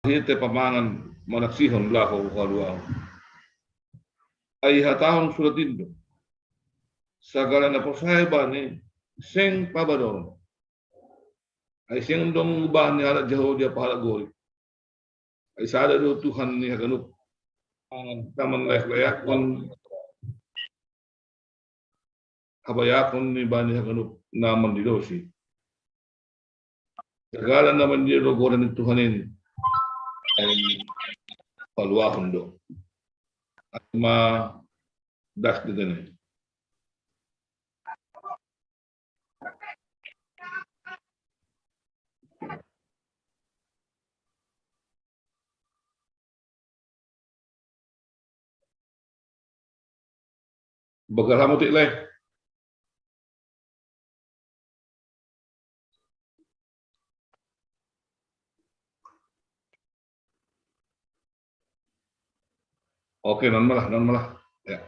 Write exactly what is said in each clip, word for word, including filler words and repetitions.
Hita pamangan manaksihon laho haluahon. Ai hatahon surat indo, sagala na porsaya bani seng pabadoron. Ai seng dong ubahan ni halak Jahudi apo halak Gorik. Ai sada do Tuhan ni haganup. Taman layak-layakon habayakon ni bani haganup na mandilosi. Sagala na mandilosi goran ni Tuhan in, ai paluahon do. Ai ma das di tene. Bagal hamu ti le. Oke, non malah, non malah. Ya.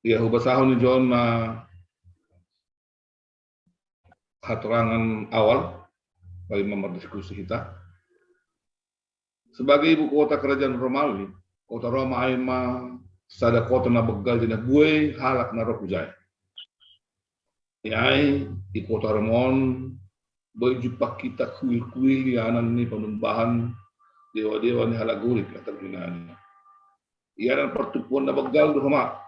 Ya, hubasahon ni John na hatorangan awal, bagi mamardiskusi hita. Sebagai ibu kota kerajaan Romawi, kota Roma ai ma sada kota na begal di na buei halak na ro hujai. Ai i kota Roma on buei jumpa hita kuil-kuil ianan ni panumbahan dewa-dewa ni halak Gorik atau Yunani. Ianan partumpuon na begal do homa,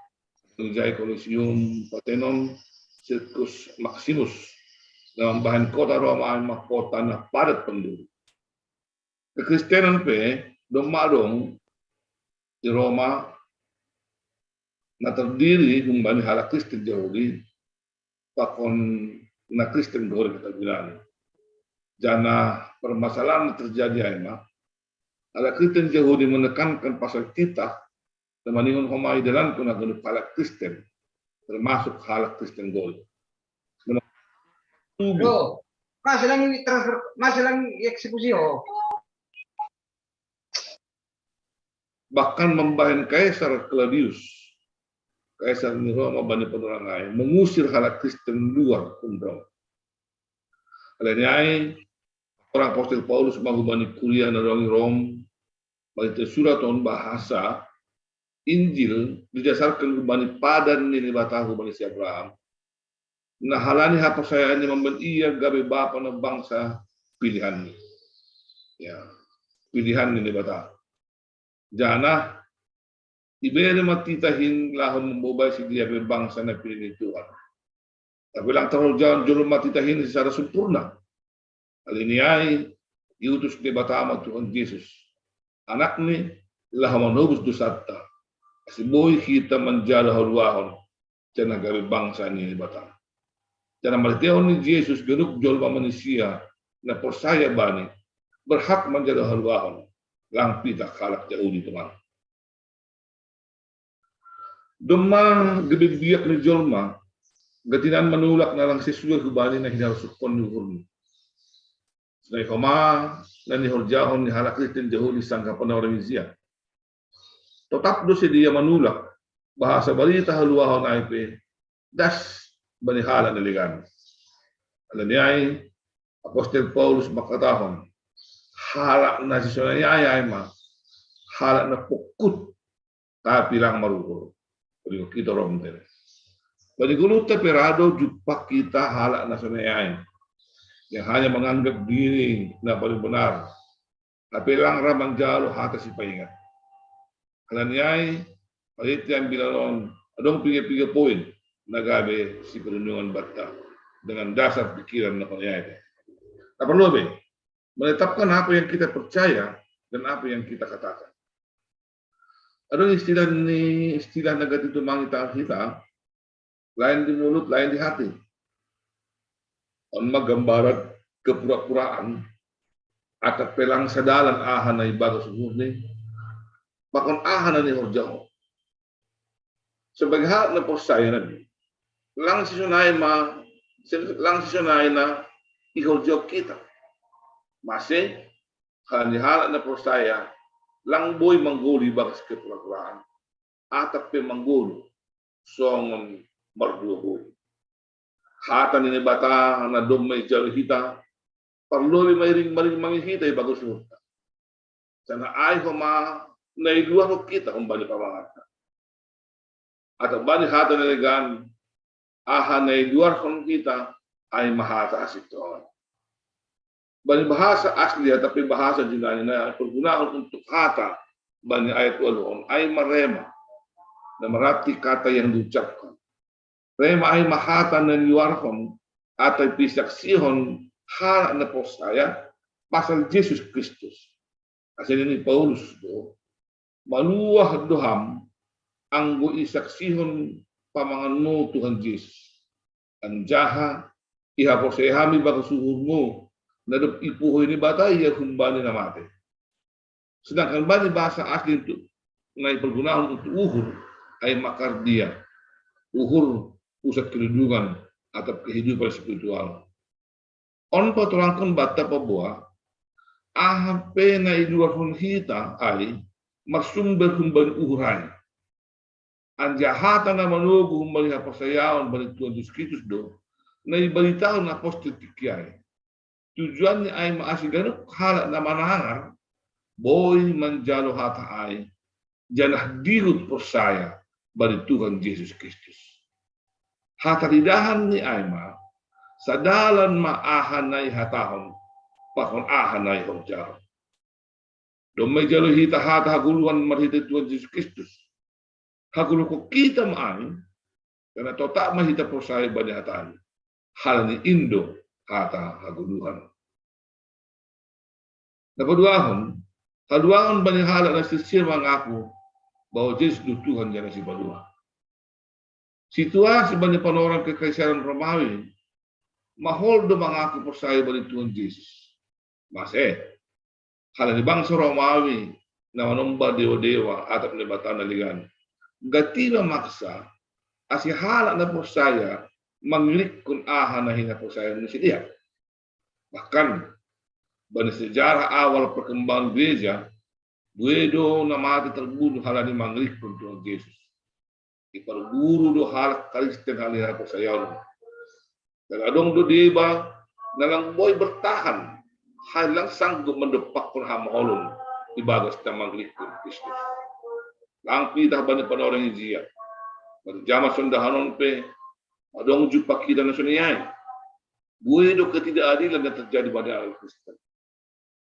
hujai Colosseum, Parthenon, Circus Maximus. Na mambahen kota Roma ai ma kota na padat penduduk. Kekristenan pe domma adong di Roma na terdiri humbani halak Kristen Jahudi pakon na Kristen Gorik atau Yunani. Janah permasalahan na terjadi ai ma, halak Kristen Jahudi menekankan pasal titah na maningkon homa idalankon haganup halak Kristen, termasuk halak Kristen Gorik. Tubi. Oh, masih lagi transfer, masih lagi eksekusi, oh. Bahkan mambahen Kaisar Claudius, Kaisar ni Roma bani panorang ai, mengusir halak Kristen luar humbani. Alani ai, orang apostel Paulus ma humbani kuria na adong i Rom, bagi tersurat on bahasa Injil didasarkan humbani padan ni Naibata humbani si Abraham, na halani haporsayaanni mambahen ia gabe bapa na bangsa pilihanni. Ya, pilihanni Naibata. Janah ibere ma titah in laho mambobai sidea be bangsa na pinilih ni Tuhan. Tapi lang tarhorjahon jolma titah in secara sempurna. Alani ai, iutus Naibata ma Tuhan Jesus, Anakni, laho manobus dosanta, ase boi hita manjalo haluahon, janah gabe bangsa ni Naibata. Janah marhitehon ni Jesus ganup jolma manisia na porsaya Bani berhak manjalo haluahon, lang pitah halak Jahudi tongon. Domma gabe biak ni jolma, gatinan manulak na lang sesuai hubani na hinarsuhon ni uhurni. Sonai homa na nihorjahon ni halak Kristen Jahudi sanggah panorang ijia. Totap do sidea manulak, bahasa barita haluahon ai pe das bani halak na legan. Alani ai, apostel Paulus mangkatahon, halak na sisonai ai ai ma halak na pongkut, tapi lang maruhur. Bani hita Rom tene. Bani goluhta pe ra do jumpa hita halak na sonai ai, yang hanya menganggap diri na paling benar, tapi lang ra manjalo hata sipaingat. Alani ai, marhite ambilan on, adong piga-piga poin na gabe siparenungan banta dengan dasar pikiran na sonai ai. Na parlobei, menetapkan apa yang kita percaya dan apa yang kita katakan. Adong istilah ni, istilah na gati tumangi tangan hita, lain di mulut, lain di hati. On ma gambaran kepura-puraan, atap pe lang sadalan aha na ibagas uhurni, pakon aha na nihorjahon. Sebagai halak na porsaya na, lang sisonai ma, lang sisonai na ihorjahon hita. Maksudni, halak na porsaya, lang boi manggoluh ibagas kepura-puraan, atap pe manggoluh songon marduaboi. Hata ni Naibata na domma ijalo hita, parlobi mariring-maring hita i bagas uhurta. Sana ai homa nailuarhon hita humbani pamanganta. Atau bani hata na legan, aha nailuarhon hita ai ma hata hasintouan. Bani bahasa asli atawa pe bahasa Junani na pergunahon untuk hata bani ayat ualuhon ai ma rhema, na berarti kata yang diucapkan. Rhema ai ma hata na niluarhon atau pisaksihon halak na porsaya pasal Jesus Kristus. Asa nini Paulus do, maluah do ham anggo isaksihon pamanganmu Tuhan Jesus. Anjaha ihaporsaya hami bagas uhurmu, na dob ipuhoi Naibata ia humbani na mate. Sedangkan bani bahasa asli untuk na ipergunahon untuk uhur ai ma kardia, uhur pusat kedudungan atau kehidupan spiritual. On patorangkon banta paboa, aha pe na iluarhon hita ai marsumber humbani uhur ai. Anjaha hata na manogu humbani haporsayaon bani Tuhan Jesus Kristus do na ibaritahon apostel tingki ai. Tujuanni ai ma asa ganup halak na manangar boi manjalo hata ai, janah dihut porsaya bani Tuhan Jesus Kristus. Hataridahanni ai ma, sadalan ma aha na ihatahon pakon aha na ihorjahon. Domma ijalo hita hata hagoluhan marhite Tuhan Jesus Kristus. Hagoluhon hita ma ai, karna totap ma hita porsaya bani hataNi. Halani in do hata hagoluhan. Na paduahon, haluahon bani halak na sirsir mangaku bahwa Jesus do Tuhan janah Sipaluah. Situasi bani panorang kekaisaran Romawi, mahol do mangaku porsaya bani Tuhan Jesus. Mase, halani bangso Romawi na manomba dewa-dewa atap naibata na legan, gati ma maksa asa halak na porsaya mangirikkon aha na hinaporsayaon ni sidea. Bahkan, bani sejarah awal perkembangan gereja, buei do na mate terbunuh halani mangirikkon Tuhan Jesus. Iparguru do halak Kristen halani haporsayaon. Dan adong do deba na lang boi bertahan, halani lang sanggup mandompakkon hamaolon ibagas na mangirikkon Kristus. Lang pitah bani panorang ijia. Bani jaman sondahan on pe, adong jumpang hita na sonai ai. Buei do ketidakadilan na terjadi bani halak Kristen.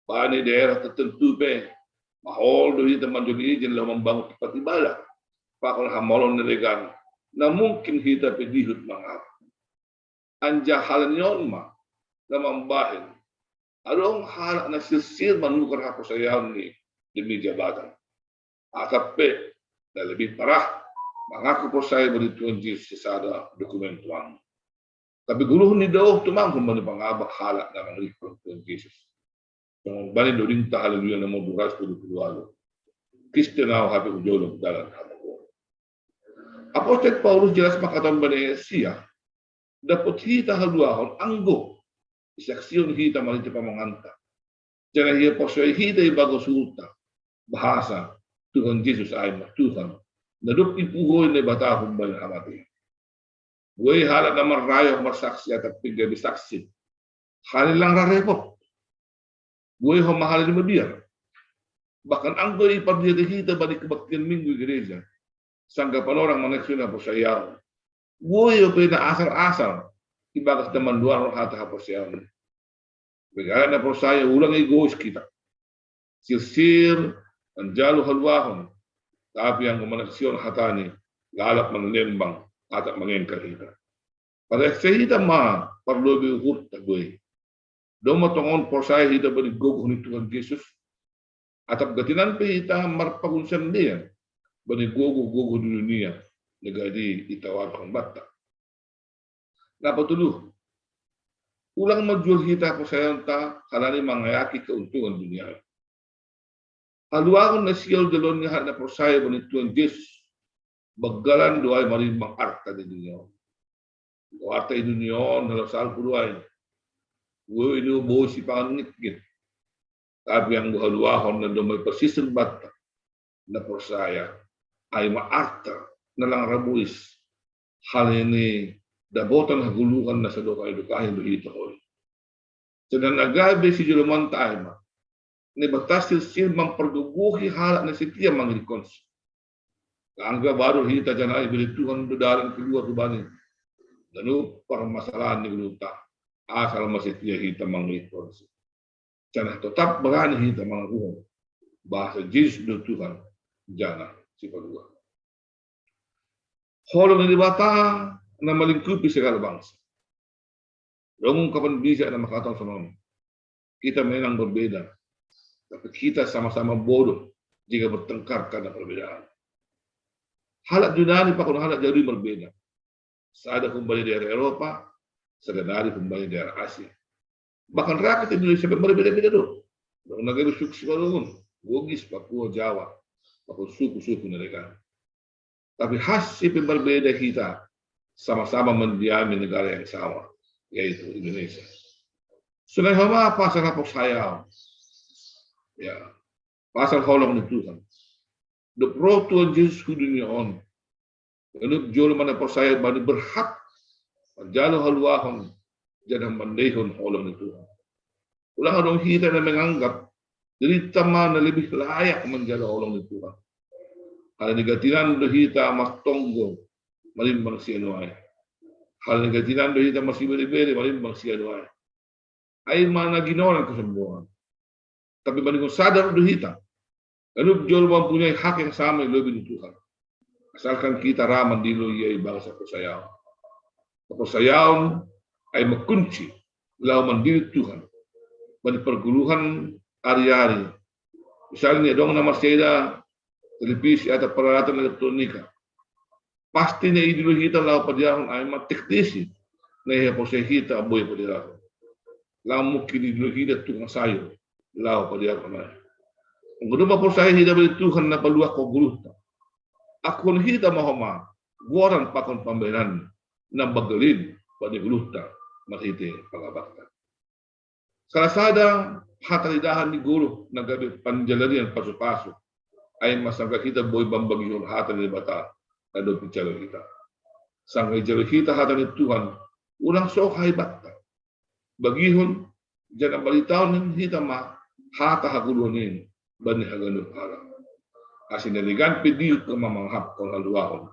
Bani daerah tertentu pe, mahol do hita manjalo ijin laho mambangun tempat ibadah pakon hamaolon na legan, na mungkin hita pe dihut mangaku. Anjaha halani on ma na mambahen adong halak na sirsir manukar haporsayaonni demi jabatan. Atap pe, na lebih parah, mangaku porsaya bani Tuhan Jesus sisada dokumen tumang. Tapi goluhon ni daoh tumang humbani pangabah halak na mangirikkon Tuhan Jesus. Songon bani dodingta Haleluya nomor dua ratus tujuh puluh dua. Kristen ahu hape hujolom dalan hamagoan. Apostel Paulus jelas mangkatahon bani Asia, dapot hita haluahon anggo isaksihon hita marhite pamanganta. Janah ia porsaya hita ibagas uhurta, bahasa Tuhan Jesus ai ma Tuhan, na dob ipuhoi Naibata humbani hamatean. Buei halak na marrayo marsaksi atap pe gabe saksi, halani lang ra repot. Buei homa halani mabiar. Bahkan anggo ipardiatei hita bani kebaktian Minggu i gereja, sanggah panorang manaksihon haporsayaon, buei dope na asal-asal ibagas na manluarhon hata haporsayaon. Bagi halak na porsaya, ulang egois hita. Sirsir manjalo haluahon, tapi anggo manaksihon hataNi, lalap manlembang atap mangengkel hita. Pareksa hita ma parlobi uhurta buei. Domma tongon porsaya hita bani gogoh ni Tuhan Jesus? Atap gatinan pe hita marpagun sandean bani gogoh-gogoh ni dunia na gati itawarhon banta? Na patoluhon, ulang manjual hita haporsayaonta halani mangayaki keuntungan duniawi. Haluahon na sihol jaloon ni halak na porsaya bani Tuhan Jesus, banggalan do ai marimbang arta ni dunia on. Anggo arta ni dunia on na laho salpu do ai, buei do boi sipangan ngitngit. Tapi anggo haluahon na domma iparsisir banta na porsaya, ai ma arta na lang ra bois, halani dapotan hagoluhan na sadokah-dokahna do hita on. Sedang na gabe si joloman ta ai ma, Naibata silsil mampargogohi halak na setia mangirikonsi. Angga baru hita janah ai bere Tuhan do dalan keluar tu bani ganup parmasalahan ni goluhta, asal ma setia hita mangirikonsi. Janah totap barani hita mangakuhon bahasa Jesus do Tuhan janah Sipaluah. Holong ni Naibata na malingkupi segala bangsa. Dong ungkapan bijak na mangkatahon sonon: Kita memang berbeda, tapi kita sama-sama bodoh jika bertengkar karena perbedaan. Halak Junani pakon halak Jahudi marbeda. Sada humbani daerah Eropa, sada nari humbani daerah Asia. Bahkan rakyat Indonesia pe marbeda-beda do. Dong na gabe suku Simalungun, Bugis, Papua, Jawa, pakon suku-suku na legan. Tapi hasi pe marbeda hita, sama-sama mendiami negara yang sama, yaitu Indonesia. Sonai homa pasal haporsayaon. Ya, pasal holong ni Tuhan. Dob roh Tuhan Jesus hu dunia on, ganup jolma na porsaya bani berhak manjalo haluahon janah mandaihon holong ni Tuhan. Ulang adong hita na menganggap dirita ma na lebih layak manjalo holong ni Tuhan. Halani gatinan do hita martonggo marimbang sian nuaeng. Halani gatinan do hita marsibere-bere marimbang sian nuaeng. Ai ma na ginoran kesombongan. Tapi maningon sadar do hita, ganup jolma mempunyai hak yang sama i lobei ni Tuhan, asalkan hita ra mandilo ia i bagas haporsayaon. Haporsayaon ai ma kunci laho mandilo Tuhan bani pargoluhan ari-ari. Misalna, adong na marseda televisi atau peralatan elektronika. Pasti na idilo hita laho padiarhon ai ma teknisi na ihaporseai hita boi padiarhon. Laho mungkin idilo hita tukang sayur laho padiarhon ai. Anggo domma porsaya hita bani Tuhan na paluahon goluhta, akuhon hita ma homa goran pakon pambahenan na banggal in bani goluhta marhite pangabakta. Salah sada hata ni dahan ni goluh na gabe panjalarian pasu-pasu ai ma sanggah hita boi mambagihon hata ni Naibata na dob ijalo hita. Sanggah ijalo hita hata ni Tuhan, ulang soha ibanta. Bagihon janah baritahon hita ma hata hagoluhan in bani haganup halak, ase na legan pe dihut ma mangarapkon haluahon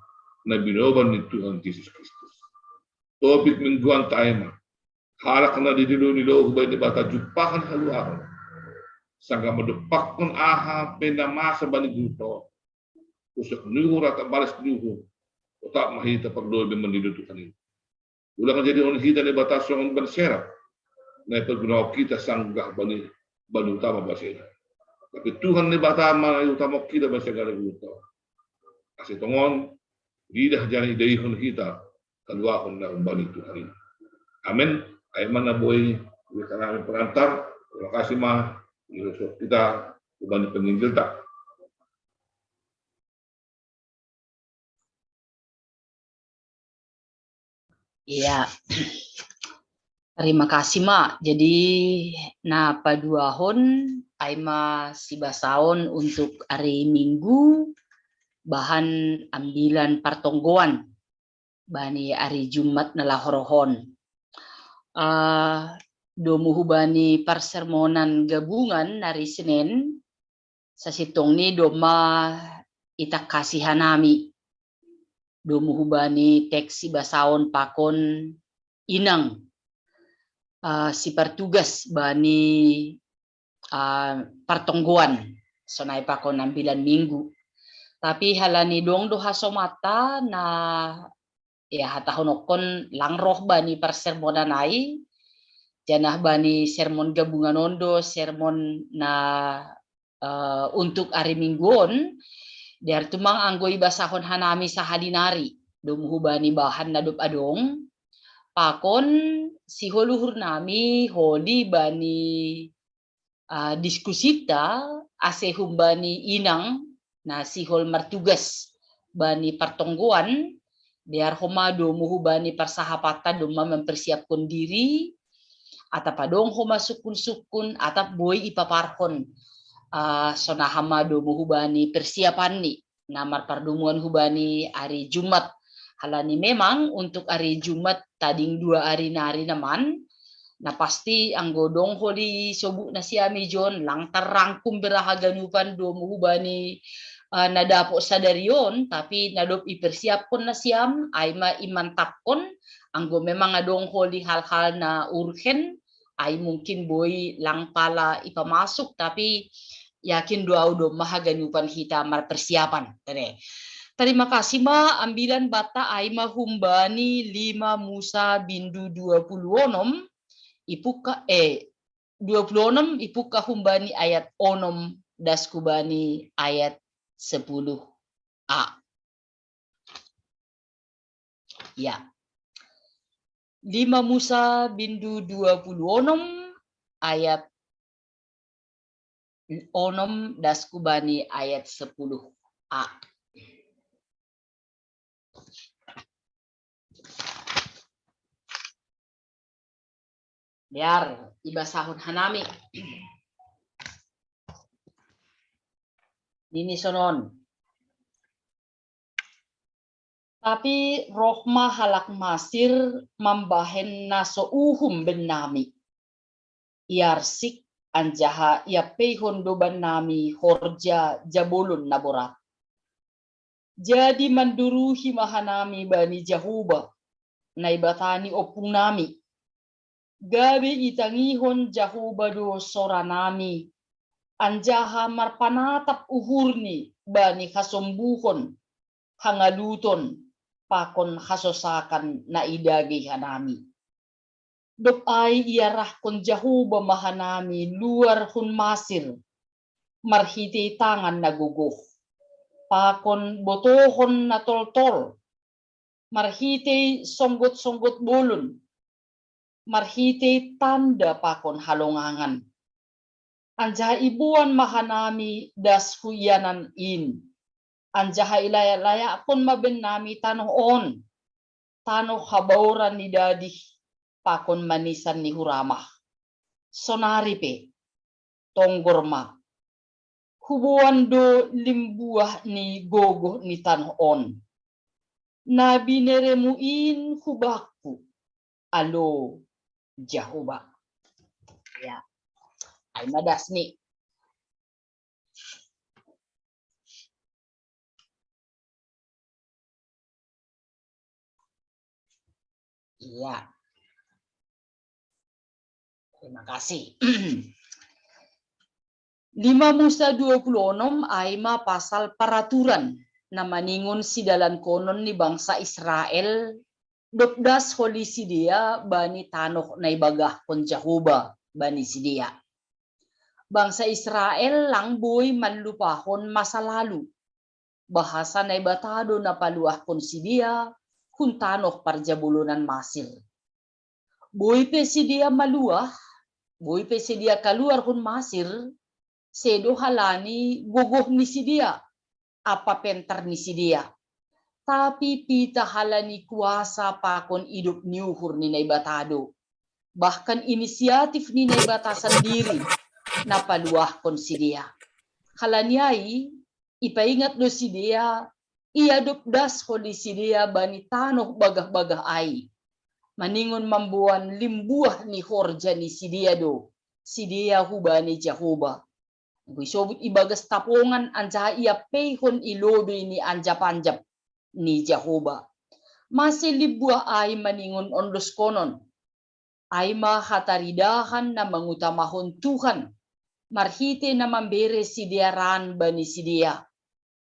na binoban ni Tuhan Jesus Kristus. Topik mingguanta ai ma: Halak na didilo ni lou hubahen Naibata jumpahon haluahon, sanggah mandompakkon aha pe na masa bani goluhta on. Pusok ni uhur atap balas ni uhur, totap ma hita parlobei mandilo Tuhan i. Ulang jadihon hita Naibata songon ban serap na ipargunaon hita sanggah bani, bani utama baseda. Tapi Tuhan Naibata ma na iutamahon hita bani sagala goluhta on. Ase tongon didah janah idaihon hita haluahon na humbani Tuhan i. Amen. Ai ma na boi, hita na perantar. Terima kasih ma, irosuhon hita humbani penginjilta. Iya. Terima kasih ma. Jadi na paduahon ai ma sibasaon untuk ari Minggu, bahan ambilan partonggoan bani ari Jumat na laho rohon. Uh, domu hubani parsermonan gabungan na ari Senen, sasintong ni domma itangkasi hanami domu hubani teks sibasaon pakon inang, uh, sipartugas bani uh, partonggoan, sonai pakon ambilan Minggu. Tapi halani dong do hasomanta na ya hatahonokkon lang roh bani parsermonan ai, janah bani sermon gabungan on do sermon na uh, untuk ari Minggu on. Diar tumang anggo ibasahon hanami sahali nari domu hubani bahan na dob adong, pakon sihol uhur nami holi bani uh, diskusinta ase humbani inang na sihol martugas bani partonggoan, dear homa domu hubani parsahapanta domma mempersiapkon diri, atap adong homa sungkun-sungkun atap boi ipaparhon uh, sonaha ma domu hubani persiapanni na marpardomuan hubani ari Jumat. Halani memang untuk ari Jumat tading dua ari nari naman, Na pasti anggo dong holi sobut nasiam i jon, lang tarrangkum bera haganupan do muhubani, uh, na dapot sadari on, tapi na dob ipersiapkon nasiam, ai ma imantapkon, anggo memang adong holi hal-hal na urgen, ai mungkin boi lang pala ipamasuk, tapi yakin do au do ma haganupan hita marpersiapan. Tade. Terima kasih ma ambilan bata ai ma humbani lima Musa bindu dua puluh onom, ipuka, eh, dua puluh onom ipuka humbani ayat onom das hubani ayat sepuluh a. Ya. Lima Musa bindu dua puluh onom ayat onom das hubani ayat sepuluh a. Biar ibasahon hanami. Nini sonon. Tapi roh ma halak Masir mambahen na so uhum bennami. Iarsik anjaha iampeihon do bannami horja jabolon na borat. Jadi manduruhi ma hanami bani Jahoba, Naibata ni ompungnami. Gabe itangihon Jahoba do soranami, anjaha marpanatap uhurni bani hasombuhon, hangaluton, pakon hasosakan na idagei hanami. Dob ai iarahkon Jahoba ma hanami luar hun Masir, marhitei tangan na gogoh, pakon botohon na toltol, marhitei songgot-songgot bolon, marhitei tanda pakon halongangan. Anjaha iboan ma hanami das hu ianan in, anjaha ilayak-layakkon ma bennami tanoh on, tanoh habaoran ni dadih pakon manisan ni huramah. Sonari pe, tonggor ma, huboan do limbuah ni gogoh ni tanoh on, na bineremu in hu bakku, alo Jahoba. Ya. Ai ma dasni. Iya. Terima kasih. Lima Musa dua puluh onom ai ma pasal paraturan na maningon sidalankonon ni bangsa Israel, dob das holi sidea bani tanoh na ibagahkon Jahoba bani sidea. Bangsa Israel lang boi manlupahon masa lalu. Bahasa Naibata do na paluahkon sidea hun tanoh parjabolonan Masir. Boi pe sidea maluah, boi pe sidea kaluar hun Masir, sedo halani gogoh ni sidea, ampa pentar ni sidea. Tapi pitah halani kuasa pakon idop ni uhur ni Naibata do. Bahkan inisiatif ni Naibata sandiri na paluahkon sidea. Halani ai, ipaingat do sidea, ia dob das holi sidea bani tanoh bagah-bagah ai. Maningon mamboan limbuah ni horja ni sidea do sidea hubani Jahoba. Anggo isobut ibagas tapongan anjaha iampeihon i lobei ni anjap-anjap ni Jahoba. Mase limbuah ai maningon ondoskonon. Ai ma hataridahan na mangutamahon Tuhan, marhite na mambere sidea ran bani sidea.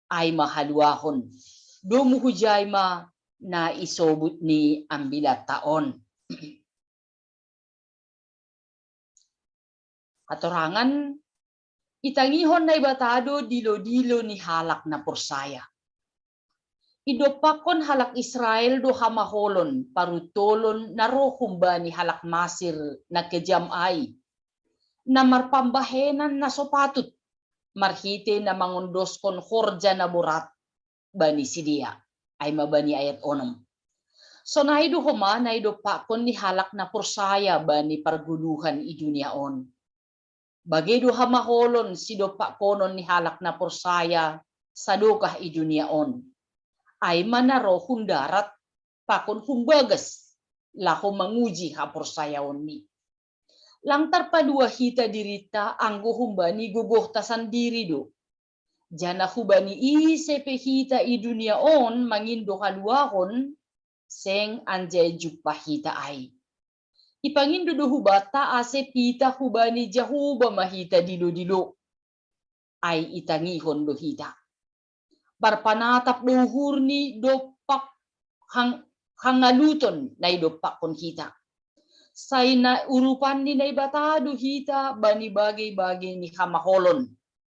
Ai ma haluahon. Domu hujai ma na isobut ni ambilanta on. Hatorangan, itangihon Naibata do dilo-dilo ni halak na porsaya. Idompakkon halak Israel do hamaholon paruntolon na ro humbani halak Masir na kejam ai, na marpambahenan na so patut, marhite na mangondoskon horja na borat bani sidea. Ai ma bani ayat onom. Sonai do homa na idompakkon ni halak na porsaya bani pargoluhan i dunia on. Bage do hamaholon sidompakkonon ni halak na porsaya sadokah i dunia on. Ai ma na ro hun darat pakon hun bagas, laho manguji haporsayaonni. Lang tarpalua hita dirinta anggo humbani gogohta sandiri do. Janah hubani ise pe hita i dunia on mangindo haluahon, seng anjai jumpah hita ai. Ipangindo do hubanta ase pitah hubani Jahowa ma hita dilo-dilo. Ai itangihon do hita. Parpanatap do uhurni dompak hang-, hangaluton na idompakkon hita. Sai na urupan ni Naibata do hita bani bagei-bagei ni hamaholon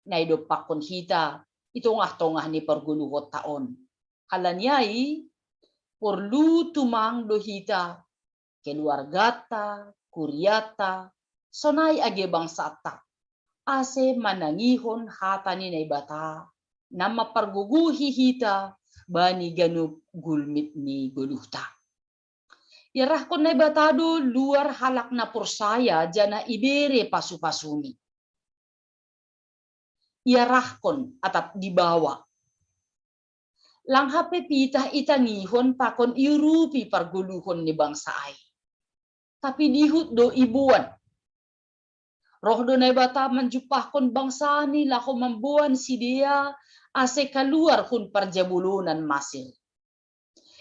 na idompakkon hita i tongah-tongah ni pargoluhonta on. Halani ai, porlu tumang do hita, keluargata, kuriata, sonai age bangsata, ase manangihon hata ni Naibata, na mampargogohi hita bani ganup gulmit ni goluhta. Iarahkon Naibata do luar halak na porsaya janah ibere pasu-pasuni. Iarahkon atap dibawa. Lang hape pitah itangihon pakon iurupi pargoluhon ni bangsa ai. Tapi dihut do iboan. Roh do Naibata manjumpahkon bangsani laho mamboan sidea ase kaluar hun parjabolonan Masir.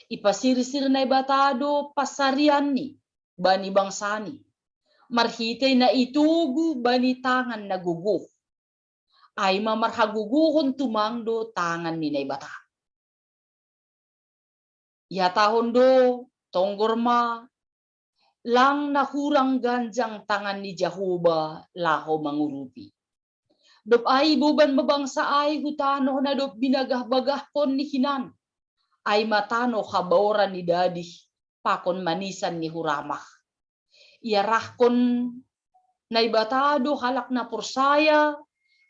Ipasirsir Naibata do pansarianni bani bangsani, marhitei na itogu bani tangan na gogoh. Ai ma marhagogohon tumang do tangan ni Naibata. Ihatahon do, tonggor ma, lang na hurang ganjang tangan ni Jahowa laho mangurupi. Dob ai iboban ma bangsa ai hu tanoh na dob binagah-bagahkon ni hinan, ai ma tanoh habaoran ni dadih pakon manisan ni huramah. Iarahkon Naibata do halak na porsaya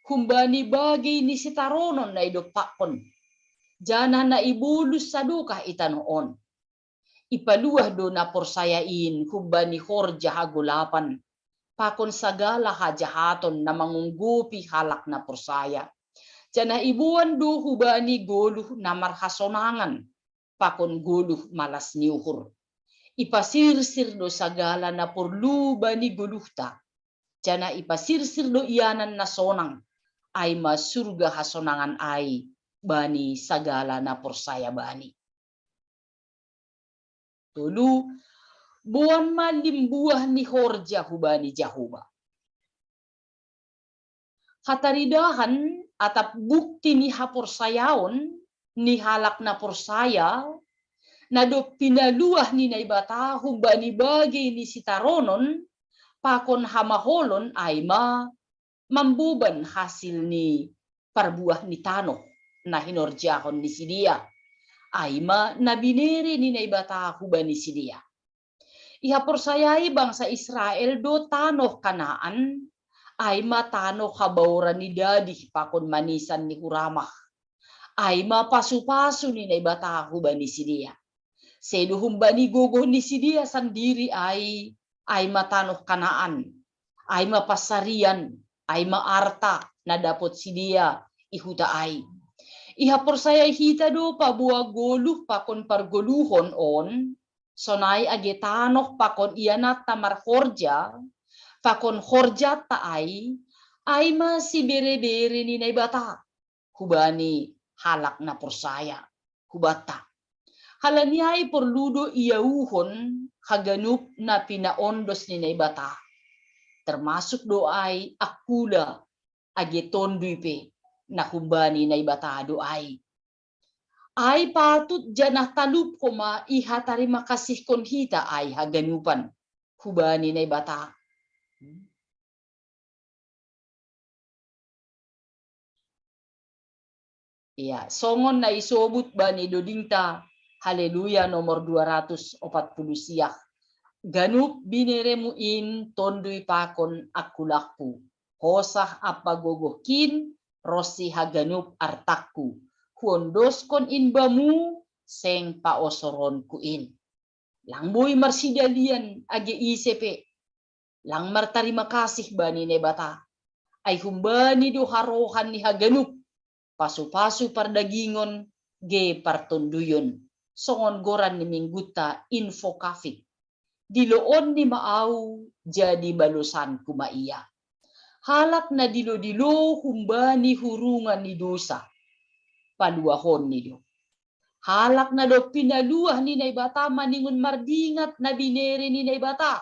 humbani bagei ni sitaronon na idompakkon, janah na ibolus sadokah i tanoh on. Ipaluah do na porsaya in humbani horja hagolapan pakon sagala hajahaton na mangunggupi halak na porsaya. Janah iboan do hubani goluh na marhasonangan pakon goluh malas ni uhur. Ipasirsir do sagala na porlu bani goluhta, janah ipasirsir do ianan na sonang, ai ma surga hasonangan ai bani sagala na porsaya bani. Tolu, boan ma limbuah ni horja hubani Jahowa. Hataridahan atap bukti ni haporsayaon ni halak na porsaya, na dob pinaluah ni Naibata humbani bagei ni sitaronon pakon hamaholon, ai ma mamboban hasil ni parbuah ni tanoh na hinorjahon ni sidea, ai ma na binere ni Naibata hubani sidea. Ihaporsayai bangsa Israel do tanoh Kanaan, ai ma tanoh habaoran ni dadih pakon manisan ni huramah, ai ma pasu-pasu ni Naibata hubani sidea. Sedo humbani gogoh ni sidea sandiri ai, ai ma tanoh Kanaan, ai ma pansarian, ai ma arta na dapot sidea i huta ai. Ihaporsayai hita do paboa goluh pakon pargoluhon on, sonai age tanoh pakon iananta marhorja, pakon horjanta ai, ai ma sibere-bere ni Naibata hubani halak na porsaya hubanta. Halani ai porlu do iauhon haganup na pinaondos ni Naibata, termasuk do ai angkula age tonduy pe na humbani Naibata do ai. Ai patut janah talup homa ihatarima kasihkon hita ai haganupan hubani Naibata. Ia, songon na isobut bani dodingta, Haleluya nomor dua ratus opat puluh siah. Ganup bineremu in tonduy pakon angkulangku, hosah ampa gogohkin ronsi haganup artangku, huondoskon in bamu seng paosoronku in. Lang boi marsidalian age ise pe, lang martarima kasih bani Naibata. Ai humbani do harohan ni haganup, pasu-pasu pardagingon, ge partonduyon, songon goran ni minggunta Infokafit. diloonni ma au, jadi balosanku ma ia. Halak na dilo-dilo humbani hurungan ni dosa, paluahonni do. Halak na dob pinaluah ni Naibata maningon mardingat na binere ni Naibata,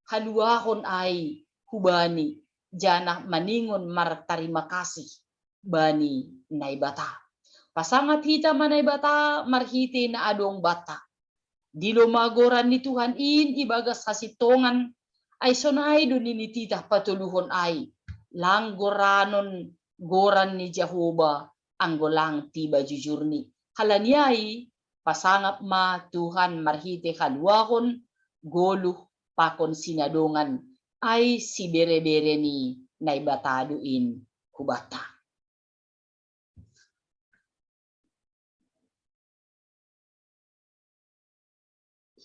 haluahon ai hubani, janah maningon martarima kasih bani Naibata. Pasangap hita ma Naibata marhite na adong banta. Dilo ma goran ni Tuhan in ibagas hasintongan, ai sonai do nini titah patoluhon ai, lang goranon goran ni Jahoba, anggo lang tiba jujurni. Halani ai, pasangap ma Tuhan marhite haluahon, goluh pakon sinadongan, ai sibere-bere ni Naibata do in hubanta.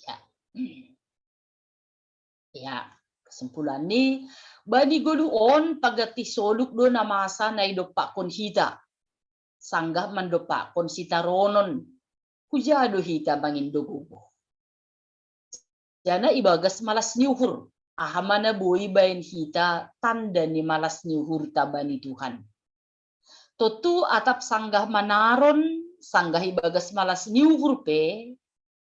Ya. Ya, kesimpulan ni, bani goluh on pagati soluk do na masa na idompakkon hita, sanggah mandompakkon sitaronon, huja do hita mangindo gogoh. Janah ibagas malas ni uhur, aha ma na boi baen hita tanda ni malas ni uhurta bani Tuhan. Tontu atap sanggah manaron, sanggah ibagas malas ni uhur pe,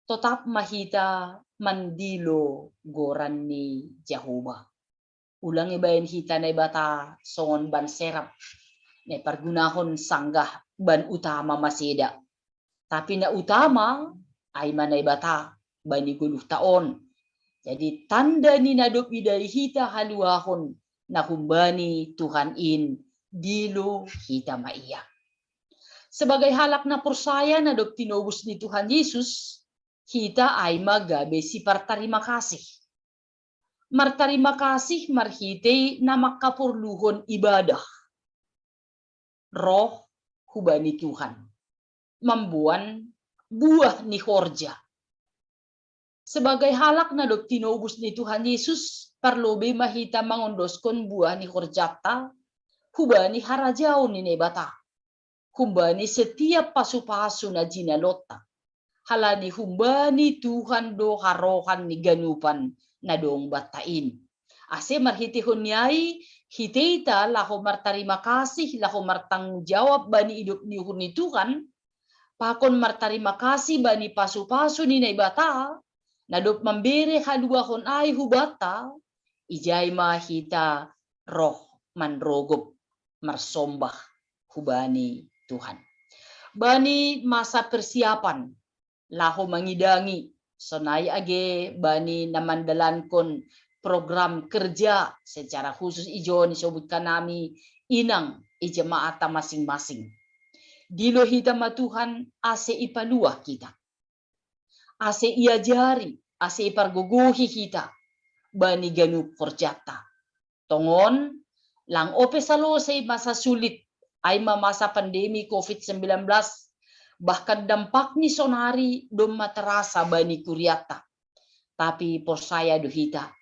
totap ma hita mandilo goran ni Jahoba. Ulang ibaen hita Naibata songon ban serap, na ipargunahon sanggah ban utama maseda. Tapi na utama, ai ma Naibata bani goluhta on. Jadi tanda ni na dob idai hita haluahon na humbani Tuhan in, dilo hita ma ia. Sebagai halak na porsaya na dob tinobus ni Tuhan Yesus, hita ai ma gabe sipartarima kasih. Martarima kasih marhite na mangkaporluhon ibadah, roh hubani Tuhan, mamboan buah ni horja. Sebagai halak na dob tinobus ni Tuhan Yesus, parlobei ma hita mangondoskon buah ni horjanta hubani harajaon ni Naibata, humbani setiap pasu-pasu na jinalonta. Halani humbani Tuhan do harohan ni ganupan na dong banta in. Ase marhitehon ni ai, hita laho martarima kasih, laho martanggung jawab bani idop ni uhur ni Tuhan, pakon martarima kasih bani pasu-pasu ni Naibata, na dob mambere haluahon ai hubanta, ijai ma hita roh manrogop marsombah hubani Tuhan. Bani masa persiapan laho mangidangi, sonai age bani na mandalankon program kerja secara khusus ijo nisobutkan nami inang i jemaata masing-masing. Dilo hita ma Tuhan ase ipaluah hita, ase iajari, ase ipargogohi hita bani ganup horjanta. Tongon, lang ope salosei masa sulit, ai ma masa pandemi covid sembilan belas, bahkan dampak ni sonari domma terasa bani kuriatta. Tapi porsaya do hita,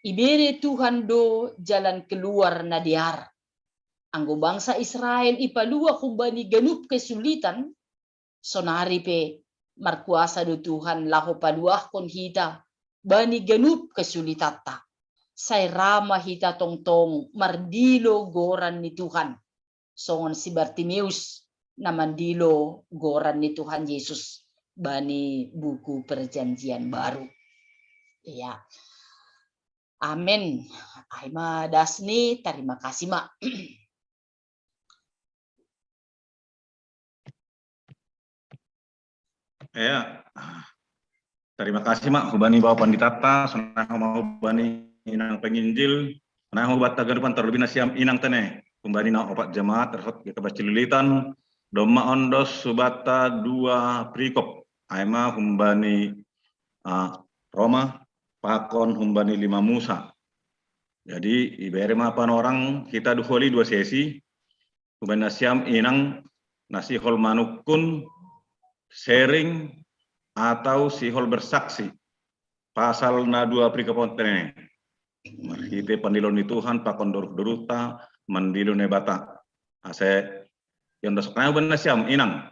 ibere Tuhan do jalan keluar na dear. Anggo bangsa Israel ipaluah humbani ganup kesulitan, sonari pe markuasa do Tuhan laho paluahkon hita bani ganup kesulitanta. Sai ra ma hita tongtong mardilo goran ni Tuhan, songon si Bartimeus na mandilo goran ni Tuhan Yesus bani buku Perjanjian Baru. Ya. Amen. Ai ma das ni, terima kasih ma. Ya. Terima kasih ma hubani Bapak Panditata, sonai ma hubani inang penginjil, sonai ma hubanta ganupan, terlebih nasiam inang tene, hubani na opat jemaat, resort ke Cililitan, domma ondos hubanta dua perikop, ai ma humbani uh, Roma, pakon humbani lima Musa. Jadi ibere ma panorang hita duholi dua sesi, humbani nasiam inang na sihol manungkun, sharing, atau sihol bersaksi pasal na dua perikop on tene. Marhite pandilo ni Tuhan pakon doruh-doruhta mandilo Naibata. Ase iondoskan nami hubani nasiam inang,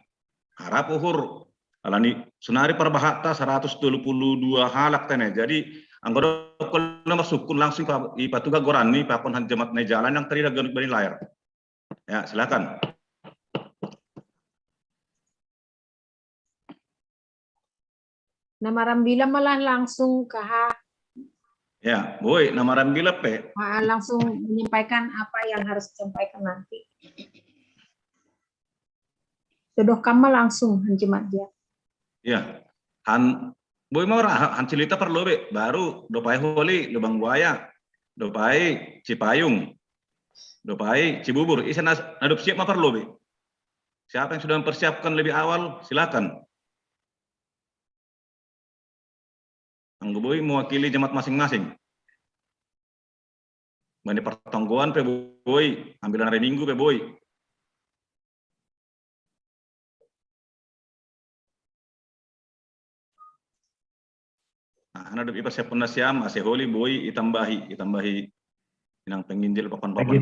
harap uhur Alani sonari parbahatta saratus dua puluh dua halak tene. Jadi anggo dokon na marsungkun langsung ipa-, ipatuga goranni pakon han jemaat na i jalan yang tarida ganup bani layar. Ya, silakan. Na marambilan malah langsung ke ha. Ya, boi, na marambilan pe. Ah, langsung menyampaikan apa yang harus disampaikan nanti. Jodoh kama langsung, Hanji Madia. Ya, han, boi mau han cilita perlu be, baru dopai holi Lubang Buaya, dopai Cipayung, dopai Cibubur. Isa na, nadop siap ma perlu be. Siapa yang sudah mempersiapkan lebih awal, silakan. Anggo boi mewakili jemaat masing-masing. Bani partonggoan pe boi, ambilan hari Minggu pe boi. Nah, ana dope ipersiapkan nasiam, ase holi boi itambahi, itambahi inang penginjil pakon papan.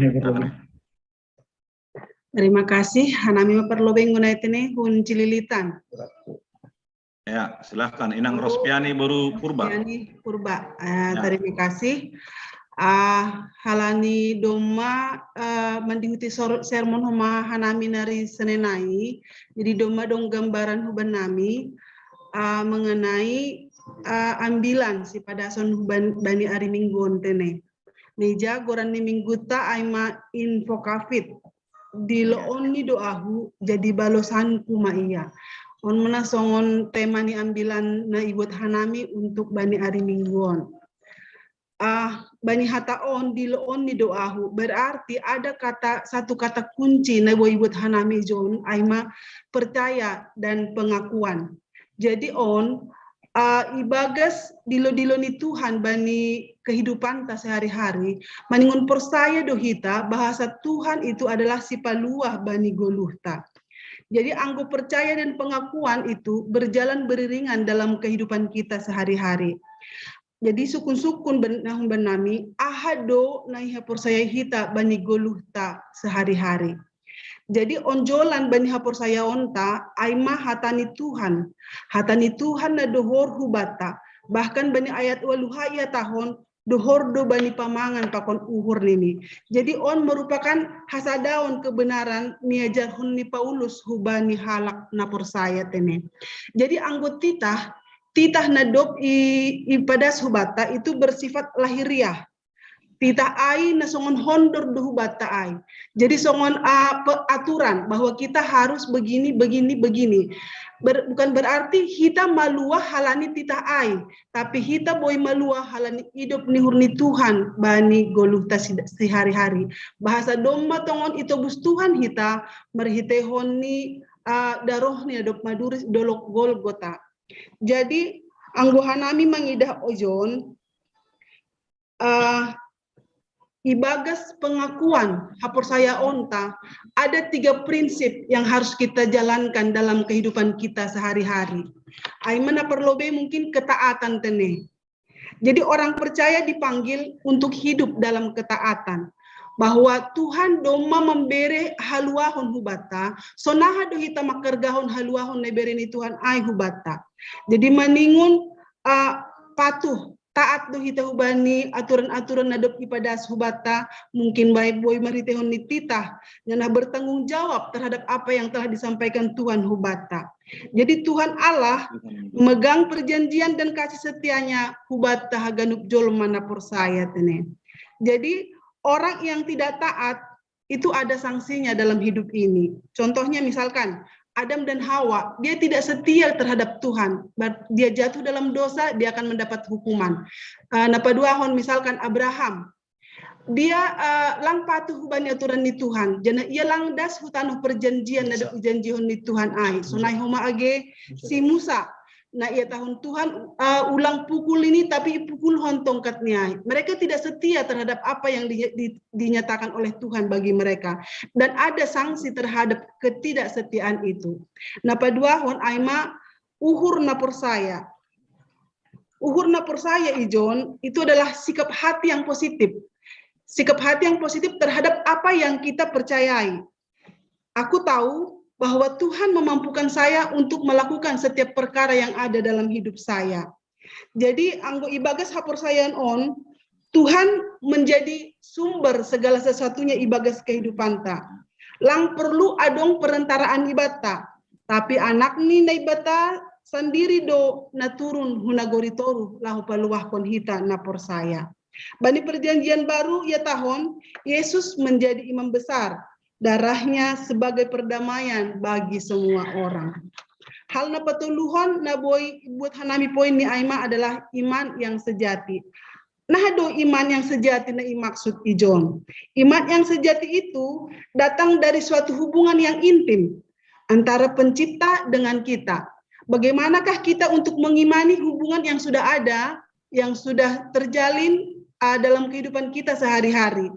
Terima kasih. Hanami maparlobeng guna itene hun Cililitan. Ya, silahkan. Inang Rospiani boru Purba. Rospiani Purba. Uh, ya. Terima kasih. Uh, halani domma uh, mandihuti sermon homa hanami nari senenai. Jadi domma dong gambaran huban nami uh, mengenai uh, ambilan si padason huban bani ari mingguon tene. Nija goran ni mingguta aima Invokavit. Diloon ni doahu jadi balosanku ma ia. On mena songon tema ni ambilan na ibuat hanami untuk bani ari mingguon. Ah, bani hata on diloon ni doahu berarti ada kata satu kata kunci na boi buat hanami jon aima percaya dan pengakuan. Jadi on uh, ibagas dilo-dilo ni Tuhan bani kehidupanta sehari-hari, maningon porsaya do hita bahasa Tuhan itu adalah sipaluah bani goluhta. Jadi anggo percaya dan pengakuan itu berjalan beriringan dalam kehidupan kita sehari-hari. Jadi sukun-sukun nahum benami aha do na iha porsaya hita bani goluhta sehari-hari. Jadi onjolan bani haporsayaonta aima hata ni Tuhan. Hata ni Tuhan na dohor hubata. Bahkan bani ayat waluha ia tahon dohor do bani pamangan pakon uhur nini. Jadi on merupakan hasadaon kebenaran niajarhon ni Paulus hubani halak na porsaya tene. Jadi anggo titah, titah na dop i, ipadas hubata itu bersifat lahiriah. Titah ai na songon hondor do hubata ai. Jadi songon uh, aturan bahwa kita harus begini, begini, begini. Ber, bukan berarti kita maluah halani titah ai, tapi kita boi maluah halani idop ni uhur ni Tuhan bani goluhta sehari-hari. Bahasa domma tongon itobus Tuhan hita merhitehon ni uh, daroh ni adop maduri dolok Golgota. Jadi anggo hanami mangidah ojon uh, ibagas pengakuan haporsayaonta ada tiga prinsip yang harus kita jalankan dalam kehidupan kita sehari-hari. Aimana perlobe mungkin ketaatan tene. Jadi orang percaya dipanggil untuk hidup dalam ketaatan. Bahwa Tuhan domma membere haluahon hubata, sonaha do hita makergahon haluahon nebere ni Tuhan ai hubata. Jadi maningun uh, patuh taat do hita hubani aturan-aturan na dob ipadas hubata, mungkin baik boi marhitehon ni titah, nyana bertanggung jawab terhadap apa yang telah disampaikan Tuhan hubata. Jadi Tuhan Allah megang perjanjian dan kasih setianya hubata haganup jolma na porsaya tene. Jadi orang yang tidak taat itu ada sanksinya dalam hidup ini. Contohnya misalkan Adam dan Hawa, dia tidak setia terhadap Tuhan. Dia jatuh dalam dosa, dia akan mendapat hukuman. Uh, napaduahon misalkan Abraham, dia uh, lang patuh hubani aturan ni Tuhan. Jana ia lang das hutanoh perjanjian na dijanjihon ni Tuhan ai. Sonai homa age si Musa. Nah, ia tahun Tuhan uh, ulang pukul ini tapi pukulhon tongkat ni ai. Mereka tidak setia terhadap apa yang di, di, dinyatakan oleh Tuhan bagi mereka. Dan ada sanksi terhadap ketidaksetiaan itu. Napaduahon aima uhur na porsaya. Uhur na porsaya ijon itu adalah sikap hati yang positif. Sikap hati yang positif terhadap apa yang kita percayai. Aku tahu bahwa Tuhan memampukan saya untuk melakukan setiap perkara yang ada dalam hidup saya. Jadi anggo ibagas haporsayaon on, Tuhan menjadi sumber segala sesuatunya ibagas kehidupanta. Lang perlu adong perentaraan ibanta, tapi Anak ni Naibata sandiri do na turun hu nagori toruh laho paluahkon hita na porsaya. Bani perjanjian baru ia tahun, Yesus menjadi imam besar, darahnya sebagai perdamaian bagi semua orang. Hal na patoluhon na boi buat hanami poin ni Aima adalah iman yang sejati. Nah do iman yang sejati na imaksud ijon. Iman yang sejati itu datang dari suatu hubungan yang intim antara pencipta dengan kita. Bagaimanakah kita untuk mengimani hubungan yang sudah ada, yang sudah terjalin uh, dalam kehidupan kita sehari-hari?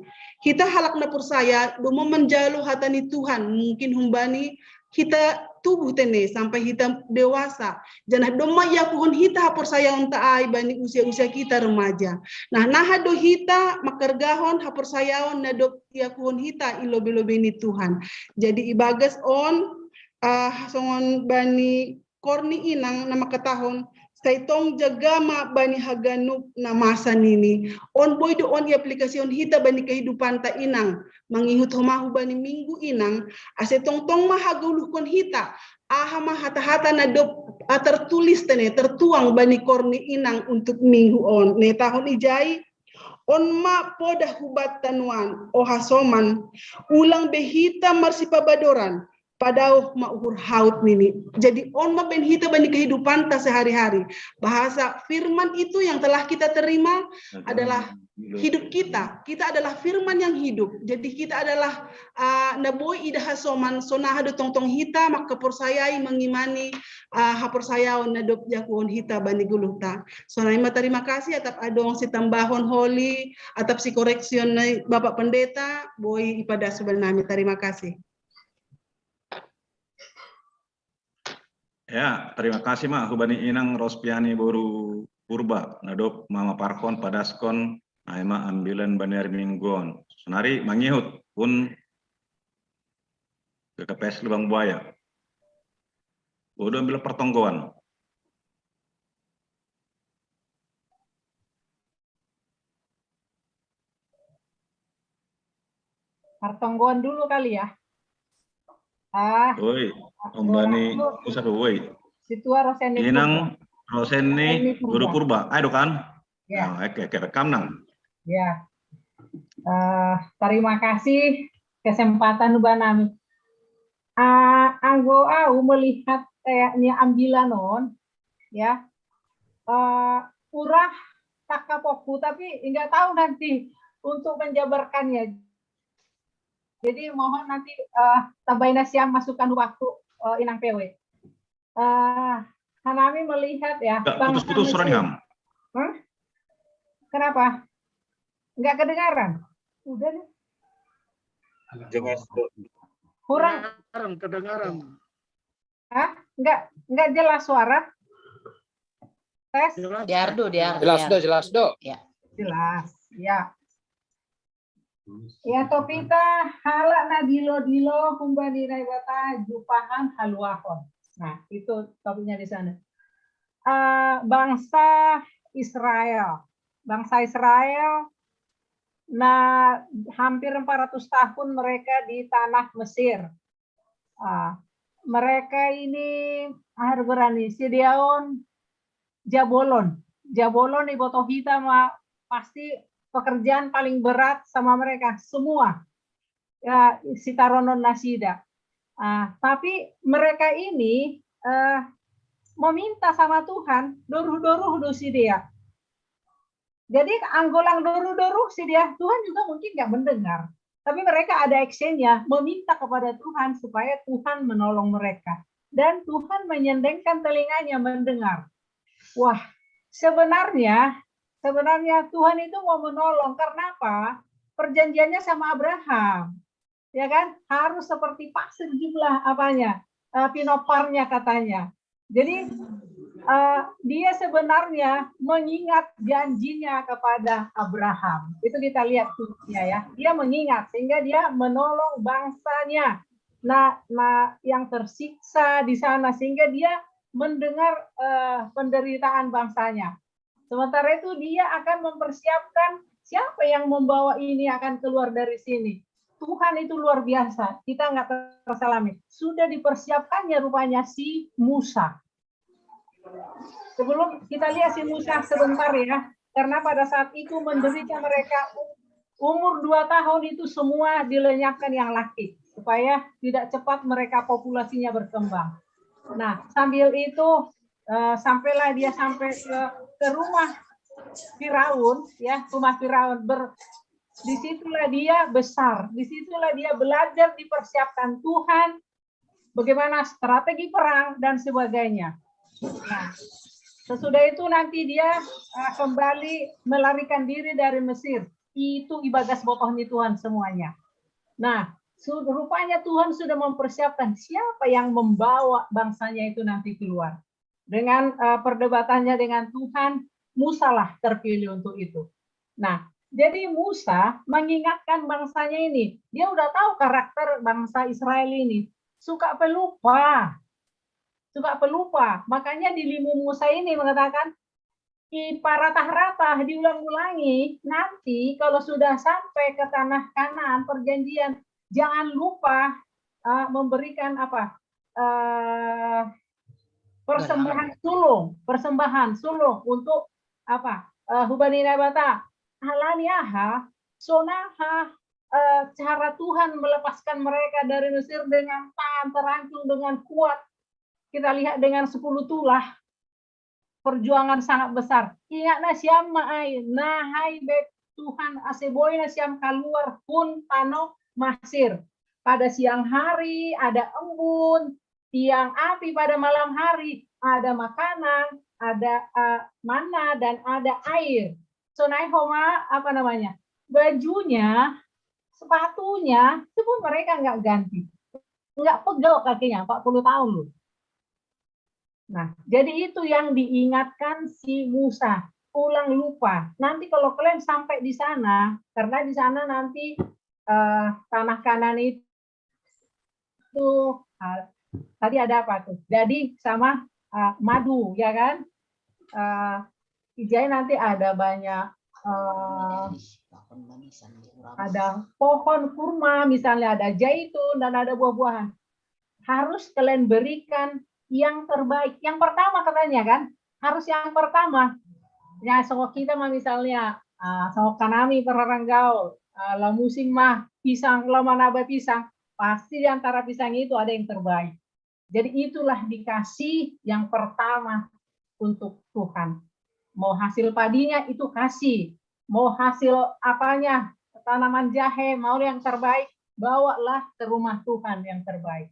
Kita halak na porsaya, domo menjalo hata ni Tuhan, mungkin humbani hita tubuh tene sampai hita dewasa. Janah domma iakuhon hita haporsayaon ta ai bani usia-usia kita remaja. Nah, naha do hita makergahon haporsayaon na do iakuhon hita i lobe-lobe ni Tuhan. Jadi ibagas on uh, songon bani korni inang na makatahon sai tong jaga ma bani haganup na masa nini. On boi do on iaplikasi on hita bani kehidupan ta inang. Mangihut homahu bani minggu inang, ase tongtong ma hagoluhkon hita aha ma hata-hata na dop tertulis tene tertuang bani korni inang untuk minggu on. Ne tahun ijai on ma poda hubat tanuan oha soman ulang behita marsipabadoran padauh ma uhur haut nini. Jadi on ma ben hita bani kehidupan ta sehari-hari. Bahasa firman itu yang telah kita terima adalah hidup kita. Kita adalah firman yang hidup. Jadi kita adalah uh, na boi ida hasoman, sonaha do tongtong hita maka porsayai mengimani uh, haporsayaon na dop jakuon hita bani guluhta. Sonai ma terima kasih atap adong si tambahon holi atap si koreksion na Bapak Pendeta boi ipada subanami. Terima kasih. Ya, terima kasih ma hubani inang Rospiani boru Purba nadop mama parkon padaskon aima ambilan bani ari minggon. Sonari mangihut pun ke K P S Lubang Buaya. Udah ambil pertonggoan. Pertonggoan dulu kali ya. Ah. Oi, Om Bani pusat oi. Situa Roseni. Inang Roseni Guru Purba. Ayo kan? Ya. Nah, oke, oke, rekam nang. Ya. Uh, terima kasih kesempatan ubanami. Uh, anggo au melihat kayaknya ambilan on, ya. Uh, urah tak kapokku, tapi nggak tahu nanti untuk menjabarkannya. Jadi mohon nanti uh, tambahin siang masukan waktu uh, inang P W. Uh, Hanami melihat ya. Putus-putus suaranya. Huh? Kenapa? Nggak kedengaran? Udah deh. Jelas tuh. Kurang. Kedengaran, kedengaran. Hah? Nggak, nggak jelas suara. Tes. Diardu, diardu. Jelas do, jelas do. Ya. Jelas, ya. Ya topita halak na dilo-dilo humbani Naibata jupahan haluahon. Nah, itu topiknya di sana. Uh, bangsa Israel. Bangsa Israel, nah hampir empat ratus tahun mereka di tanah Mesir. Uh, mereka ini akhir berani, sidiaon jabolon. Jabolon iboto hita ma pasti pekerjaan paling berat sama mereka semua. Ya, sitaronon nasida. Uh, tapi mereka ini uh, meminta sama Tuhan, doruh-doruh do sidia. Jadi anggo lang doruh-doruh sidia, Tuhan juga mungkin nggak mendengar. Tapi mereka ada actionnya, meminta kepada Tuhan supaya Tuhan menolong mereka. Dan Tuhan menyendengkan telinganya mendengar. Wah, sebenarnya sebenarnya Tuhan itu mau menolong. Karena apa? Perjanjiannya sama Abraham. Ya kan? Harus seperti pasir jumlah apanya? Uh, pinoparnya katanya. Jadi uh, dia sebenarnya mengingat janjinya kepada Abraham. Itu kita lihat tulisnya ya. Dia mengingat sehingga dia menolong bangsanya. na, na, yang tersiksa di sana, sehingga dia mendengar uh, penderitaan bangsanya. Sementara itu dia akan mempersiapkan siapa yang membawa ini akan keluar dari sini. Tuhan itu luar biasa, kita nggak terselami. Sudah dipersiapkannya rupanya si Musa. Sebelum kita lihat si Musa sebentar ya, karena pada saat itu menderita mereka umur dua tahun itu semua dilenyapkan yang laki supaya tidak cepat mereka populasinya berkembang. Nah, sambil itu uh, sampailah dia sampai ke, ke rumah Firaun, ya, rumah Firaun. Ber, disitulah dia besar, disitulah dia belajar dipersiapkan Tuhan, bagaimana strategi perang dan sebagainya. Nah, sesudah itu nanti dia uh, kembali melarikan diri dari Mesir. Itu ibadah botohnya Tuhan semuanya. Nah, rupanya Tuhan sudah mempersiapkan siapa yang membawa bangsanya itu nanti keluar. Dengan uh, perdebatannya dengan Tuhan, Musalah terpilih untuk itu. Nah, jadi Musa mengingatkan bangsanya ini. Dia udah tahu karakter bangsa Israel ini. Suka pelupa. Suka pelupa. Makanya di limu Musa ini mengatakan, diparatah-ratah, diulang-ulangi, nanti kalau sudah sampai ke tanah Kanaan perjanjian, jangan lupa uh, memberikan apa? Uh, persembahan sulung, persembahan sulung untuk apa? Uh, hubani nabata. Halaniaha, sonaha, uh, cara Tuhan melepaskan mereka dari Mesir dengan tangan terancung, dengan kuat. Kita lihat dengan sepuluh tulah. Perjuangan sangat besar. Ingat na siam maai, nahai be Tuhan aseboina siam keluar hun tano Masir. Pada siang hari ada embun, tiang api pada malam hari, ada makanan, ada uh, mana dan ada air. Sonai homa apa namanya? Bajunya, sepatunya itu pun mereka nggak ganti. Nggak pegel kakinya, empat puluh tahun loh. Nah, jadi itu yang diingatkan si Musa. Ulang lupa. Nanti kalau kalian sampai di sana, karena di sana nanti uh, tanah Kanaan itu uh, tadi ada apa tuh? Jadi sama uh, madu, ya kan? Uh, Ijai nanti ada banyak uh, ada pohon kurma, misalnya ada zaitun dan ada buah-buahan. Harus kalian berikan yang terbaik. Yang pertama katanya kan, harus yang pertama. Ya, so kita mah misalnya, uh, so kanami perarang gaul, uh, la musim mah pisang, la manaba pisang, pasti di antara pisang itu ada yang terbaik. Jadi itulah dikasih yang pertama untuk Tuhan. Mau hasil padinya itu kasih, mau hasil apanya, tanaman jahe, mau yang terbaik, bawalah ke rumah Tuhan yang terbaik.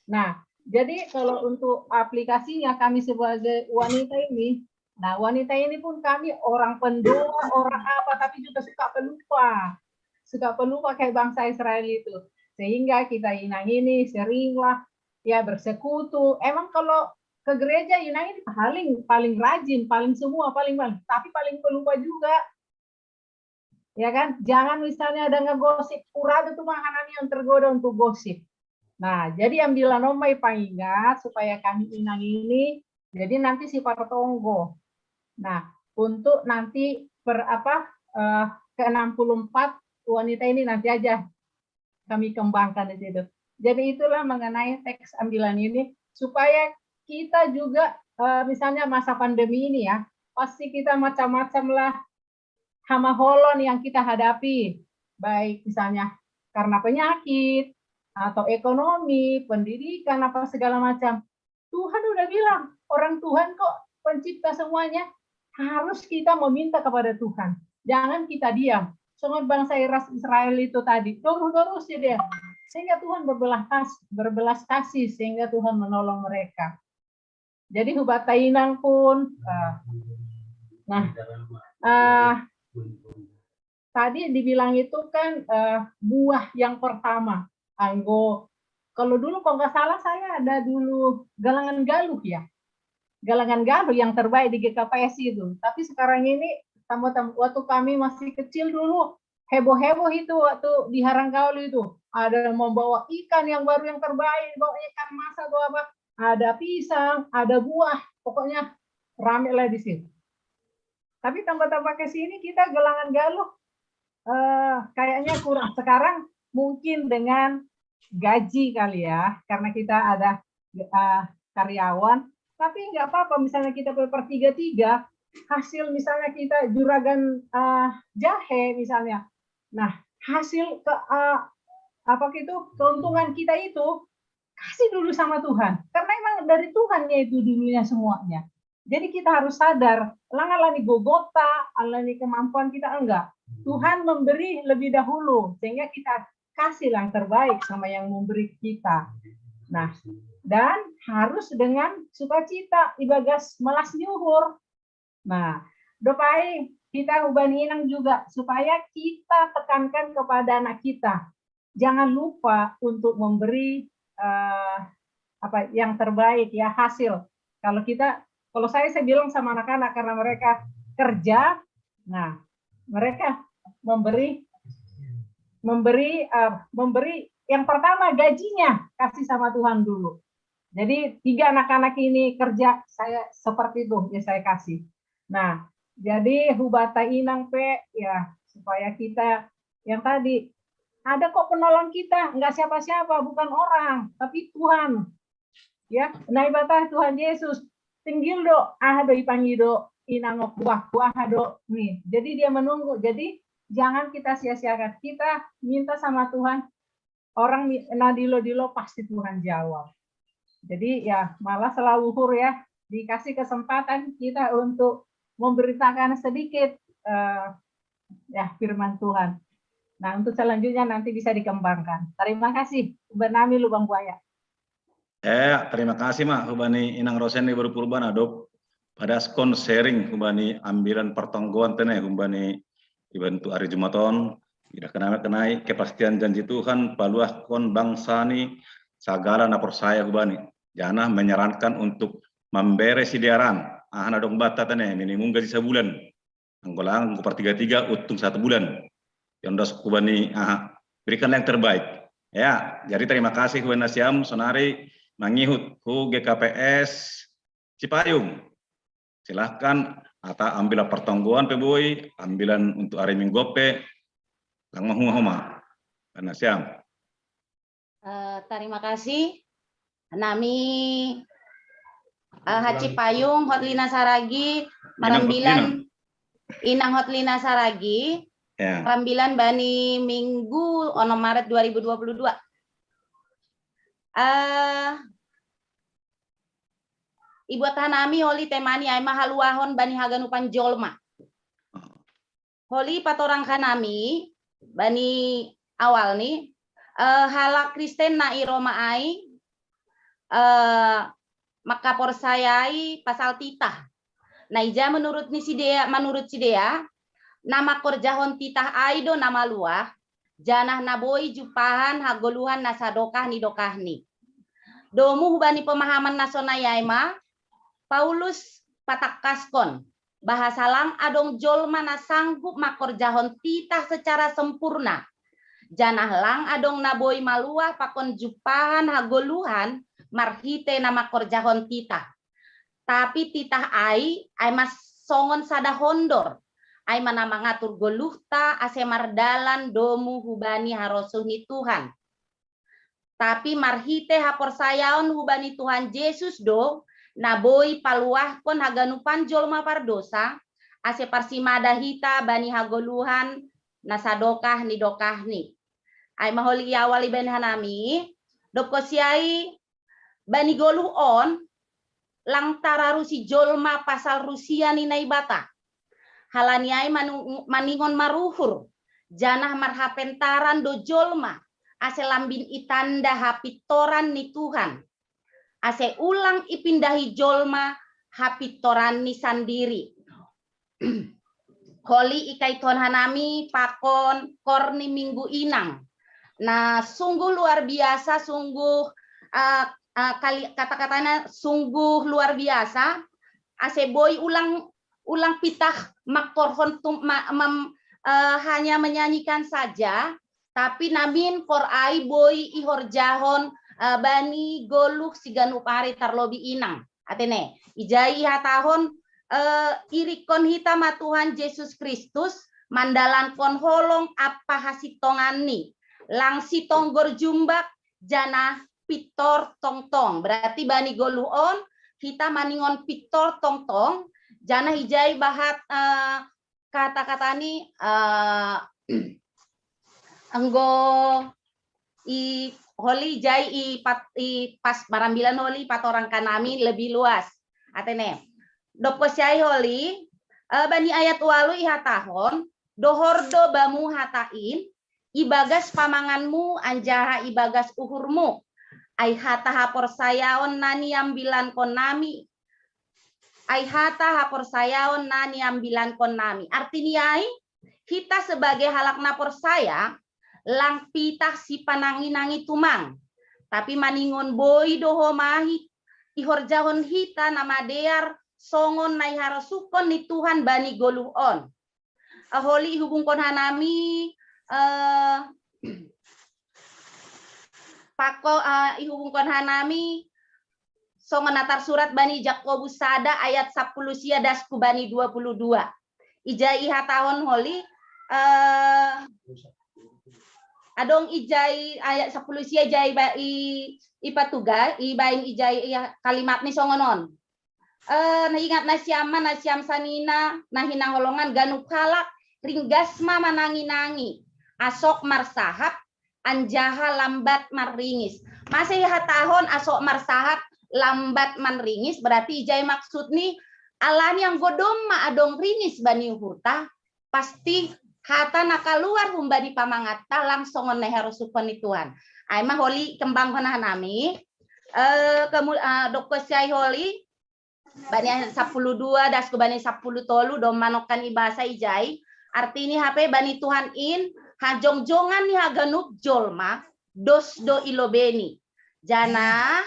Nah, jadi kalau untuk aplikasinya kami sebagai wanita ini, nah wanita ini pun kami orang pendoa, orang apa, tapi juga suka pelupa. Suka pelupa kayak bangsa Israel itu. Sehingga kita inang ini seringlah ya bersekutu. Emang kalau ke gereja inang ini paling paling rajin, paling semua, paling paling, tapi paling pelupa juga. Ya kan? Jangan misalnya ada ngegosip, pura itu mah yang tergoda untuk gosip. Nah, jadi ambilan omai pengingat supaya kami inang ini, jadi nanti si pertonggo. Nah, untuk nanti per apa uh, ke enam puluh empat wanita ini nanti aja kami kembangkan di situ. Jadi itulah mengenai teks ambilan ini supaya kita juga uh, misalnya masa pandemi ini ya, pasti kita macam-macam lah hama holon yang kita hadapi, baik misalnya karena penyakit atau ekonomi, pendidikan, apa segala macam. Tuhan udah bilang, orang Tuhan kok pencipta semuanya, harus kita meminta kepada Tuhan. Jangan kita diam. Sangat bangsa Israel itu tadi, terus-terus ya dia. Sehingga Tuhan berbelas kasih, berbelas kasih sehingga Tuhan menolong mereka. Jadi hubat tainang pun. Uh, nah, uh, tadi dibilang itu kan uh, buah yang pertama. Anggo, kalau dulu kalau nggak salah saya ada dulu galangan galuh ya. Galangan galuh yang terbaik di G K P S itu. Tapi sekarang ini tamu-tamu waktu kami masih kecil dulu heboh-heboh itu waktu di Harangkauli itu. Ada membawa ikan yang baru, yang terbaik, bawa ikan mas atau apa, ada pisang, ada buah, pokoknya rame lah di situ. Tapi tambah-tambah ke sini kita Gelangan Galuh eh, kayaknya kurang. Sekarang mungkin dengan gaji kali ya, karena kita ada eh, karyawan. Tapi nggak apa-apa, misalnya kita per tiga tiga, hasil misalnya kita juragan eh, jahe misalnya. Nah, hasil ke eh, apa gitu, keuntungan kita itu kasih dulu sama Tuhan. Karena emang dari Tuhan ya itu dulunya semuanya. Jadi kita harus sadar, lang alani gogota, alani kemampuan kita enggak. Tuhan memberi lebih dahulu, sehingga kita kasih yang terbaik sama yang memberi kita. Nah, dan harus dengan sukacita, ibagas melas nyuhur. Nah, dopai kita ubah ninang juga supaya kita tekankan kepada anak kita. Jangan lupa untuk memberi eh, apa yang terbaik ya, hasil. Kalau kita, kalau saya saya bilang sama anak-anak, karena mereka kerja, nah, mereka memberi memberi eh, memberi yang pertama gajinya kasih sama Tuhan dulu. Jadi tiga anak-anak ini kerja, saya seperti itu ya saya kasih. Nah, jadi hubata inang pe ya supaya kita yang tadi ada kok penolong kita, nggak siapa-siapa, bukan orang, tapi Tuhan. Ya, nai bata Tuhan Yesus, tinggil do, ah do ipangi do, inangok buah, buah do nih. Jadi dia menunggu. Jadi jangan kita sia-siakan. Kita minta sama Tuhan, orang nadilo-dilo pasti Tuhan jawab. Jadi ya malah selalu uhur ya, dikasih kesempatan kita untuk memberitakan sedikit uh, ya firman Tuhan. Nah, untuk selanjutnya nanti bisa dikembangkan. Terima kasih. Bernami Lubang Buaya. Eh, terima kasih mak hubani Inang Rosen di baru purban adop. Pada skon sharing hubani ambilan pertonggoan tene hubani ibantu hari Jumaton. Tidak kenai kenai kepastian janji Tuhan paluah kon bangsa ni sagala na percaya hubani. Jana menyarankan untuk membere sidiaran. Ah, na dong bata tene minimum gaji sebulan. Anggolang anggo per tiga tiga untung satu bulan. Yondos kubani aha, berikanlah yang terbaik. Ya, jadi terima kasih kubani nasiam sonari mangihut ku G K P S Cipayung. Silahkan ata ambil pertonggoan pe boy, ambilan untuk hari Minggu pe lang mahuma-huma. Karena siam. Uh, terima kasih. Nami uh, Haci Payung, Hotlina Saragi, Marambilan Inang Hotlina Saragi, ya. Marambilan bani Minggu ono Maret dua ribu dua puluh dua. Uh, Ibu Tanami oli temani ai mahaluahon bani haganupan jolma. Holi patorang hanami bani awal ni eh, halak Kristen na i Roma ai eh, makaporsayai pasal titah. Na ija menurut ni sidea, menurut sidea, na makorjahon titah ai do na maluah, janah na boi jumpahan hagoluhan na sadokah ni dokahni. Domu hubani pemahaman na sonai ai ma, Paulus patakkaskon, bahasa lang adong jolma na sanggup makorjahon titah secara sempurna, janah lang adong na boi maluah pakon jumpahan hagoluhan marhite na makorjahon titah. Tapi titah ai, ai mas songon sada hondor, ai mana mangatur goluhta ase mardalan domu hubani harosuh ni Tuhan. Tapi marhite haporsayaon hubani Tuhan Jesus do, na boi paluahkon haganupan jolma pardosa, ase parsimada hita bani hagoluhan na sadokah ni dokahni. Ai maholi iawal ibani hanami, dobkosiai bani goluh on, lang tararusi jolma pasal rusia ni Naibata. Halani ai maningon maruhur, janah marhapentaran do jolma, ase lambin itanda hapintoran ni Tuhan. Ase ulang ipindahi jolma hapintoran ni sandiri. Holi ikaithon hanami pakon kor ni minggu inang. Na sungguh luar biasa, sungguh uh, uh, kata-katanya sungguh luar biasa. Ase boi ulang ulang pitah makorhon tum, ma, mam, eh, hanya menyanyikan saja, tapi namin for ai boi ihorjahon, eh, bani goluh siganup ari tarlobi inang. Atene, ijai ihatahon, eh, irikkon hita ma Tuhan Jesus Kristus mandalankon holong ampa hasintonganni, lang sitonggor jumbak janah pintor tongtong. Berarti bani goluh on hita maningon pintor tongtong, janah ijai bahat, eh, kata-katani, eh, enggo i holi ijai i pat, i pas marambilan holi patorangkan nami lebih luas. Atene, dopko siai holi, eh, bani ayat ualu ihatahon, dohor do bamu hata in, ibagas pamanganmu anjaha ibagas uhurmu. Ai hata haporsayaon na niambilankon nami, ai hata haporsayaon na niambilankon nami. Artini ai, hita sebagai halak na porsaya, lang pitah sipanangi-nangi tumang. Tapi maningon boi do ho ma hi, ihorjahon hita na madear songon na iharosuhkon ni Tuhan bani goluh on. Eh, holi ihubungkon hanami, eh, pako, eh, ihubungkon hanami songon na tarsurat bani Jakobus sada ayat sapuluh sia dasku bani dua puluh dua. Ijai ihatahon holi, eh, adong ijai ayat sapuluh sia ijai ba i, ipatuga, ibaen ijai ia kalimatni songon on. Eh, na ingat nasiam ma, nasiam sanina, na hinaholongan, ganup halak ringgas ma manangi-nangi, asok marsahap, anjaha lambat marringis. Masa ihatahon asok marsahap, lambat marringis, berarti ijai maksudni, alani anggo domma adong ringis bani uhurta, pasti hata na kaluar humbani pamangatta lang songon na iharosuhkon ni Tuhan. Ai ma holi kembanghon hanami, eh, kemu-, eh, dopko siai holi, bani sapuluh dua dasku bani sapuluh tolu, domma nongkan ibasa ijai. Artini hape bani Tuhan in, hajongjongan ni haganup jolma, dos do ilobeni. Janah,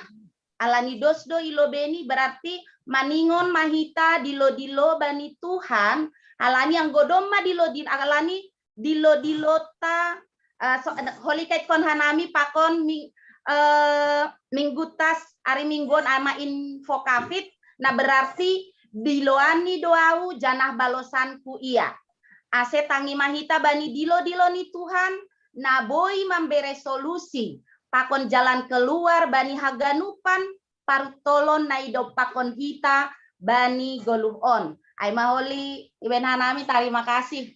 alani dos do ilobeni berarti maningon ma hita dilo-dilo bani Tuhan, alani anggo domma dilo-dilo, alani dilo-dilota, eh, so, holi kaitkon hanami pakon ming-, eh, mingguta ari Minggu on ai ma Invocavit, na berarti diloanni do ahu janah balosanku ia. Ase tangi ma hita bani dilo-dilo ni Tuhan, na boi mambere solusi, pakon jalan keluar bani haganupan paruntolon na idompakkon hita bani goluh on. Ai ma holi ibaen hanami, tarima kasih.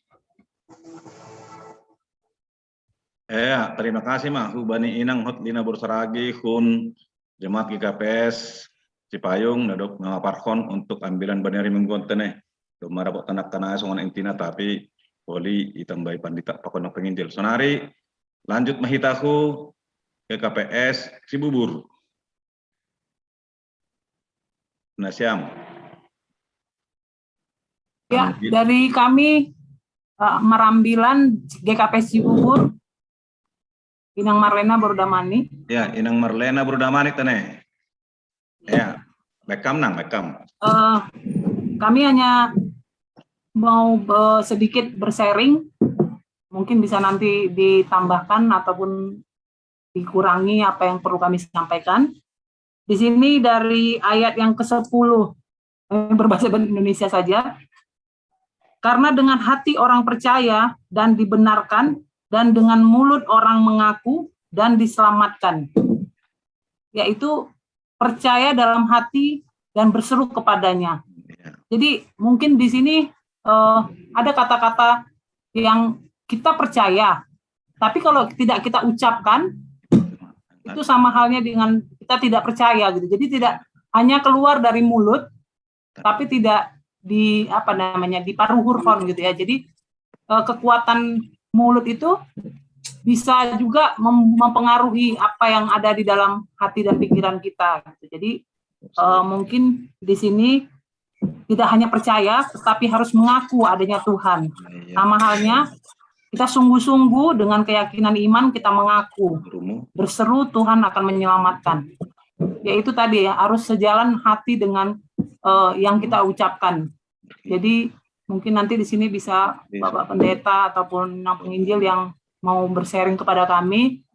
Ea, tarima kasih ma hubani inang hot lina borsaragi hun jemaat G K P S Cipayung na dob mamaparhon untuk ambilan bani ari Minggu on tene. Domma dapot tanak kanai songon intina, tapi holi itambai pandita pakon na penginjil. Sonari lanjut ma hita hu G K P S Cibubur. Nasiam. Ya, dari kami, eh, Marambilan G K P S Cibubur, Inang Marlena Bordamani. Ya, Inang Marlena Bordamani tene. Ya, welcome nang, welcome. Eh, kami hanya mau, eh, sedikit bersharing, mungkin bisa nanti ditambahkan ataupun dikurangi apa yang perlu kami sampaikan. Di sini dari ayat yang kesepuluh, eh, berbahasa Indonesia saja. Karena dengan hati orang percaya dan dibenarkan, dan dengan mulut orang mengaku dan diselamatkan. Yaitu percaya dalam hati dan berseru kepadanya. Jadi mungkin di sini, eh, ada kata-kata yang kita percaya, tapi kalau tidak kita ucapkan, itu sama halnya dengan kita tidak percaya gitu. Jadi tidak hanya keluar dari mulut, tapi tidak di, apa namanya, diparuhurhon gitu ya. Jadi, eh, kekuatan mulut itu bisa juga mem-, mempengaruhi apa yang ada di dalam hati dan pikiran kita gitu. Jadi, eh, mungkin di sini tidak hanya percaya, tetapi harus mengaku adanya Tuhan. Sama halnya, kita sungguh-sungguh dengan keyakinan iman kita mengaku, berseru, Tuhan akan menyelamatkan. Yaitu tadi ya, harus sejalan hati dengan, eh, yang kita ucapkan. Jadi Mungkin nanti di sini bisa Bapak Pendeta ataupun yang penginjil yang mau bersharing kepada kami,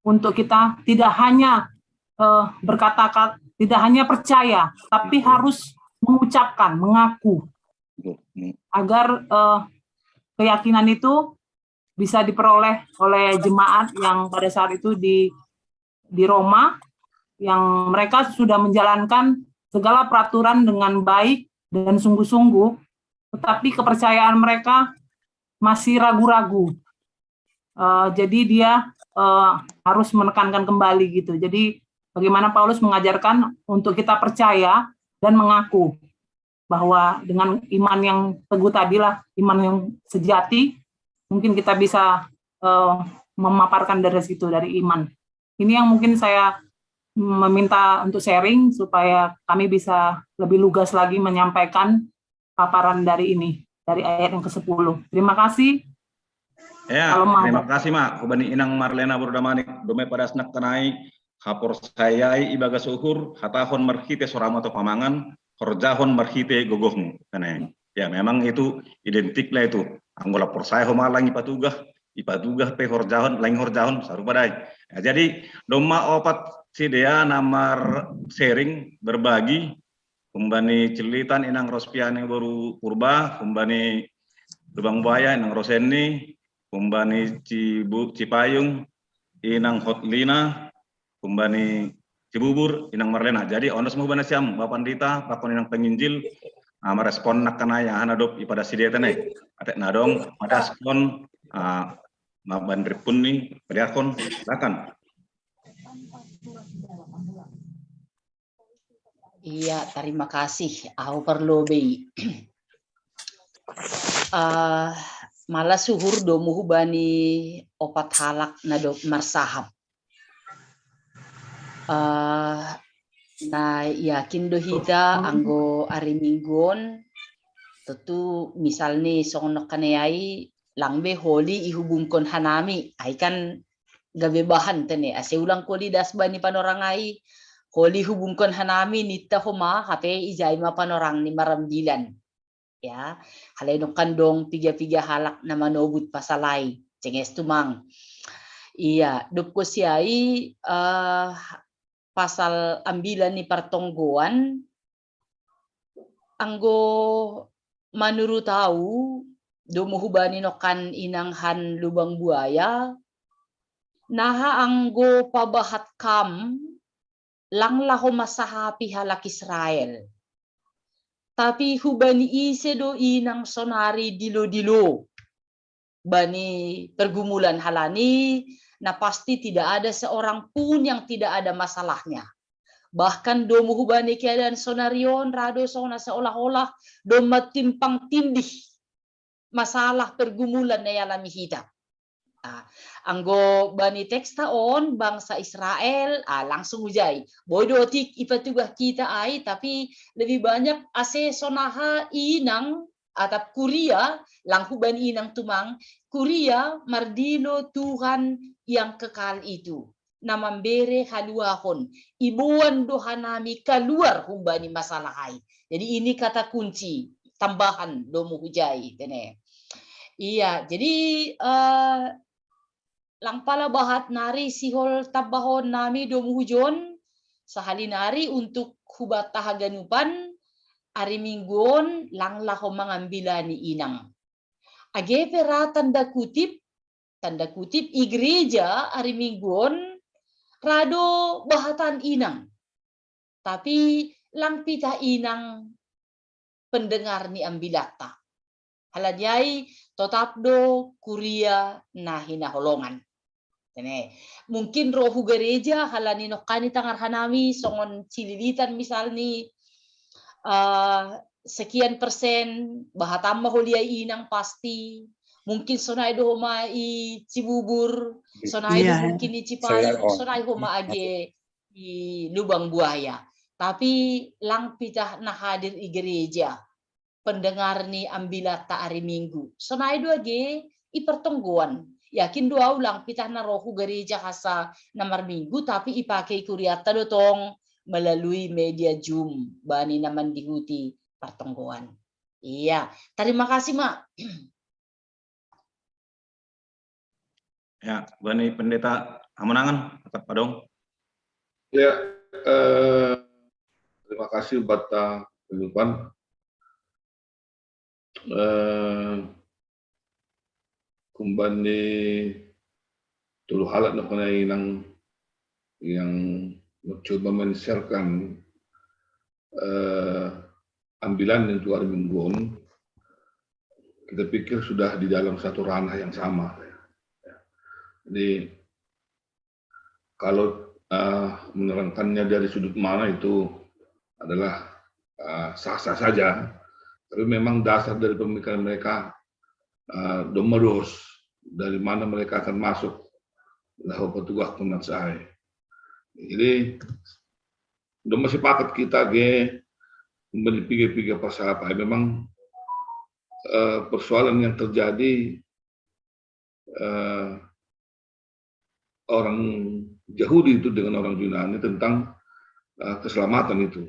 untuk kita tidak hanya eh, berkata-kata, tidak hanya percaya, tapi harus mengucapkan, mengaku, agar eh, keyakinan itu bisa diperoleh oleh jemaat yang pada saat itu di di Roma, yang mereka sudah menjalankan segala peraturan dengan baik dan sungguh-sungguh, tetapi kepercayaan mereka masih ragu-ragu. Eh, jadi dia eh, harus menekankan kembali gitu. Jadi bagaimana Paulus mengajarkan untuk kita percaya dan mengaku bahwa dengan iman yang teguh tadilah, iman yang sejati, mungkin kita bisa eh, memaparkan dari situ, dari iman. Ini yang mungkin saya meminta untuk sharing supaya kami bisa lebih lugas lagi menyampaikan paparan dari ini, dari ayat yang ke sepuluh. Terima kasih. Ya, terima kasih, Mak. Hubani Inang Marlena Bordamanik, dome pada senak kenai, haporsayai ibagas uhur, hatahon marhite sorama to pamangan, horjahon marhite gogohmu. Kene. Ya, memang itu identik lah itu. Anggo la porsaya homa lang ipatugah, ipatugah pe horjahon, lang horjahon, sarupa dai. Ya, jadi domma opat sidea na mar sharing, berbagi, humbani Cilitan Inang Rospiani boru Purba, humbani Lubang Buaya Inang Rosenni, humbani Cibu, Cipayung Inang Hotlina, humbani Cibubur Inang Marlena. Jadi onos mo humbani siam Bapak Pandita, pakon Inang penginjil, uh, merespon nak kena ya hana dop ipada sidetene. Atek nadong pada spon uh, maban ripun ni padiakon, silakan. Iya, terima kasih. Au perlu bei. Uh, malah suhur domu hubani opat halak na do marsahap. Uh, na yakin do hita anggo ari mingguon, tentu misalni songon nokkanai langbe holi ihubungkon hanami, ai kan gabe bahan tene, ase ulang koli das bani panorang ai, holi hubungkon hanami ninta homa, hape ijai ma panorang ni marambilan. Ya, halai nongkan dong piga-piga halak na manobut pasal ai, cenges tumang. Iya, dopko siai uh, pasal ambilan ni partonggoan, anggo manurut au, domu hubani nongkan Inang Han Lubang Buaya, naha anggo pabahat kam lang laho masahapi halak Israel. Tapi hubani ise do Inang sonari dilo-dilo bani pergumulan halani, na pasti tidak ada seorang pun yang tidak ada masalahnya. Bahkan domu hubani keadaan sonarion rado sona seolah-olah domma timpang tindih masalah pergumulan na ialami hita. Nah, anggo bani teksta on bangsa Israel, ah, langsung ujai. Boi do otik ipatugah kita ai, tapi lebih banyak ase sonaha Inang atap kuria, lang hubani Inang tumang, kuria mardilo Tuhan yang kekal itu, na mambere haluahon, iboan do hanami kaluar humbani masalah ai. Jadi ini kata kunci, tambahan domu hujai tene. Iya, jadi uh, lang pala bahat nari sihol tambahon nami domu hujon, sahali nari untuk hubata haganupan ari mingguon lang laho mangambilani Inang. Age pe ra tanda kutip, tanda kutip i gereja ari mingguon rado bahatan Inang. Tapi lang pitah Inang pendengar ni ambilatta. Halani ai totap do kuria na hinaholongan. Tene. Mungkin ro hu gereja halani nongkan i tangar hanami songon Cililitan misalni uh, sekian persen bahatam ma holiai Inang pasti. Mungkin sonai do homa i Cibubur, sonai do mungkin i Cipayung, sonai homa age i Lubang Buaya. Tapi lang pitah na hadir i gereja pendengar ni ambilatta ari Minggu. Sonai do age i partonggoan. Yakin do au lang pitah na ro hu gereja hasa na marminggu, tapi ipake i kuriatta do tong melalui media Zoom bani na mandihuti partonggoan. Iya, terima kasih, Mak. Ya, bani Pendeta Amunangan, tetap padong. Ya, eh, terima kasih bata kehidupan. Eh, kumbani tulu halat na kena inang yang mencoba men-share-kan eh, ambilan yang keluar mingguan, kita pikir sudah di dalam satu ranah yang sama. Jadi kalau uh, menerangkannya dari sudut mana itu adalah uh, sah-sah saja, tapi memang dasar dari pemikiran mereka uh, domeros, dari mana mereka akan masuk lah petugas kunat saya. Jadi udah masih paket kita ge, beli piga-piga persyaratan. Memang uh, persoalan yang terjadi uh, orang Yahudi itu dengan orang Yunani tentang uh, keselamatan itu.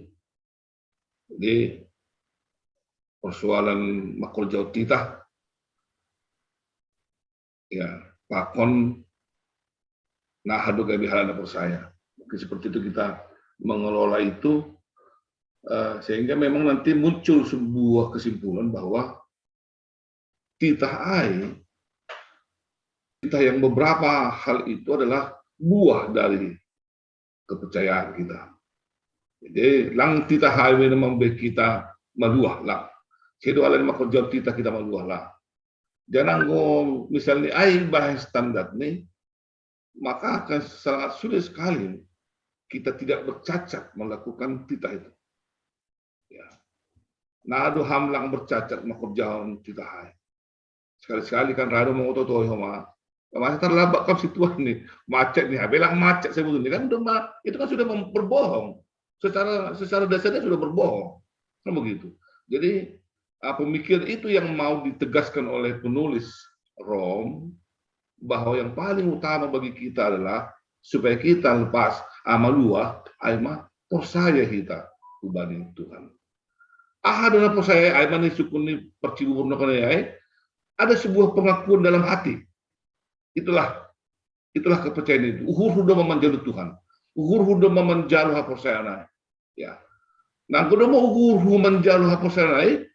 Jadi persoalan makul jauh titah, ya pakon nah hadu gabi halana percaya. Mungkin seperti itu kita mengelola itu uh, sehingga memang nanti muncul sebuah kesimpulan bahwa titah ai, titah yang beberapa hal itu adalah buah dari kepercayaan kita. Jadi lang titah ai memang kita maluah lah. Kedu ala makul jauh titah kita maluah lah. Jangan misalnya ai bahas standar nih, maka akan sangat sulit sekali kita tidak bercacat melakukan titah itu. Ya. Nah, aduh hamlang bercacat makul jauh titah ai. Sekali-sekali kan rado mau otot toy homa. Masa terlambat kau situan nih, macet nih, belang macet sebetulnya kan udah itu kan sudah berbohong. Secara secara dasarnya sudah berbohong. Kan begitu. Jadi pemikiran itu yang mau ditegaskan oleh penulis Rom bahwa yang paling utama bagi kita adalah supaya kita lepas amalua aima percaya kita ubani Tuhan. Ah, adalah percaya aima ni sukun ni percibu purno kena ya. Ada sebuah pengakuan dalam hati. Itulah itulah kepercayaan itu. Uhur huda memanjalu Tuhan. Uhur huda memanjalu ha percayaan. Ya. Nah, kalau mau uhur memanjalu ha percayaan,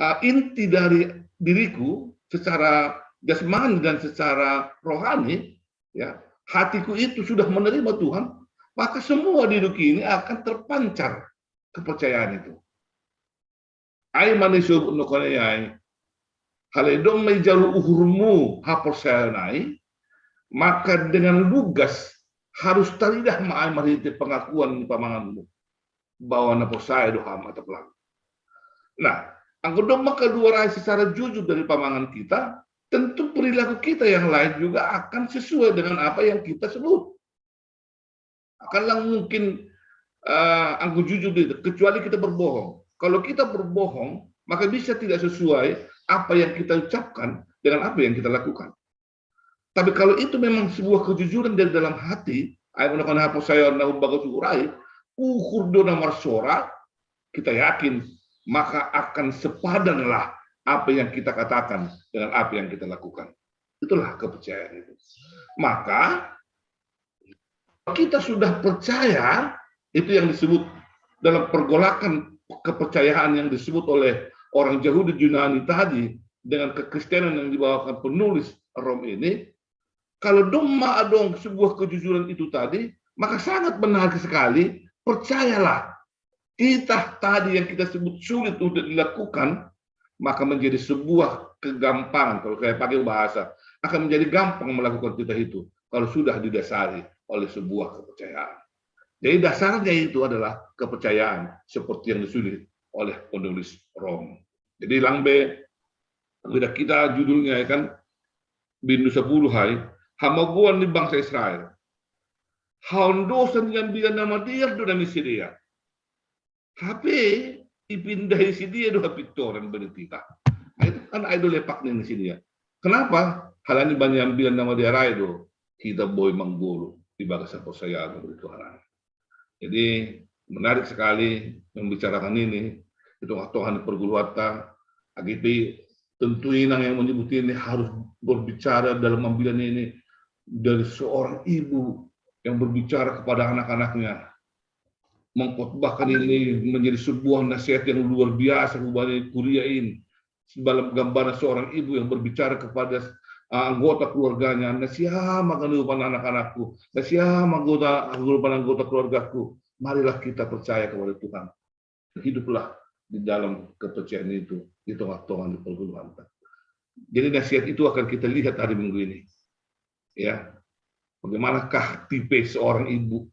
uh, inti dari diriku secara jasmani dan secara rohani, ya, hatiku itu sudah menerima Tuhan, maka semua di dunia ini akan terpancar kepercayaan itu. Ai manusia no kone ai. Hale dong mai jalu uhurmu ha percaya nai, maka dengan lugas harus taridah ma ai marhite pengakuan pamanganmu bahwa na percaya doha mata pelang. Nah, anggo dong maka dua rai secara jujur dari pamangan kita, tentu perilaku kita yang lain juga akan sesuai dengan apa yang kita sebut. Akan lang mungkin uh, anggo jujur itu, kecuali kita berbohong. Kalau kita berbohong, maka bisa tidak sesuai apa yang kita ucapkan dengan apa yang kita lakukan. Tapi kalau itu memang sebuah kejujuran dari dalam hati, ai manakan hapo saya na umbaga surai, ukur dona marsora, kita yakin maka akan sepadanlah apa yang kita katakan dengan apa yang kita lakukan. Itulah kepercayaan itu. Maka kita sudah percaya, itu yang disebut dalam pergolakan kepercayaan yang disebut oleh orang Yahudi Yunani tadi dengan kekristenan yang dibawakan penulis Rom ini, kalau domma adong sebuah kejujuran itu tadi, maka sangat menarik sekali. Percayalah, titah tadi yang kita sebut sulit untuk dilakukan, maka menjadi sebuah kegampangan. Kalau saya pakai bahasa, akan menjadi gampang melakukan titah itu kalau sudah didasari oleh sebuah kepercayaan. Jadi dasarnya itu adalah kepercayaan seperti yang disulit oleh penulis Rom. Jadi langbe beda kita judulnya ya kan bindu sepuluh hai hamaguan di bangsa Israel. Haon dosa dengan bilan nama dia do nami si dia. Hape ipindahi si dia do hapintoran bani titah. Itu kan ai do lepak ni si dia. Kenapa? Halani banyak bilan nama dia rai do kita boy manggulu di bagasan percayaan dari Tuhan. Jadi menarik sekali membicarakan ini di tengah-tengah perguluan ta Agi pe, tentu inang yang menyebut ini harus berbicara dalam ambilan ini dari seorang ibu yang berbicara kepada anak-anaknya. Mengkhotbahkan ini menjadi sebuah nasihat yang luar biasa hubani kuria ini. Dalam gambaran seorang ibu yang berbicara kepada, uh, anggota keluarganya, "Na sia ma ganupan anak-anakku, na sia ma ganupan anggota keluargaku." Marilah kita percaya kepada Tuhan. Hiduplah di dalam kepercayaan itu di tengah-tengah di pergumulan. Jadi nasihat itu akan kita lihat hari Minggu ini. Ya, bagaimanakah tipe seorang ibu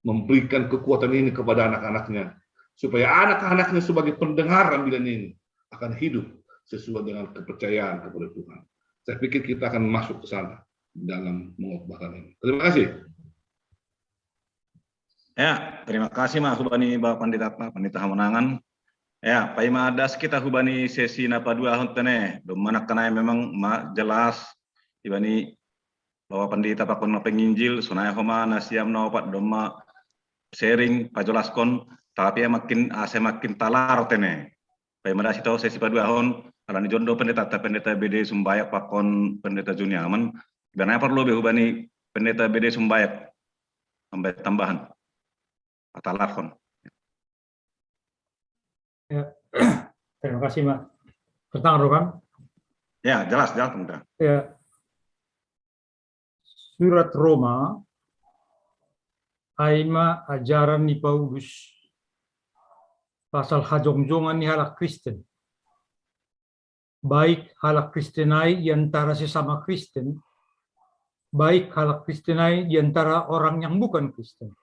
memberikan kekuatan ini kepada anak-anaknya, supaya anak-anaknya sebagai pendengar ambilan ini akan hidup sesuai dengan kepercayaan kepada Tuhan. Saya pikir kita akan masuk ke sana dalam mengkhotbahkan ini. Terima kasih. Ya, terima kasih ma hubani Bapak Pandita, Pak Pandita Hamonangan. Ya, paima das kita hubani sesi na paduahon tene, domma na kanai memang ma jelas ibani Bapak Pandita pakon na penginjil, sonai homa na siam na opat domma sharing, pajelaskon, tapi ya makin ase makin talar tene. Paima das kita sesi paduahon, alani jondo pendeta, ta pendeta B D Sumbayak pakon pendeta Juniaman, bana perlu be hubani pendeta B D Sumbayak. Tambah tambahan. Atalarhon. Ya. Terima kasih, Mak. Tertang, Rokan? Ya, jelas, jelas, Pendeta. Ya. Surat Roma, aima ajaran ni Paulus pasal hajongjongan ni halak Kristen. Baik halak Kristen ai i antara sesama Kristen, baik halak Kristen ai i antara orang yang bukan Kristen.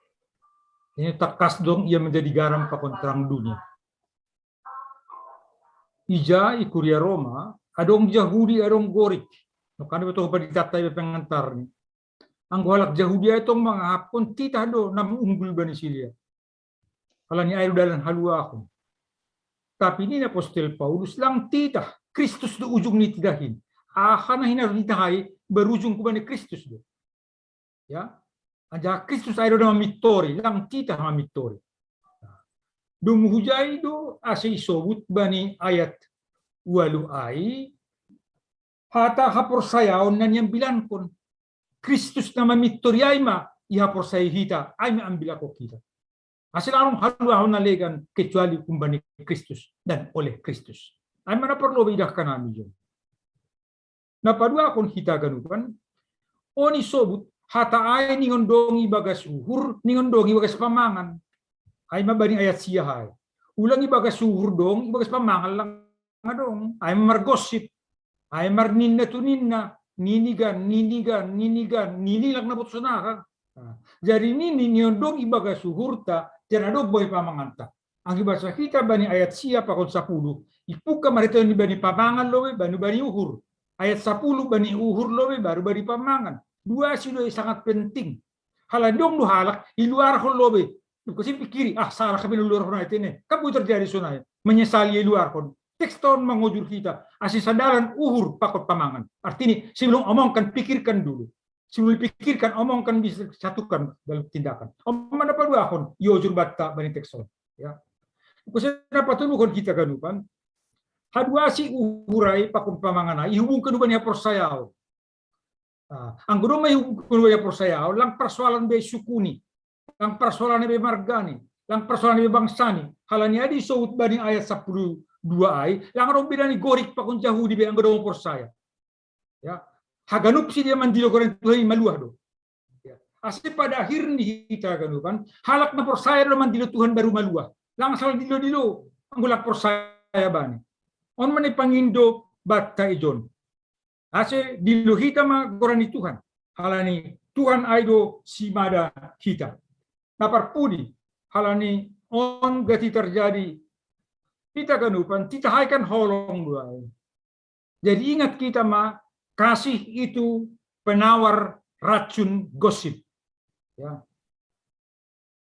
Ini takas dong ia menjadi garam pakon terang dunia. Ija i kuria Roma, adong Jahudi, adong Gorik. No kan betul pada ditatai pengantar ni. Anggo halak Jahudi ai tong mangahapkon titah do na unggul bani silia. Alani ai do dalan haluahon. Tapi nini apostel Paulus, lang titah, Kristus do ujung ni titah in. Aha na hinarus ni titah ai berujung hubani Kristus do. Ya. Anjaha Kristus ai do na mamintori, lang titah mamintori. Domu hujai do ase isobut bani ayat ualu ai hata haporsayaon na niambilankon. Kristus na mamintori ai ma ihaporsayai hita, ai ma ambilakon hita. Ase lang adong haluahon na legan kecuali humbani Kristus dan oleh Kristus. Ai ma na parlu be idahkan ami jo. Na paduahon hita ganupan, on isobut hata ai ningon dong ibagas uhur, ningon dong ibagas pamangan. Ai ma bani ayat sia ai. Ulang ibagas uhur dong, ibagas pamangan lang adong. Ai ma margosip. Ai marninna tu ninna, nini gan, nini gan, nini gan, nini lang na botosan aha. Jadi nini ningon dong ibagas uhurta, jala adong bohe pamanganta. Anggo ibasa hita bani ayat sia pakon sapuluh, ipungka marhitehon ni bani pamangan lobe, baru bani uhur. Ayat sapuluh bani uhur lobe, baru bani pamangan. Dua asi do i sangat penting. Halani dong do halak iluarhon lobe. Dukasi pikiri, ah, salah kami luarhon ai tene. Kan boi terjadi sonai. Menyesali iluarhon. Teks ton mangojur hita. Ase sandalan uhur pakon pamangan. Artini, sebelum omongkan, pikirkan dulu. Sebelum dipikirkan, omongkan, bisa satukan dalam tindakan. On ma na paduahon, iojur banta bani teks on. Ya. Dukasi na patoluhon hita ganupan. Haduasi uhur ai pakon pamangan ai ihubungkan hubani haporsayaon. Ah, anggo dong ma ihubungkan hubani haporsayaon, lang parsoalan be sukuni, lang parsoalan be margani, lang parsoalan be bangsani. Halani ai disobut bani ayat sapuluh dua ai, lang adong beda ni Gorik pakon Jahudi be anggo dong porsaya. Ya. Haganup sidea mandilo goran Tuhan i maluah do. Ya. Ase pada akhirni hita ganupan, halak na porsaya do mandilo Tuhan baru maluah. Lang sala dilo-dilo anggo lang porsaya bani. On ma na pangindo banta ijon. Ase dilo hita ma goran ni Tuhan. Halani Tuhan ai do simada hita. Na parpudi, halani on gati terjadi. Hita ganupan, titah ai kan holong do ai. Jadi ingat kita ma, kasih itu penawar racun gosip. Ya.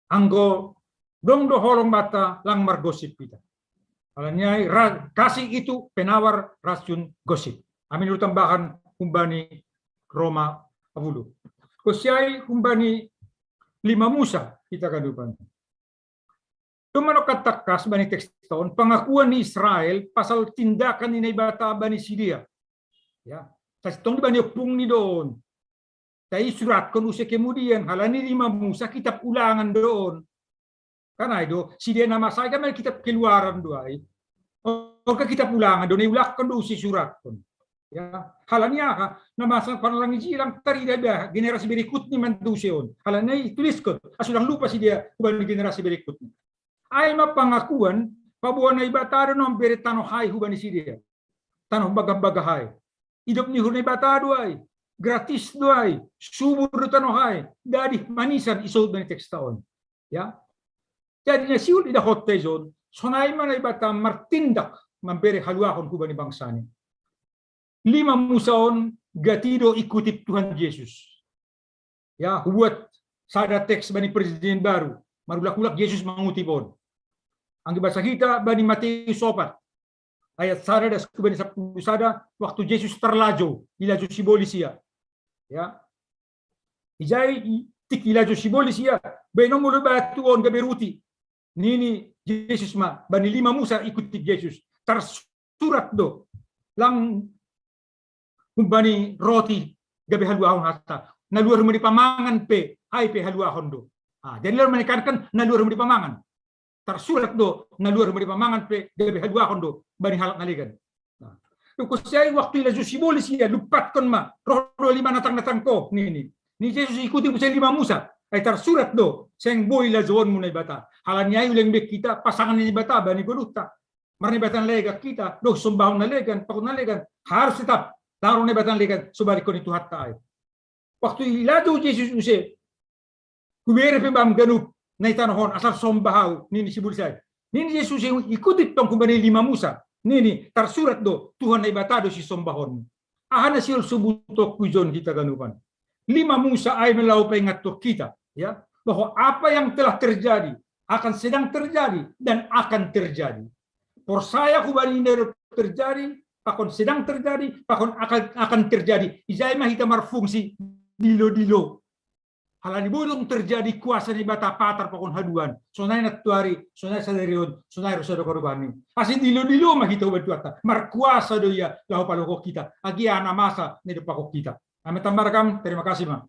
Anggo dong do holong banta, lang margosip hita. Halani ai, kasih itu penawar racun gosip. Amin. Urutan bahan humbani Roma sapuluh. Kosiai humbani lima Musa hita ganupan. Domma nokka takkas bani teks ta on, pangakuan ni Israel pasal tindakan ni Naibata bani sidea. Ya, tasi tong di bani oppung ni do on. Tai suratkon use kemudian, halani lima Musa kitab Ulangan do on. Kan ai do, sidea na masa ai kan kitab Keluaran do ai. Oka kitab Ulangan do, na iulakkon do use suratkon. Ya, halani aha, na masa panalang iji lang tarida ba generasi berikutni mantu use on. Halani tuliskon, asa ulang lupa sidea hubani generasi berikutni. Ai ma pangakuan, paboa Naibata do na mambere tano hai hubani sidea. Tano bagah-bagah hai. Idop ni uhur Naibata do ai. Gratis do ai. Subur do tano hai. Dadi manisan isohut bani teks ta on. Ya. Jadi na siul ida hotte jon, sonai ma Naibata martindak mambere haluahon hubani bangsani. Lima Musa on gati do ikutip Tuhan Jesus. Ya, hubuat sada teks bani perjanjian baru, marulak-ulak Jesus mangutip on. Anggi basa hita bani Matius opat, ayat sada das hubani sapuluh sada, waktu Jesus tarlajou, ilajou sibolis ia. Ya. Ijai i-, tik ilajou sibolis ia, bahenon molo batu on gabe ruti. Nini Jesus ma bani lima Musa ikutip Jesus. Tarsurat do. Lang hubani roti gabe haluahon hata. Na luar hubani pamangan pe, ai pe haluahon do. Ah, jadi lalu menekankan na luar hubani pamangan. Tarsurat do, na luar hubani pamangan pe gabe haluahon do bani halak na legan. Nah, uku siai waktu ilajou sibolis ia, lupatkon ma, roh do lima natang-natang ko, nini. Ni Jesus ikuti Musa lima Musa, ai tarsurat do, seng boi lajouonmu Naibata. Halani ai ulang be hita pasangan ni Naibata bani goluhta. Marnaibata na legan hita, do sombahon na legan, pakon na legan, harus tetap, laho Naibata na legan, so balikkon ni Tuhanta ai. Waktu ilajou Jesus use, hubere pe bam ganup na i tanoh on, asal sombah ahu, nini sibolis ai. Nini Jesus use, ikutip tong hubani lima Musa. Nini, tarsurat do, Tuhan Naibata do sisombahonmu. Aha na siul so butokku jon hita ganupan. Lima Musa ai ma laho paingathon hita, ya, bahwa apa yang telah terjadi, akan sedang terjadi, dan akan terjadi. Porsaya hubani na terjadi, pakon sedang terjadi, pakon akan, akan terjadi. Ijai ma hita marfungsi dilo-dilo. Halani boi do terjadi kuasa ni Naibata patar pakon haduan. Sonai nantuari, sonai sadari on, sonai ro sadokadokani. Asa dilo-dilo ma hita hubani Tuhanta. Markuasa do ia laho palokhon hita. Agi aha na masa na idompakhon hita. Ai ma tambar kam, terima kasih ma.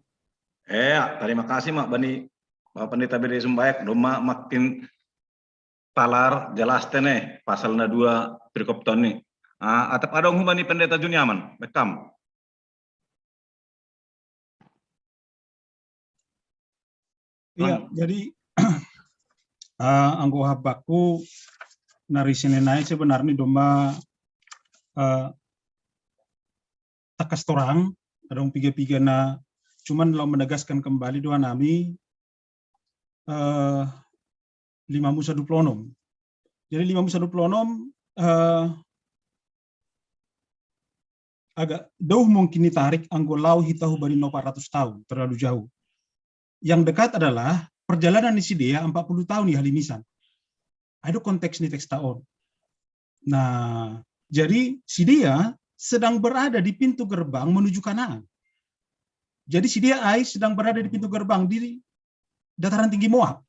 Ea, terima kasih ma bani Bapak Pendeta Bede Sumbaek, domma makin talar jelas tene pasal na dua perikop ta on ni. Ah, atap adong hubani Pendeta Juniaman, back kam. Iya, jadi eh, anggo habakku na ri sian nai sebenarni domma eh, takkas torang, adong piga-piga na, cuman laho menegaskan kembali do hami eh, lima Musa dua puluh enam. Jadi lima Musa dua puluh enam eh, agak jauh mungkin ditarik anggo laho hita hubani opat ratus tahun, terlalu jauh. Yang dekat adalah perjalanan ni sidea empat puluh tahun di Halimisan. Ada konteks ni teks ta on. Nah, jadi sidea sedang berada di pintu gerbang menuju Kanaan. Jadi sidea ai sedang berada di pintu gerbang di dataran tinggi Moab.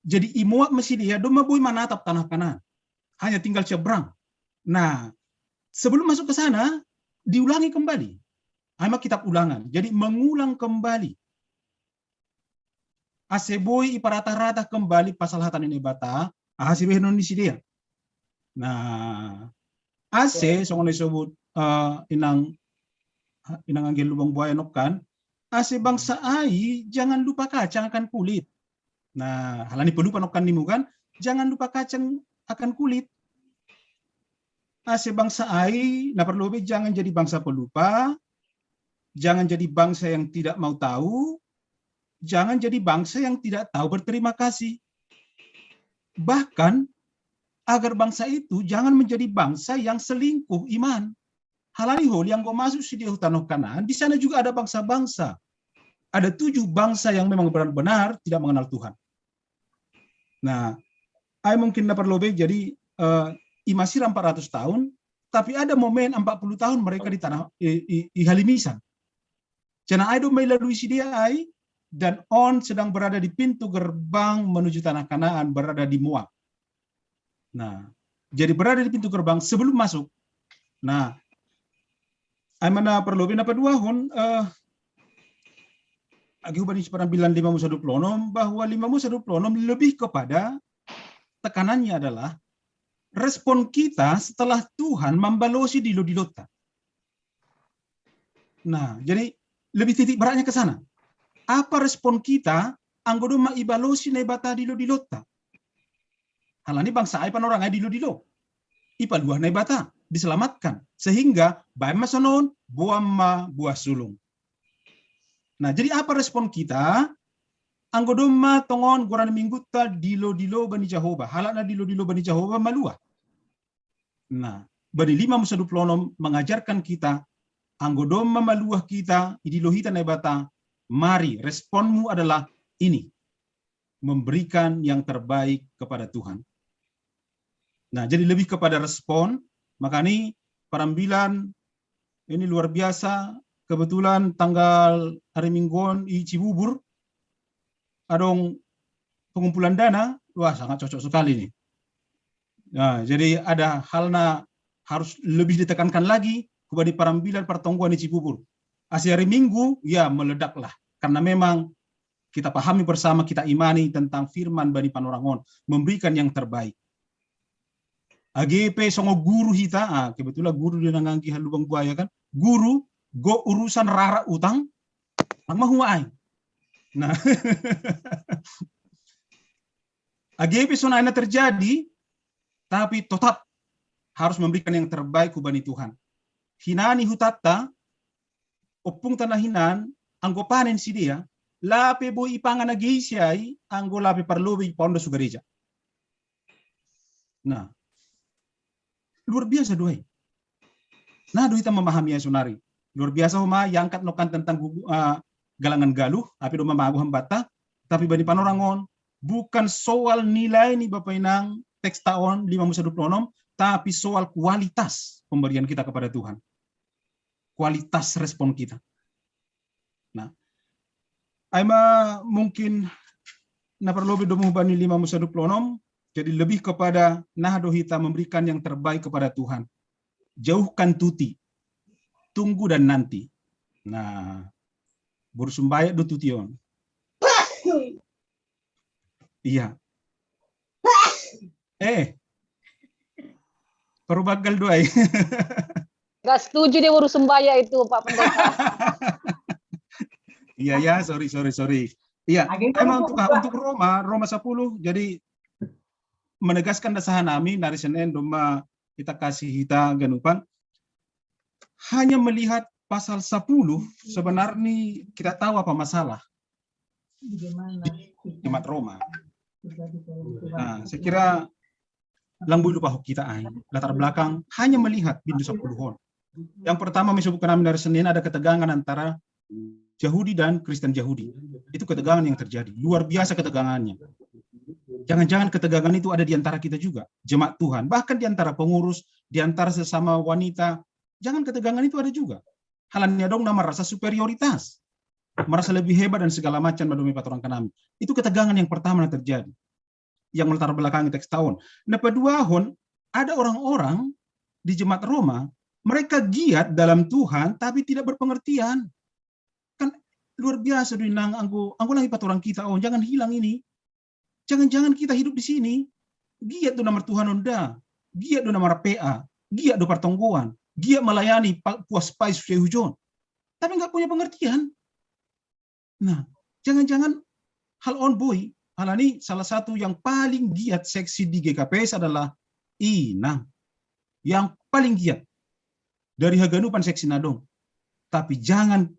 Jadi i Moab ma sidea domma boi manatap tanah Kanaan. Hanya tinggal seberang. Nah, sebelum masuk ke sana, diulangi kembali. Ai ma kitab Ulangan. Jadi mengulang kembali. Ase boi iparatah-ratah kembali pasal hata ni Naibata, aha sibahenon ni sidea. Nah, ase songon na isobut eh, inang inang anggi lubang buaya nokkan, ase bangsa ai jangan lupa kacang akan kulit. Nah, halani pelupa nokkan nimu kan, jangan lupa kacang akan kulit. Ase bangsa ai na parlobei jangan jadi bangsa pelupa, jangan jadi bangsa yang tidak mau tahu, jangan jadi bangsa yang tidak tahu berterima kasih. Bahkan agar bangsa itu jangan menjadi bangsa yang selingkuh iman. Halani holi anggo masuk sidea hu tanoh Kanaan, di sana juga ada bangsa-bangsa. Ada tujuh bangsa yang memang benar-benar tidak mengenal Tuhan. Nah, ai mungkin na parlobei jadi eh, i Masir empat ratus tahun, tapi ada momen empat puluh tahun mereka di tanah i, i, i Halimisan. Jadi ai domma ilalui sidea ai, dan On sedang berada di pintu gerbang menuju tanah Kanaan, berada di Moab. Nah, jadi berada di pintu gerbang sebelum masuk. Nah, ai mana perlu bina paduahon, eh, agi hubani parambilan lima Musa dua puluh enam, bahwa lima Musa dua puluh enam lebih kepada tekanannya adalah respon kita setelah Tuhan mambalosi dilo-dilota. Nah, jadi lebih titik beratnya ke sana. Apa respon kita anggo domma ibalosi Naibata dilo-dilota? Halani bangsa ai panorang ai dilo-dilo. Ipaluah Naibata, diselamatkan. Sehingga baen ma sonon, boan ma buah sulung. Nah, jadi apa respon kita? Anggo domma tongon goran mingguta dilo-dilo bani Jahowa, halak na dilo-dilo bani Jahowa maluah. Nah, bani lima Musa dua puluh enam mengajarkan kita, anggo domma maluah kita, idilo hita Naibata, mari responmu adalah ini, memberikan yang terbaik kepada Tuhan. Nah, jadi lebih kepada respon, makanya parambilan ini luar biasa, kebetulan tanggal hari Mingguon i Cibubur, adong pengumpulan dana, wah sangat cocok sekali nih. Nah, jadi ada hal na harus lebih ditekankan lagi kepada parambilan partonggoan i Cibubur. Asa hari Minggu, ya meledaklah. Karena memang kita pahami bersama, kita imani tentang firman bani panorang on, memberikan yang terbaik. Age pe songon guru hita, ah, kebetulan guru di nanganggi lubang buaya kan, guru, go urusan rara utang, nang mahua ai. Nah, age pe songon na terjadi, tapi tetap harus memberikan yang terbaik hubani Tuhan. Hinan i hutanta, ompungta na hinan, anggo panen sidea, lape boi ipangan age ise ai, anggo lape parlobei paondo tu gareja. Nah, luar biasa do ai. Nah, do hita memahami ai sonari. Luar biasa homa iangkat nongkan tentang gugu, uh, galangan galuh, ape do mamago hambanta, tapi bani panorang on, bukan soal nilai ni Bapa Inang teksta on lima Musa dua puluh enam, tapi soal kualitas pemberian kita kepada Tuhan. Kualitas respon kita. Nah, ai ma mungkin na parlobei domu bani lima Musa dua puluh enam, jadi lebih kepada nah do hita memberikan yang terbaik kepada Tuhan. Jauhkan tuti, tunggu dan nanti. Nah, boru Sumbayak do tuti on. Iya. Eh, parubagal do ai. Gak setuju dia boru Sumbayak itu, Pak Pendeta. Iya, ya, sorry, sorry, sorry. Iya, emang untuk, untuk Roma, Roma sepuluh, jadi menegaskan dasar nami, nari Senin, domma kita kasih hita ganupan, hanya melihat pasal sepuluh, sebenarnya kita tahu apa masalah di jemaat Roma. Nah, saya kira lang bulu pahuk kita ai. Latar belakang hanya melihat bindu sepuluh on. Yang pertama, misal bukan nami nari Senin, ada ketegangan antara Yahudi dan Kristen Yahudi. Itu ketegangan yang terjadi. Luar biasa ketegangannya. Jangan-jangan ketegangan itu ada di antara kita juga, jemaat Tuhan. Bahkan di antara pengurus, di antara sesama wanita. Jangan ketegangan itu ada juga. Halani adong na merasa superioritas. Merasa lebih hebat dan segala macam na dome patorang kanami. Itu ketegangan yang pertama yang terjadi. Yang melatar belakangi teksta on. Na paduahon, ada orang-orang di jemaat Roma, mereka giat dalam Tuhan, tapi tidak berpengertian. Kan luar biasa do inang anggo, anggo lahi patorang kita on, jangan hilang ini. Jangan-jangan kita hidup di sini, giat do na martuhanon da, giat do na mar-P A, giat do partonggoan, giat melayani puas pais suai hujon. Tapi nggak punya pengertian. Nah, jangan-jangan hal on boi, halani salah satu yang paling giat seksi di G K P S adalah inang. Yang paling giat dari haganupan seksi na adong. Tapi jangan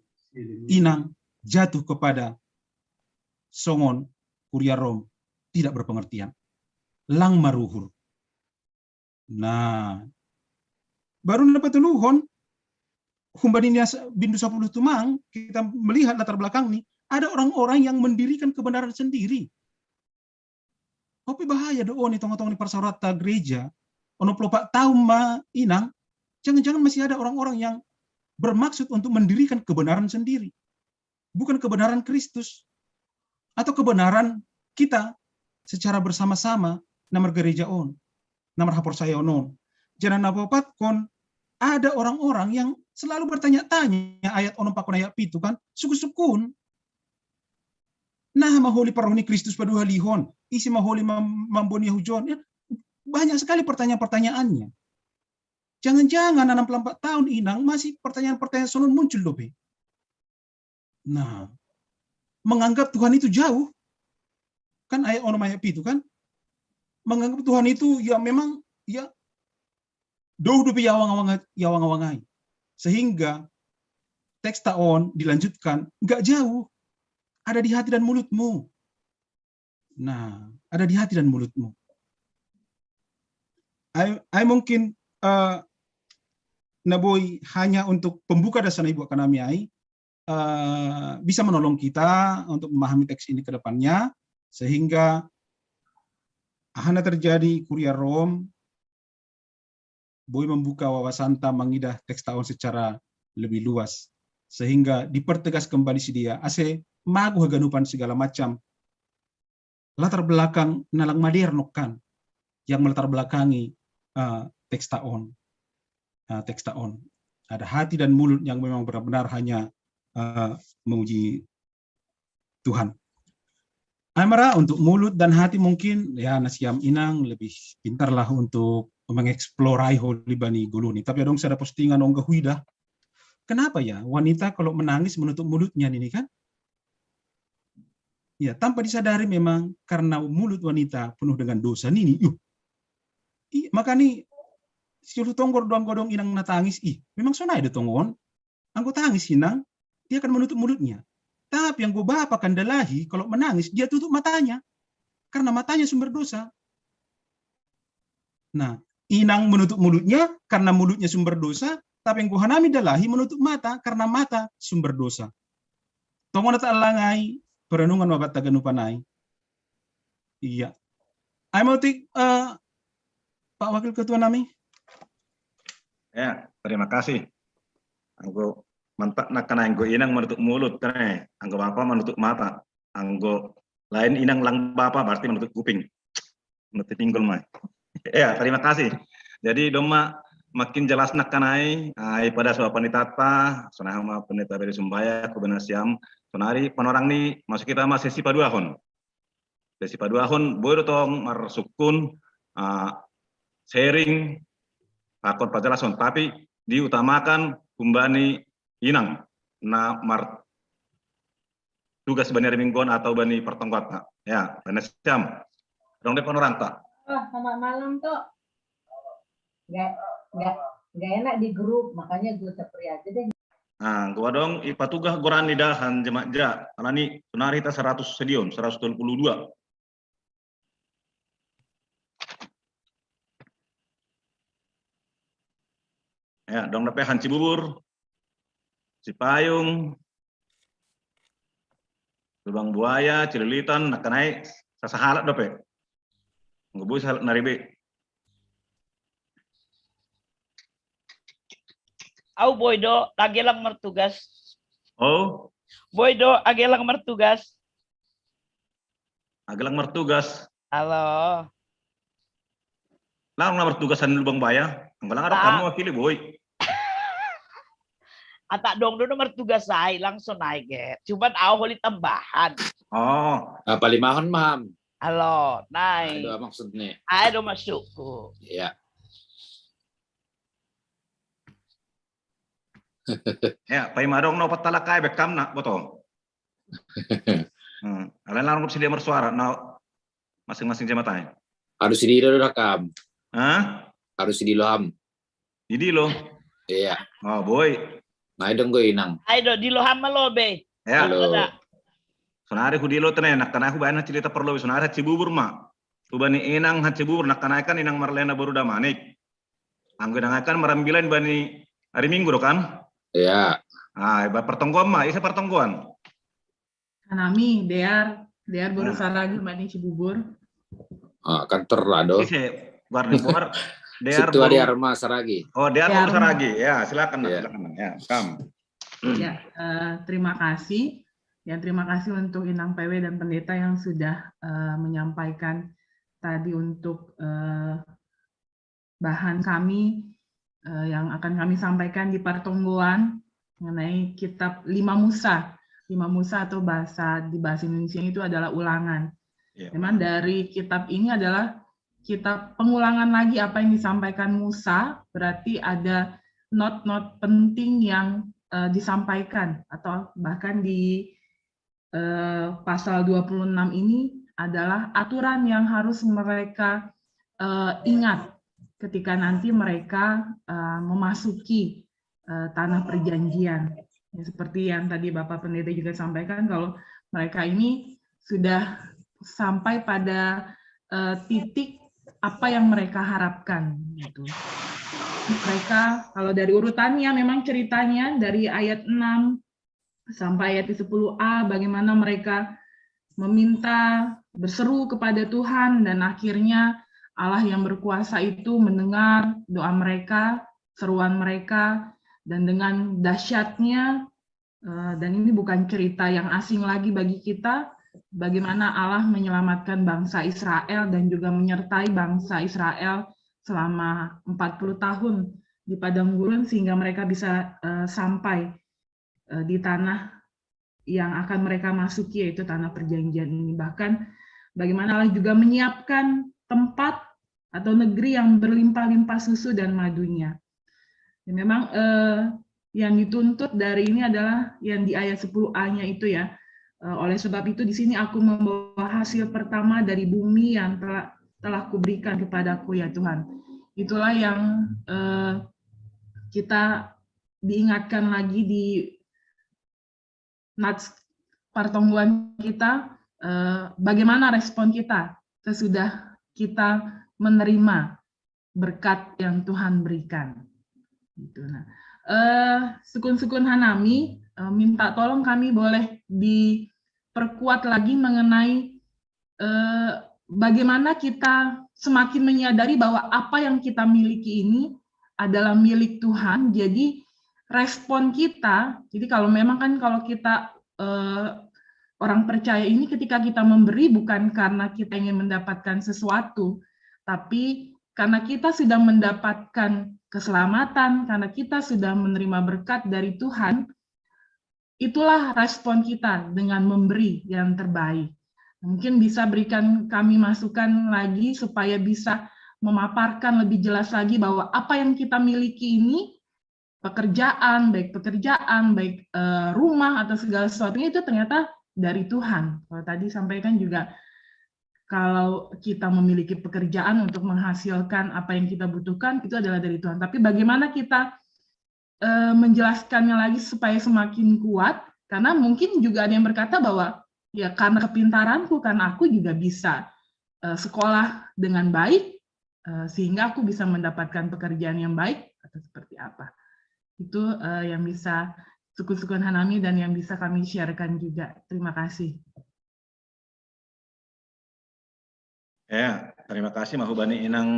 inang jatuh kepada songon kuria Rom, tidak berpengertian. Lang maruhur. Nah, baru na patoluhon, humbani bindu sepuluh tumang, kita melihat latar belakang nih, ada orang-orang yang mendirikan kebenaran sendiri. Tapi bahaya do on i tonga-tonga ni parsaoranta gereja, onom puluh empat tahun ma inang, jangan-jangan masih ada orang-orang yang bermaksud untuk mendirikan kebenaran sendiri. Bukan kebenaran Kristus. atau kebenaran kita secara bersama-sama na margareja on, na marhaporsayaon on. Janah na paopat kon, ada orang-orang yang selalu bertanya-tanya, ayat onom pakon ayat pitu kan, sukun-sukun. Nah, maholi parroh ni Kristus paduahalihon, ise maholi mam- mamboan ia hujaon. Ya, banyak sekali pertanyaan-pertanyaannya. Jangan-jangan enam puluh empat tahun inang masih pertanyaan-pertanyaan sonon muncul dope. Nah, menganggap Tuhan itu jauh. Kan ayat onom ayat pitu kan? Menganggap Tuhan itu ya memang ya douh dope iawang-awang- iawang-awangai. Sehingga teks ta on dilanjutkan, nggak jauh. Ada di hati dan mulutmu. Nah, ada di hati dan mulutmu. Ai, ai mungkin eh, na boi hanya untuk pembuka dasar ibu kanami ai eh, bisa menolong kita untuk memahami teks ini ke depannya, sehingga aha na terjadi kuria Rom boi membuka wawasanta mangidah teks ta on secara lebih luas, sehingga dipertegas kembali si dia ase mago haganupan segala macam latar belakang na lang madear nongkan yang melatar belakangi eh, teks ta on. Eh, teks ta on. Ada hati dan mulut yang memang benar-benar hanya eh, memuji Tuhan. Ai mara untuk mulut dan hati mungkin ya na si am inang lebih pintarlah untuk mengeksplorai holi bani goluh ni. Tapi adong sada postingan ongga huidah. Kenapa ya wanita kalau menangis menutup mulutnya ini kan? Ya, tanpa disadari memang karena mulut wanita penuh dengan dosa nini. Yuh. Ih, maka ni si tonggor doang godong inang na tangis, ih, memang sonai do tongon. Anggo tangis inang, dia akan menutup mulutnya. Tapi anggo bapa kan dalahi, kalau menangis dia tutup matanya. Karena matanya sumber dosa. Nah, inang menutup mulutnya karena mulutnya sumber dosa, tapi anggo hanami dalahi menutup mata karena mata sumber dosa. Tongon ta alangai perenungan wabat taganupan ai. Iya. Ai mau tik eh, Pak Wakil Ketua nami. Ya, terima kasih. Anggo mantap nak kena anggo inang menutup mulut kan, anggo bapa menutup mata, anggo lain inang lang bapa berarti menutup kuping, menutup pinggul mai. Ya, terima kasih. Jadi domma makin jelas nak kanai ai pada soal penitata, sonai ma penita beri sumbaya, kubenasiam, sonari panorang ni masuk kita masih si paduahon. Jadi si paduahon boi do tong marsukkun uh, sharing pakon pajalason, tapi diutamakan humbani inang na mar tugas bani ari mingguan atau bani pertongkotna. Ya, bani siam. Dong depan orang tak. Wah, selamat malam tuh. Gak, gak, gak enak di grup, makanya gue cepri aja deh. Nah, gua dong ipatugah goran ni dahan jemaat ja. Alani sonari ta seratus sedion, seratus tolu puluh dua. Ya, dong dape hanci bubur, si payung, lubang buaya, cililitan, nak kanai sasahalat dope. Nggak boleh sahalat naribe. Au boi do, tagelang martugas. Oh, Boi do, agelang martugas. Agelang martugas. Halo. Lang na martugas han lubang buaya. Anggalang ada kamu wakili boi. Ata dong do martugas ai langsung naik ya. Cuman au holi tambahan. Oh, Nah, palimahon maham. Halo, Aduh, naik. Maksudnya. Ai do masukku. Iya. Ya, pai madong no patala kai bekam nak betul. Hmm. Alai larang si dia bersuara, no masing-masing jematai. Harus di dulu rekam. Hah? Harus di loham. Jadi lo. Iya. Oh, boy. Nah, dong gue inang. Ai do di loham malobe. Ya. Halo. Ada. Sonari hudilo tene nak kanai hu bana cerita perlu sonari haci bubur ma. Hubani inang haci bubur nak kanai kan inang Marlena baru damanik. Anggo inang akan marambilan bani hari Minggu do kan? Iya. Ah, iba pertonggoan ma, isa pertonggoan. Hanami, Dear, Dear baru saragi mani Cibubur. Ah, kan terado. Ise warni buar. Dear Situ ada baru. Arma saragi. Oh, Dear Dear baru Arma. Saragi. Ya, silakan nak, Iya. silakan. Ya, kam. Ya, eh, terima kasih. Ya, terima kasih untuk Inang P W dan Pendeta yang sudah uh, menyampaikan tadi untuk uh, bahan kami uh, yang akan kami sampaikan di pertemuan mengenai kitab Lima Musa. Lima Musa atau bahasa di bahasa Indonesia itu adalah Ulangan. Ya. Memang dari kitab ini adalah kitab pengulangan lagi apa yang disampaikan Musa, berarti ada not-not penting yang uh, disampaikan atau bahkan di uh, pasal dua puluh enam ini adalah aturan yang harus mereka uh, ingat ketika nanti mereka uh, memasuki uh, tanah perjanjian. Ya, seperti yang tadi Bapak Pendeta juga sampaikan, kalau mereka ini sudah sampai pada uh, titik apa yang mereka harapkan gitu. Mereka kalau dari urutannya memang ceritanya dari ayat enam sampai ayat sepuluh A bagaimana mereka meminta berseru kepada Tuhan dan akhirnya Allah yang berkuasa itu mendengar doa mereka, seruan mereka dan dengan dahsyatnya uh, dan ini bukan cerita yang asing lagi bagi kita, bagaimana Allah menyelamatkan bangsa Israel dan juga menyertai bangsa Israel selama empat puluh tahun di padang gurun sehingga mereka bisa uh, sampai uh, di tanah yang akan mereka masuki, yaitu tanah perjanjian ini. Bahkan bagaimana Allah juga menyiapkan tempat atau negeri yang berlimpah-limpah susu dan madunya. Ya, memang eh, yang dituntut dari ini adalah yang di ayat sepuluh A-nya itu ya. Eh, oleh sebab itu di sini aku membawa hasil pertama dari bumi yang telah telah kuberikan kepadaku ya Tuhan. Itulah yang eh, kita diingatkan lagi di nats pertemuan kita, eh, bagaimana respon kita sesudah kita menerima berkat yang Tuhan berikan. Gitu. Nah, eh, sukun-sukun Hanami eh, minta tolong kami boleh diperkuat lagi mengenai eh, bagaimana kita semakin menyadari bahwa apa yang kita miliki ini adalah milik Tuhan. Jadi respon kita, jadi kalau memang kan kalau kita eh, orang percaya ini ketika kita memberi bukan karena kita ingin mendapatkan sesuatu, tapi karena kita sudah mendapatkan keselamatan, karena kita sudah menerima berkat dari Tuhan, itulah respon kita dengan memberi yang terbaik. Mungkin bisa berikan kami masukan lagi supaya bisa memaparkan lebih jelas lagi bahwa apa yang kita miliki ini pekerjaan, baik pekerjaan, baik uh, rumah atau segala sesuatunya itu ternyata dari Tuhan. Kalau tadi sampaikan juga kalau kita memiliki pekerjaan untuk menghasilkan apa yang kita butuhkan itu adalah dari Tuhan. Tapi bagaimana kita uh, menjelaskannya lagi supaya semakin kuat? Karena mungkin juga ada yang berkata bahwa ya karena kepintaranku, karena aku juga bisa uh, sekolah dengan baik, sehingga aku bisa mendapatkan pekerjaan yang baik atau seperti apa. Itu uh, yang bisa sukun-sukun Hanami dan yang bisa kami sharekan juga. Terima kasih. Ya, terima kasih Mahubani Inang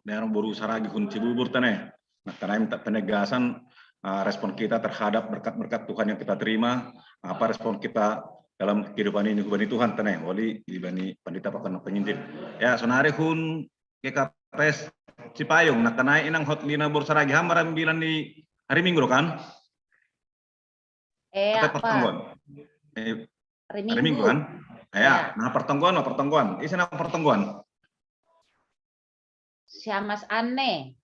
dan Boru Saragi Hun Cibubur tane. Nah, karena minta penegasan uh, respon kita terhadap berkat-berkat Tuhan yang kita terima, apa respon kita dalam kehidupan ini Hubani Tuhan tane, wali Hubani Pandita Pakan Penyintil. Ya, sonari Hun G K P S Cipayung, nah kenai inang hot lina Boru Saragi hamba bilang di hari Minggu kan? Eh, apa? Pertenggon. Eh, hari Minggu, hari Minggu kan? Ya, ya. Nah pertenggon, nah pertenggon. Isi nama pertenggon. Siamas Anne.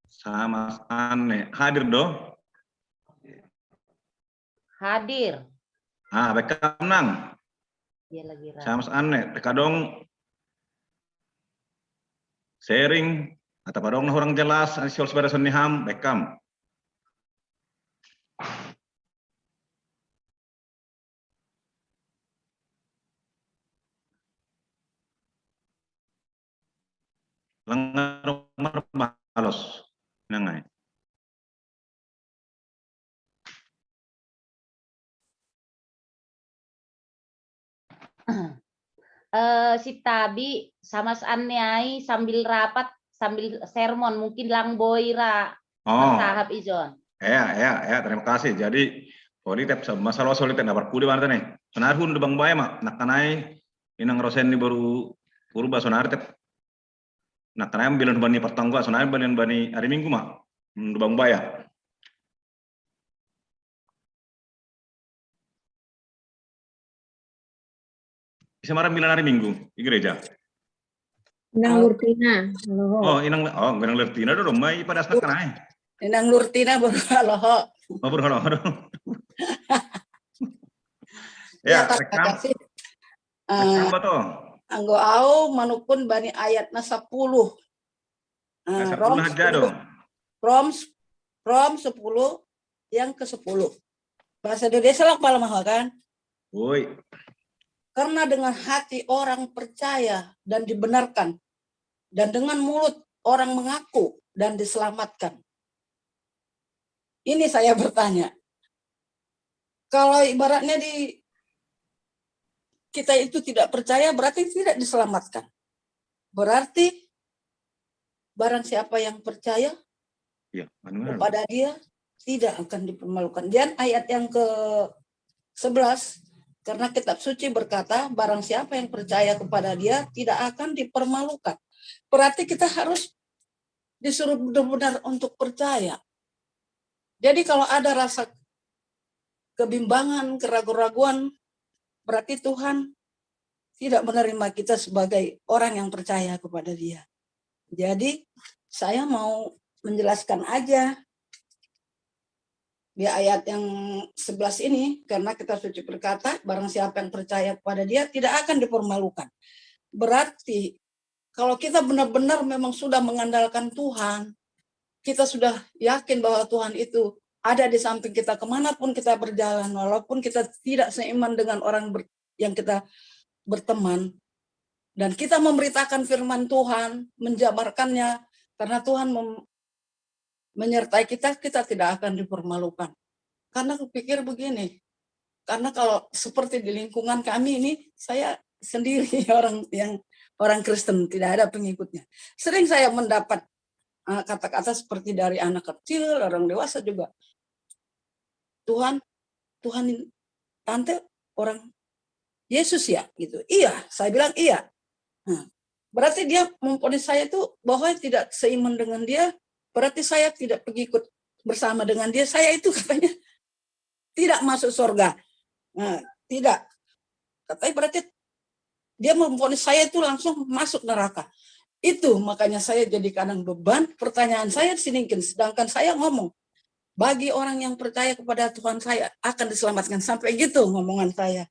Siamas Anne hadir do? Hadir. Ah, bekam nang. Dia lagi. Siamas Anne, tekadong sharing atau padong orang jelas, siol sepeda seniham, bekam. Lengar malos nangai. Uh, si Tabi sama Anne ai sambil rapat sambil sermon mungkin lang boira oh. Sahab Izon. Ya, ya, ya, terima kasih. Jadi Solitep, sa-, masalah solitep na parpudi banta ne. Sonari hun du bang baya ma, nakkanai inang Rosen ni baru purba sonari tep. Nakkanai bilang bani pertangga, sonari bilang bani hari Minggu ma. Hmm, du bang baya. Bisa marang bilang hari Minggu di gereja. Inang Lurtina, halo. Oh, inang, oh, inang Lurtina do, mai pada anak kanai. Inang Lurtina baru halo. Oh, baru halo. Ya, ya, terima kasih. Rekam apa tuh? Anggo au manukun bani ayat na sepuluh. Nah, Rom sepuluh aja dong. Rom, Rom sepuluh yang ke sepuluh. Bahasa Indonesia lah kepala mahal kan? Woi. Karena dengan hati orang percaya dan dibenarkan, dan dengan mulut orang mengaku dan diselamatkan. Ini saya bertanya, kalau ibaratnya di kita itu tidak percaya, berarti tidak diselamatkan. Berarti barang siapa yang percaya, ya, kepada dia tidak akan dipermalukan. Dan ayat yang ke sebelas, karena kitab suci berkata, barang siapa yang percaya kepada dia tidak akan dipermalukan. Berarti kita harus disuruh benar-benar untuk percaya. Jadi kalau ada rasa kebimbangan, keraguan-raguan, berarti Tuhan tidak menerima kita sebagai orang yang percaya kepada Dia. Jadi saya mau menjelaskan aja di ayat yang sebelas ini, karena kitab suci berkata, barang siapa yang percaya kepada Dia tidak akan dipermalukan. Berarti kalau kita benar-benar memang sudah mengandalkan Tuhan, kita sudah yakin bahwa Tuhan itu ada di samping kita kemanapun kita berjalan, walaupun kita tidak seiman dengan orang ber-, yang kita berteman, dan kita memberitakan firman Tuhan, menjabarkannya, karena Tuhan mem-, menyertai kita, kita tidak akan dipermalukan. Karena kupikir begini, karena kalau seperti di lingkungan kami ini, saya sendiri orang yang, orang Kristen, tidak ada pengikutnya. Sering saya mendapat, eh, kata-kata seperti dari anak kecil, orang dewasa juga. "Tuhan, Tuhan, tante orang Yesus ya?" gitu. "Iya," saya bilang, "Iya." Nah, berarti dia memvonis saya itu bahwa tidak seiman dengan dia, berarti saya tidak pengikut bersama dengan dia. Saya itu katanya tidak masuk surga. Nah, tidak. Katanya berarti dia memvonis saya itu langsung masuk neraka. Itu makanya saya jadi kadang beban. Pertanyaan saya di sini, sedangkan saya ngomong, bagi orang yang percaya kepada Tuhan, saya akan diselamatkan. Sampai gitu ngomongan saya.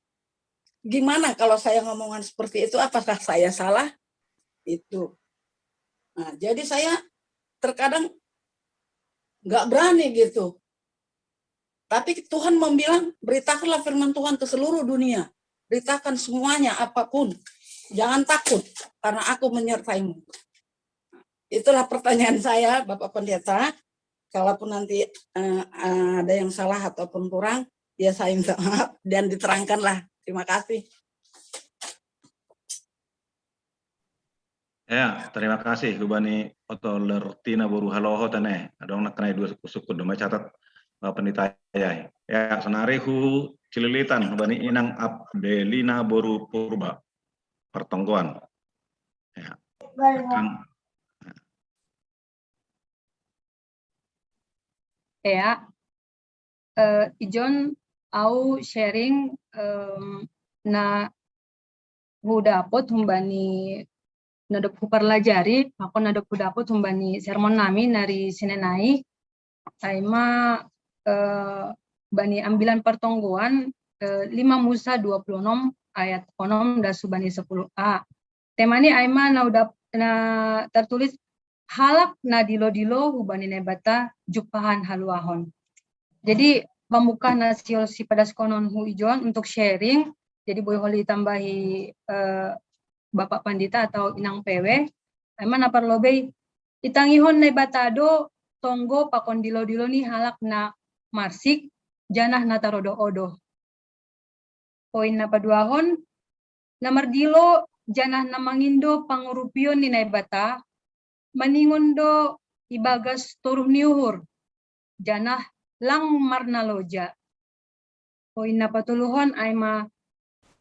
Gimana kalau saya ngomongan seperti itu? Apakah saya salah? Itu. Nah, jadi saya terkadang nggak berani gitu. Tapi Tuhan membilang, "Beritakanlah firman Tuhan ke seluruh dunia. Beritakan semuanya, apapun. Jangan takut, karena aku menyertaimu." Itulah pertanyaan saya, Bapak Pendeta. Kalaupun nanti, eh, ada yang salah ataupun kurang, ya saya minta maaf dan diterangkanlah. Terima kasih. Ya, terima kasih. Hubani oto Lertina boru Haloho tene. Adong nak kenai dua suku, suku doma catat, eh, Pendeta ya. Ya, sonari hu cililitan hubani inang Abdelina boru Purba. Pertonggoan. Ya. Rekam. Ya. Eh, ijon au sharing, em, na hudapot humbani, na dop huparlajari, mako na dop hudapot humbani sermon nami nari sinenai, ai ma, eh, bani ambilan pertonggoan, eh, lima Musa dua puluh enam ayat onom dasu bani sepuluh a. Temani ai ma na hudap-, na tertulis halak na dilo-dilo hubani Naibata jumpahan haluahon. Jadi, pambuka na siol si padas konon hu ijon untuk sharing. Jadi, boi holi tambahi, eh, Bapak Pandita atau Inang P W. Ai ma na parlobei, itangihon Naibata do tonggo pakon dilo-dilo ni halak na marsik, janah na tarodoh-odoh. Poin na paduahon, na mardilo janah na mangindo pangurupion ni Naibata, maningon do ibagas toruh ni uhur, janah lang marnaloja. Poin napatoluhon ai ma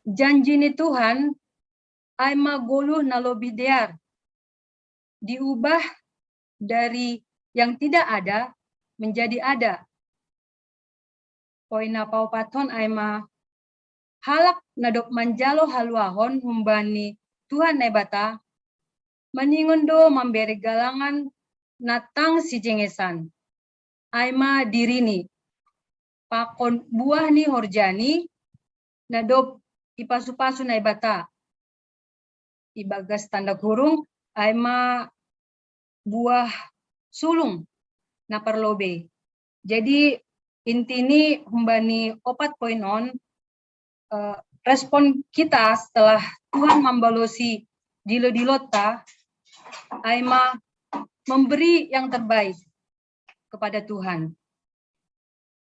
janji ni Tuhan ai ma goluh na lobih dear. Diubah dari yang tidak ada menjadi ada. Poin napaopathon ai ma halak na dob manjalo haluahon humbani Tuhan Naibata, maningon do mambere galangan na tang sijengesan, ai ma dirini, pakon buah ni horjani, na dob ipasu-pasu Naibata. Ibagas tanda kurung, ai ma buah sulung na parlobei. Jadi inti ni humbani opat poin on, eh, respon kita setelah Tuhan mambalosi dilo-dilota, ai ma memberi yang terbaik kepada Tuhan.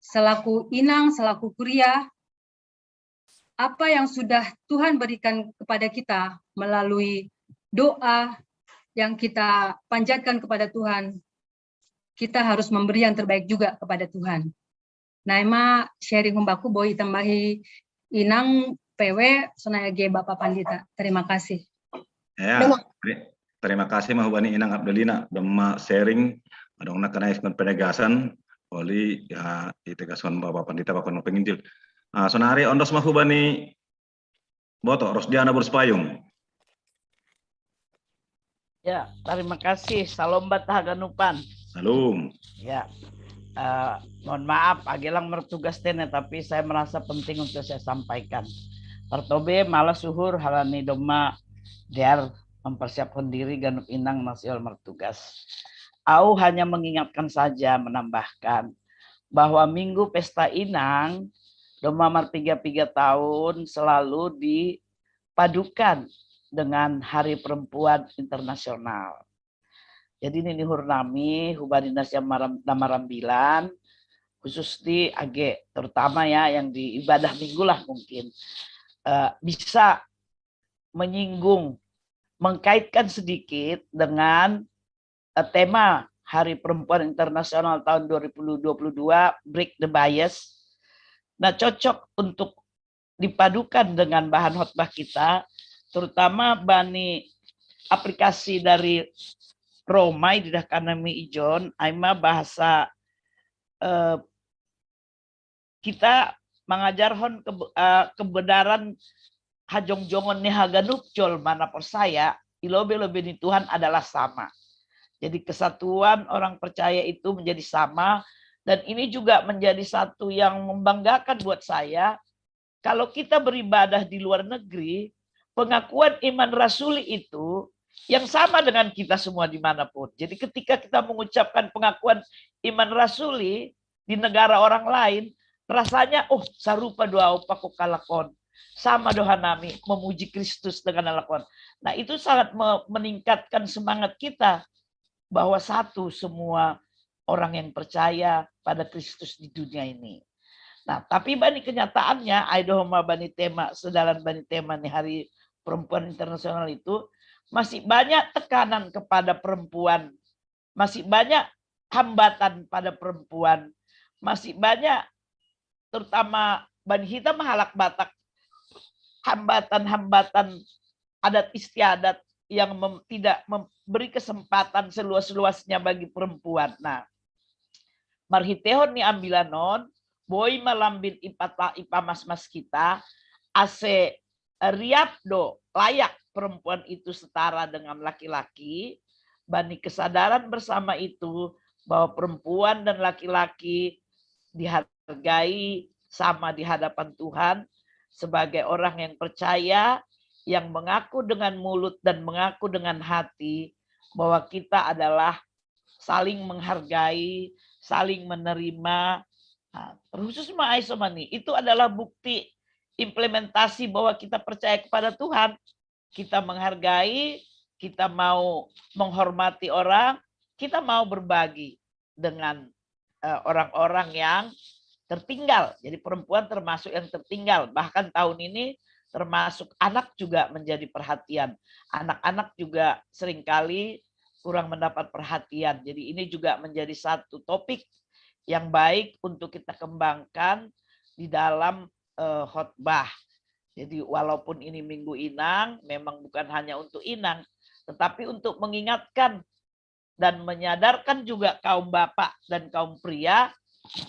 Selaku inang, selaku kuria, apa yang sudah Tuhan berikan kepada kita melalui doa yang kita panjatkan kepada Tuhan, kita harus memberi yang terbaik juga kepada Tuhan. Nah, ai ma sharing humbaku, boi tambahi inang P W, sonai age Bapak Pandita. Terima kasih. Ya, terima kasih ma humbani inang Abdelina, domma sharing, adong na kanai penegasan, oli ya itegasan Bapak Pandita, Bapak penginjil. Ah, sonari ondos ma humbani Boto, Rosdiana Boru Sipayung. Ya, terima kasih. Salom banta haganupan. Salom. Ya, eh, mohon maaf, age lang martugas tene, tapi saya merasa penting untuk saya sampaikan. Partobe, malas uhur, halani domma dear mempersiapkan diri ganup inang na sihol martugas. Au hanya mengingatkan saja, menambahkan bahwa Minggu Pesta Inang domma marpiga-piga taon selalu dipadukan dengan Hari Perempuan Internasional. Jadi nini uhur nami humbani nasiam maram, na marambilan, khusus di age, terutama ya yang di ibadah minggu lah mungkin, eh, bisa menyinggung, mengkaitkan sedikit dengan, eh, tema Hari Perempuan Internasional tahun dua ribu dua puluh dua, Break the Bias. Nah, cocok untuk dipadukan dengan bahan khotbah kita, terutama bani aplikasi dari Roma, ididah kanami ijon, ai ma bahasa, eh, kita mangajarhon kebe-, eh, kebenaran hajongjongon ni haganup jolma na porsaya, i lobei-lobei ni Tuhan adalah sama. Jadi kesatuan orang percaya itu menjadi sama, dan ini juga menjadi satu yang membanggakan buat saya. Kalau kita beribadah di luar negeri, pengakuan iman rasuli itu yang sama dengan kita semua dimanapun. Jadi ketika kita mengucapkan pengakuan iman rasuli di negara orang lain, rasanya, oh, sarupa do au pakon lakon. Sama do hanami memuji Kristus dengan lakon. Nah, itu sangat me-, meningkatkan semangat kita bahwa satu semua orang yang percaya pada Kristus di dunia ini. Nah, tapi bani kenyataannya, ai dohot ma bani tema, sedalan bani tema ni Hari Perempuan Internasional itu, masih banyak tekanan kepada perempuan, masih banyak hambatan pada perempuan, masih banyak, terutama bani hita ma halak Batak, hambatan-hambatan adat istiadat yang mem-, tidak memberi kesempatan seluas-luasnya bagi perempuan. Nah, marhiteihon ni ambilan on, boi ma lambin ipata-, ipamasmas kita, ase, eh, riap do layak perempuan itu setara dengan laki-laki, bani kesadaran bersama itu bahwa perempuan dan laki-laki dihargai sama di hadapan Tuhan sebagai orang yang percaya, yang mengaku dengan mulut dan mengaku dengan hati bahwa kita adalah saling menghargai, saling menerima. Nah, terkhusus ma ai somani, itu adalah bukti implementasi bahwa kita percaya kepada Tuhan. Kita menghargai, kita mau menghormati orang, kita mau berbagi dengan, eh, orang-orang yang tertinggal. Jadi perempuan termasuk yang tertinggal. Bahkan tahun ini termasuk anak juga menjadi perhatian. Anak-anak juga seringkali kurang mendapat perhatian. Jadi ini juga menjadi satu topik yang baik untuk kita kembangkan, di dalam uh, khotbah. Jadi walaupun ini Minggu Inang, memang bukan hanya untuk Inang, tetapi untuk mengingatkan dan menyadarkan juga kaum bapak dan kaum pria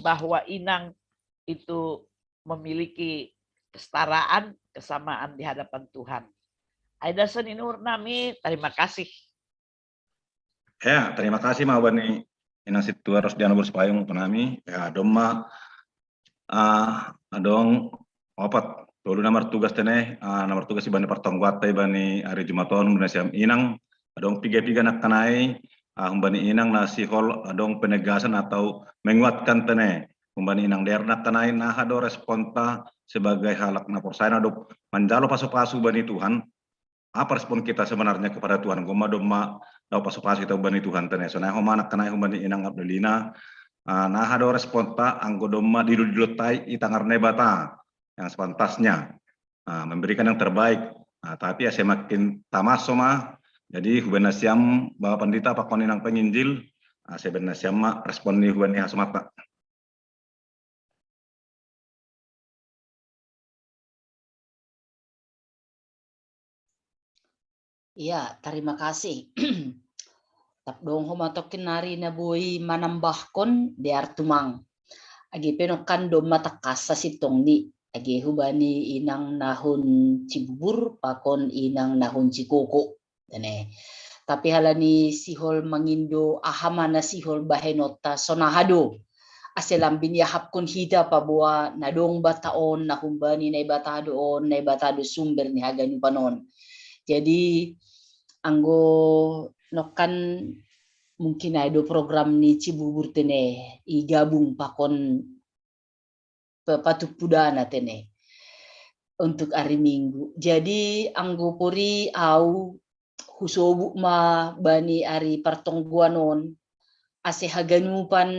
bahwa Inang itu memiliki kesetaraan, kesamaan di hadapan Tuhan. Aida Seninur nami, terima kasih. Ya, terima kasih ma bani Inang Situa Rosdiana Borsipayung penami. Ya, domma uh, adong opat tolu na martugas tene, uh, na martugas ibani partongguatta ibani ari Jumaton, bani siam Inang, adong piga-piga nakkanai, uh, bani Inang na sihol adong penegasan atau menguatkan tene, bani Inang der nakkanai, nah do responta sebagai halak na porsaya na do manjalo pasu-pasu bani Tuhan, apa respon kita sebenarnya kepada Tuhan? Goma domma dau pasu-pasu kita bani Tuhan tene. So nah homa nakkanai, bani Inang Abdelina, uh, nah do responta anggo domma dilu-dilutai i tangan Debata yang sepantasnya uh, memberikan yang terbaik. Uh, tapi ya semakin tamas soma. Jadi hubena siam Bapak Pandita pakon Inang Penginjil, uh, sebenarnya siam ma respon ni hubena hasomata. Iya, terima kasih. Tap dong homa tokkin nari na boi manambahkon dear tumang. Agi penokkan domma takkasa sitong ni. Agi hubani Inang nahun Cibubur pakon Inang nahun Cikoko. Tene. Tapi halani sihol mangindo aha ma na sihol bahenotta sonahado. Ase lambin yahapkon hita paboa na dong bata on, na humbani Naibata do on, Naibata do sumber ni haganupan on. Jadi anggo nokkan mungkin ai do program ni Cibubur tene igabung pakon patuppudana tene untuk hari Minggu. Jadi anggo pori au husobuk ma bani ari partonggoan on, ase haganupan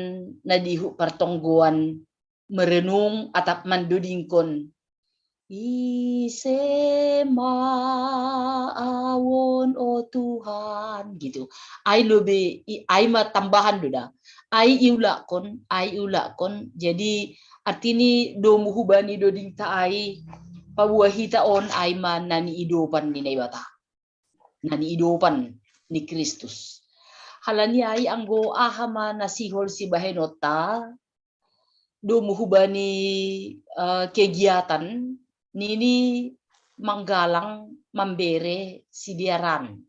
na dihuk partonggoan merenung atap mandodingkon ise ma awon o Tuhan gitu. Ai lobe ai ma tambahan doda. Ai iulakkon, ai iulakkon. Jadi artini domu hubani dodingta ai pabuahita on ai ma nani idopan ni Naibata. Nani idopan ni Kristus. Halani ai anggo aha ma na sihol sibahenotta domu hubani uh, kegiatan nini manggalang mambere sidearan,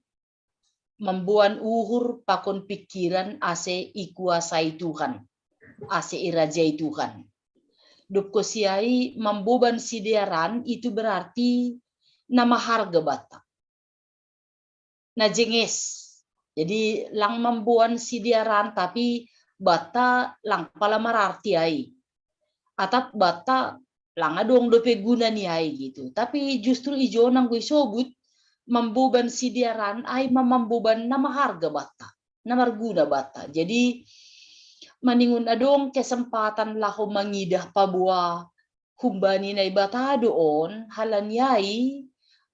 mamboan uhur pakon pikiran ase ikuasai Tuhan, ase irajai Tuhan. Dopko siai mamboban sidearan itu berarti na maharga bata. Na jenges. Jadi lang mamboan sidearan tapi bata lang pala mararti ai. Atap bata lang adong dope guna ni ai gitu. Tapi justru ijo nanggo isobut mamboban sidearan ai ma mamboban na maharga bata, na marguna bata. Jadi maningon adong kesempatan laho mangidah paboa humbani Naibata do on, halani ai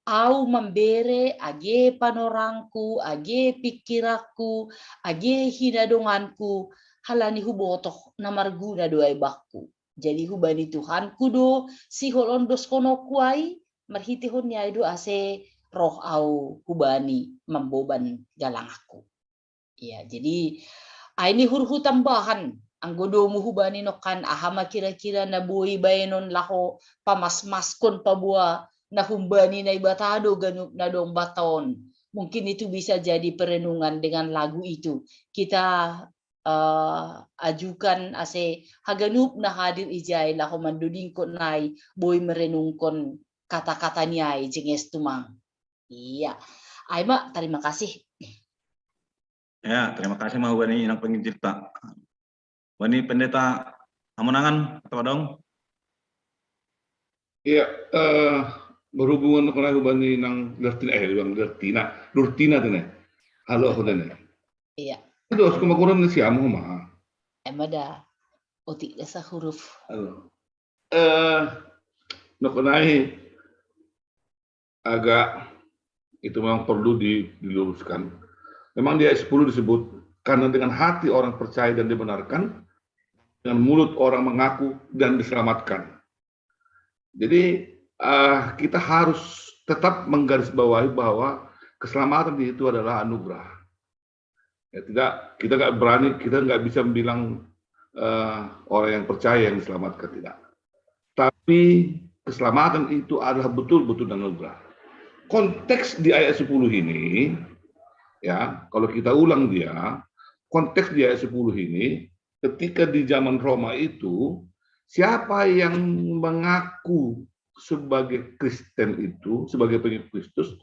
au mambere age panorangku, age pikiranku, age hinadonganku, halani hubotoh na marguna do ai bakku. Jadi hubani Tuhanku do sihol on doskononku ai, marhitehon ni ai do ase roh au hubani mamboban galanganku. Iya, jadi ai ni hurhu tambahan anggo domu hubani nokkan aha ma kira-kira na boi baenon laho pamasmaskon paboa na humbani Naibata do ganup na dong bata on. Mungkin itu bisa jadi perenungan dengan lagu itu. Kita uh, ajukan ase haganup na hadir ijai laho mandodingkon nai boi merenungkon kata-kata ni ai jenges tumang. Iya. Ai ma, terima kasih. Ya, terima kasih ma hubani Inang Penginjilta. Bani Pendeta Hamonangan atau dong? Iya, eh, berhubungan dengan hubani Inang Dertina, eh, Inang Dertina, Durtina tene. Halo aku tene. Iya. Itu harus kemakuran ni siamu ma. Emada. Otik dasa huruf. Halo. Eh, nokonai agak itu memang perlu di, diluruskan. Memang di ayat sepuluh disebut, karena dengan hati orang percaya dan dibenarkan, dengan mulut orang mengaku dan diselamatkan. Jadi uh, kita harus tetap menggarisbawahi bahwa keselamatan itu adalah anugerah. Ya, tidak, kita nggak berani, kita nggak bisa bilang uh, orang yang percaya yang diselamatkan, tidak. Tapi keselamatan itu adalah betul-betul anugerah. Konteks di ayat sepuluh ini, ya, kalau kita ulang dia, konteks di ayat sepuluh ini, ketika di zaman Roma itu, siapa yang mengaku sebagai Kristen itu, sebagai pengikut Kristus,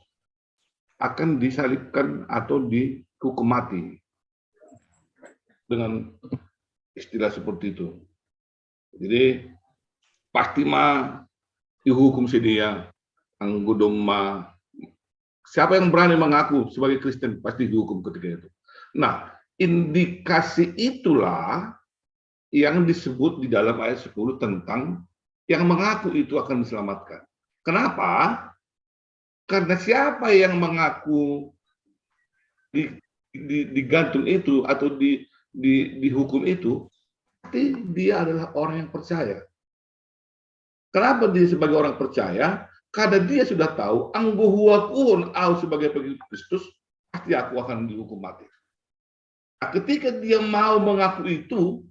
akan disalibkan atau dihukum mati dengan istilah seperti itu. Jadi pasti ma dihukum si dia, anggo domma. Siapa yang berani mengaku sebagai Kristen pasti dihukum ketika itu. Nah, indikasi itulah yang disebut di dalam ayat sepuluh tentang yang mengaku itu akan diselamatkan. Kenapa? Karena siapa yang mengaku di, di, digantung itu atau di, di, dihukum itu, pasti dia adalah orang yang percaya. Kenapa dia sebagai orang percaya? Karena dia sudah tahu, anggo huakuhon au sebagai pengikut Kristus, pasti aku akan dihukum mati. Nah, ketika dia mau mengaku itu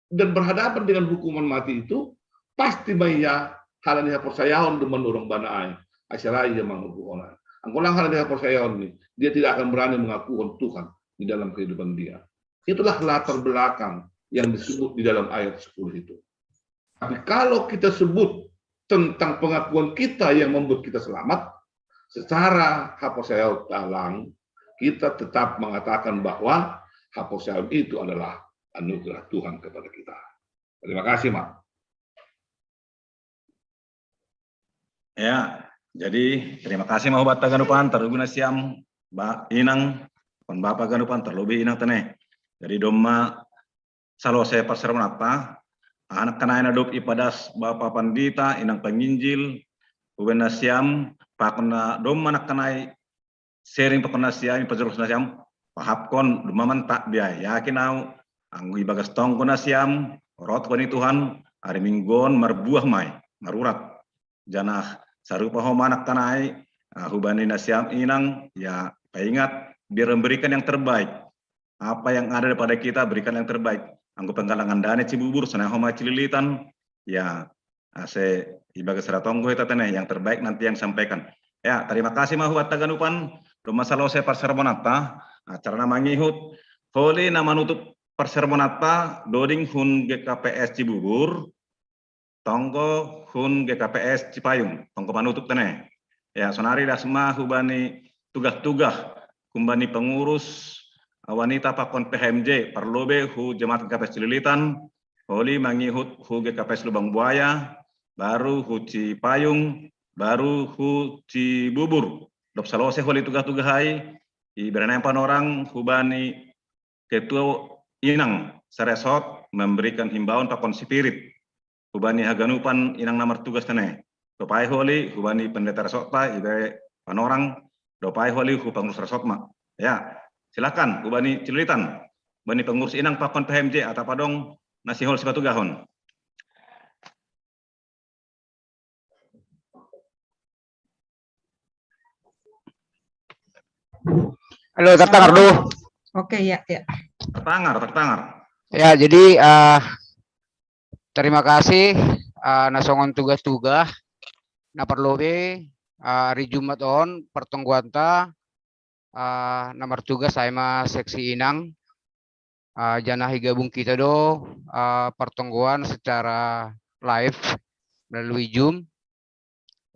dan berhadapan dengan hukuman mati itu, pasti ma ia halani haporsayaon do mandorong bana ai, asa ra ia mangakuhon. Anggo lang halani haporsayaon ni, dia tidak akan berani mengakuhon Tuhan di dalam kehidupan dia. Itulah latar belakang yang disebut di dalam ayat sepuluh itu. Tapi kalau kita sebut tentang pengakuan kita yang membuat kita selamat, secara haporsayaon talang, kita tetap mengatakan bahwa haporsayaon itu adalah anugerah Tuhan kepada kita. Terima kasih, Mak. Ya, jadi terima kasih ma hubatta ganupan, tarlumobi nasiam, ba, inang, kon bapa ganupan, tarlumobi inang tene. Jadi domma salose parsermonanta, anak kanai na dob ipadas bapa pandita, inang panginjil, hubaen nasiam, pakon na domma anak kanai sharing pakon nasiam, ipajolos nasiam, pahapkon domma mantak biai, yakin au, anggo ibagas tonggo nasiam, rot honi Tuhan, ari Minggu on marbuah ma i, marurat. Janah sarupa homa anak kanai, ah, hubani nasiam inang, ya paingat, biar memberikan yang terbaik. Apa yang ada pada kita, berikan yang terbaik. Anggo penggalangan dana Cibubur, sonai homa Cililitan, ya, ase ibagas ra tonggo hita tene, yang terbaik nanti yang sampaikan. Ya, terima kasih ma hubatta ganupan, domma salose parsermonanta, acara na mangihut, holi na manutup parsermonanta, doding hun G K P S Cibubur, tonggo hun G K P S Cipayung, tonggo panutup tene. Ya, sonari das ma hubani tugah-tugah, humbani pengurus wanita pakon P H M J, parlobei hu jemaat G K P S Cililitan, holi mangihut hu G K P S Lubang Buaya, baru hu Cipayung, baru hu Cibubur. Dob salose holi tugah-tugah ai, ibereng nai panorang hubani ketua inang saresort memberikan himbauan pakon spirit hubani haganupan inang na martugas tene. Dob ai holi hubani pendeta resortta ibere panorang, dob ai holi hu pengurus resort ma. Ya, silakan hubani Cililitan, hubani pengurus inang pakon P H M J atau padong na sihol sipatugahon. Halo, terdengar do? Oke, ya, ya. Terdengar, terdengar. Ya, jadi uh, terima kasih uh, na songon tugah-tugah na parlobei uh, ari Jumat on pertemuanta uh, na martugas ai ma seksi inang uh, janah igabung kita do uh, pertemuan secara live melalui Zoom.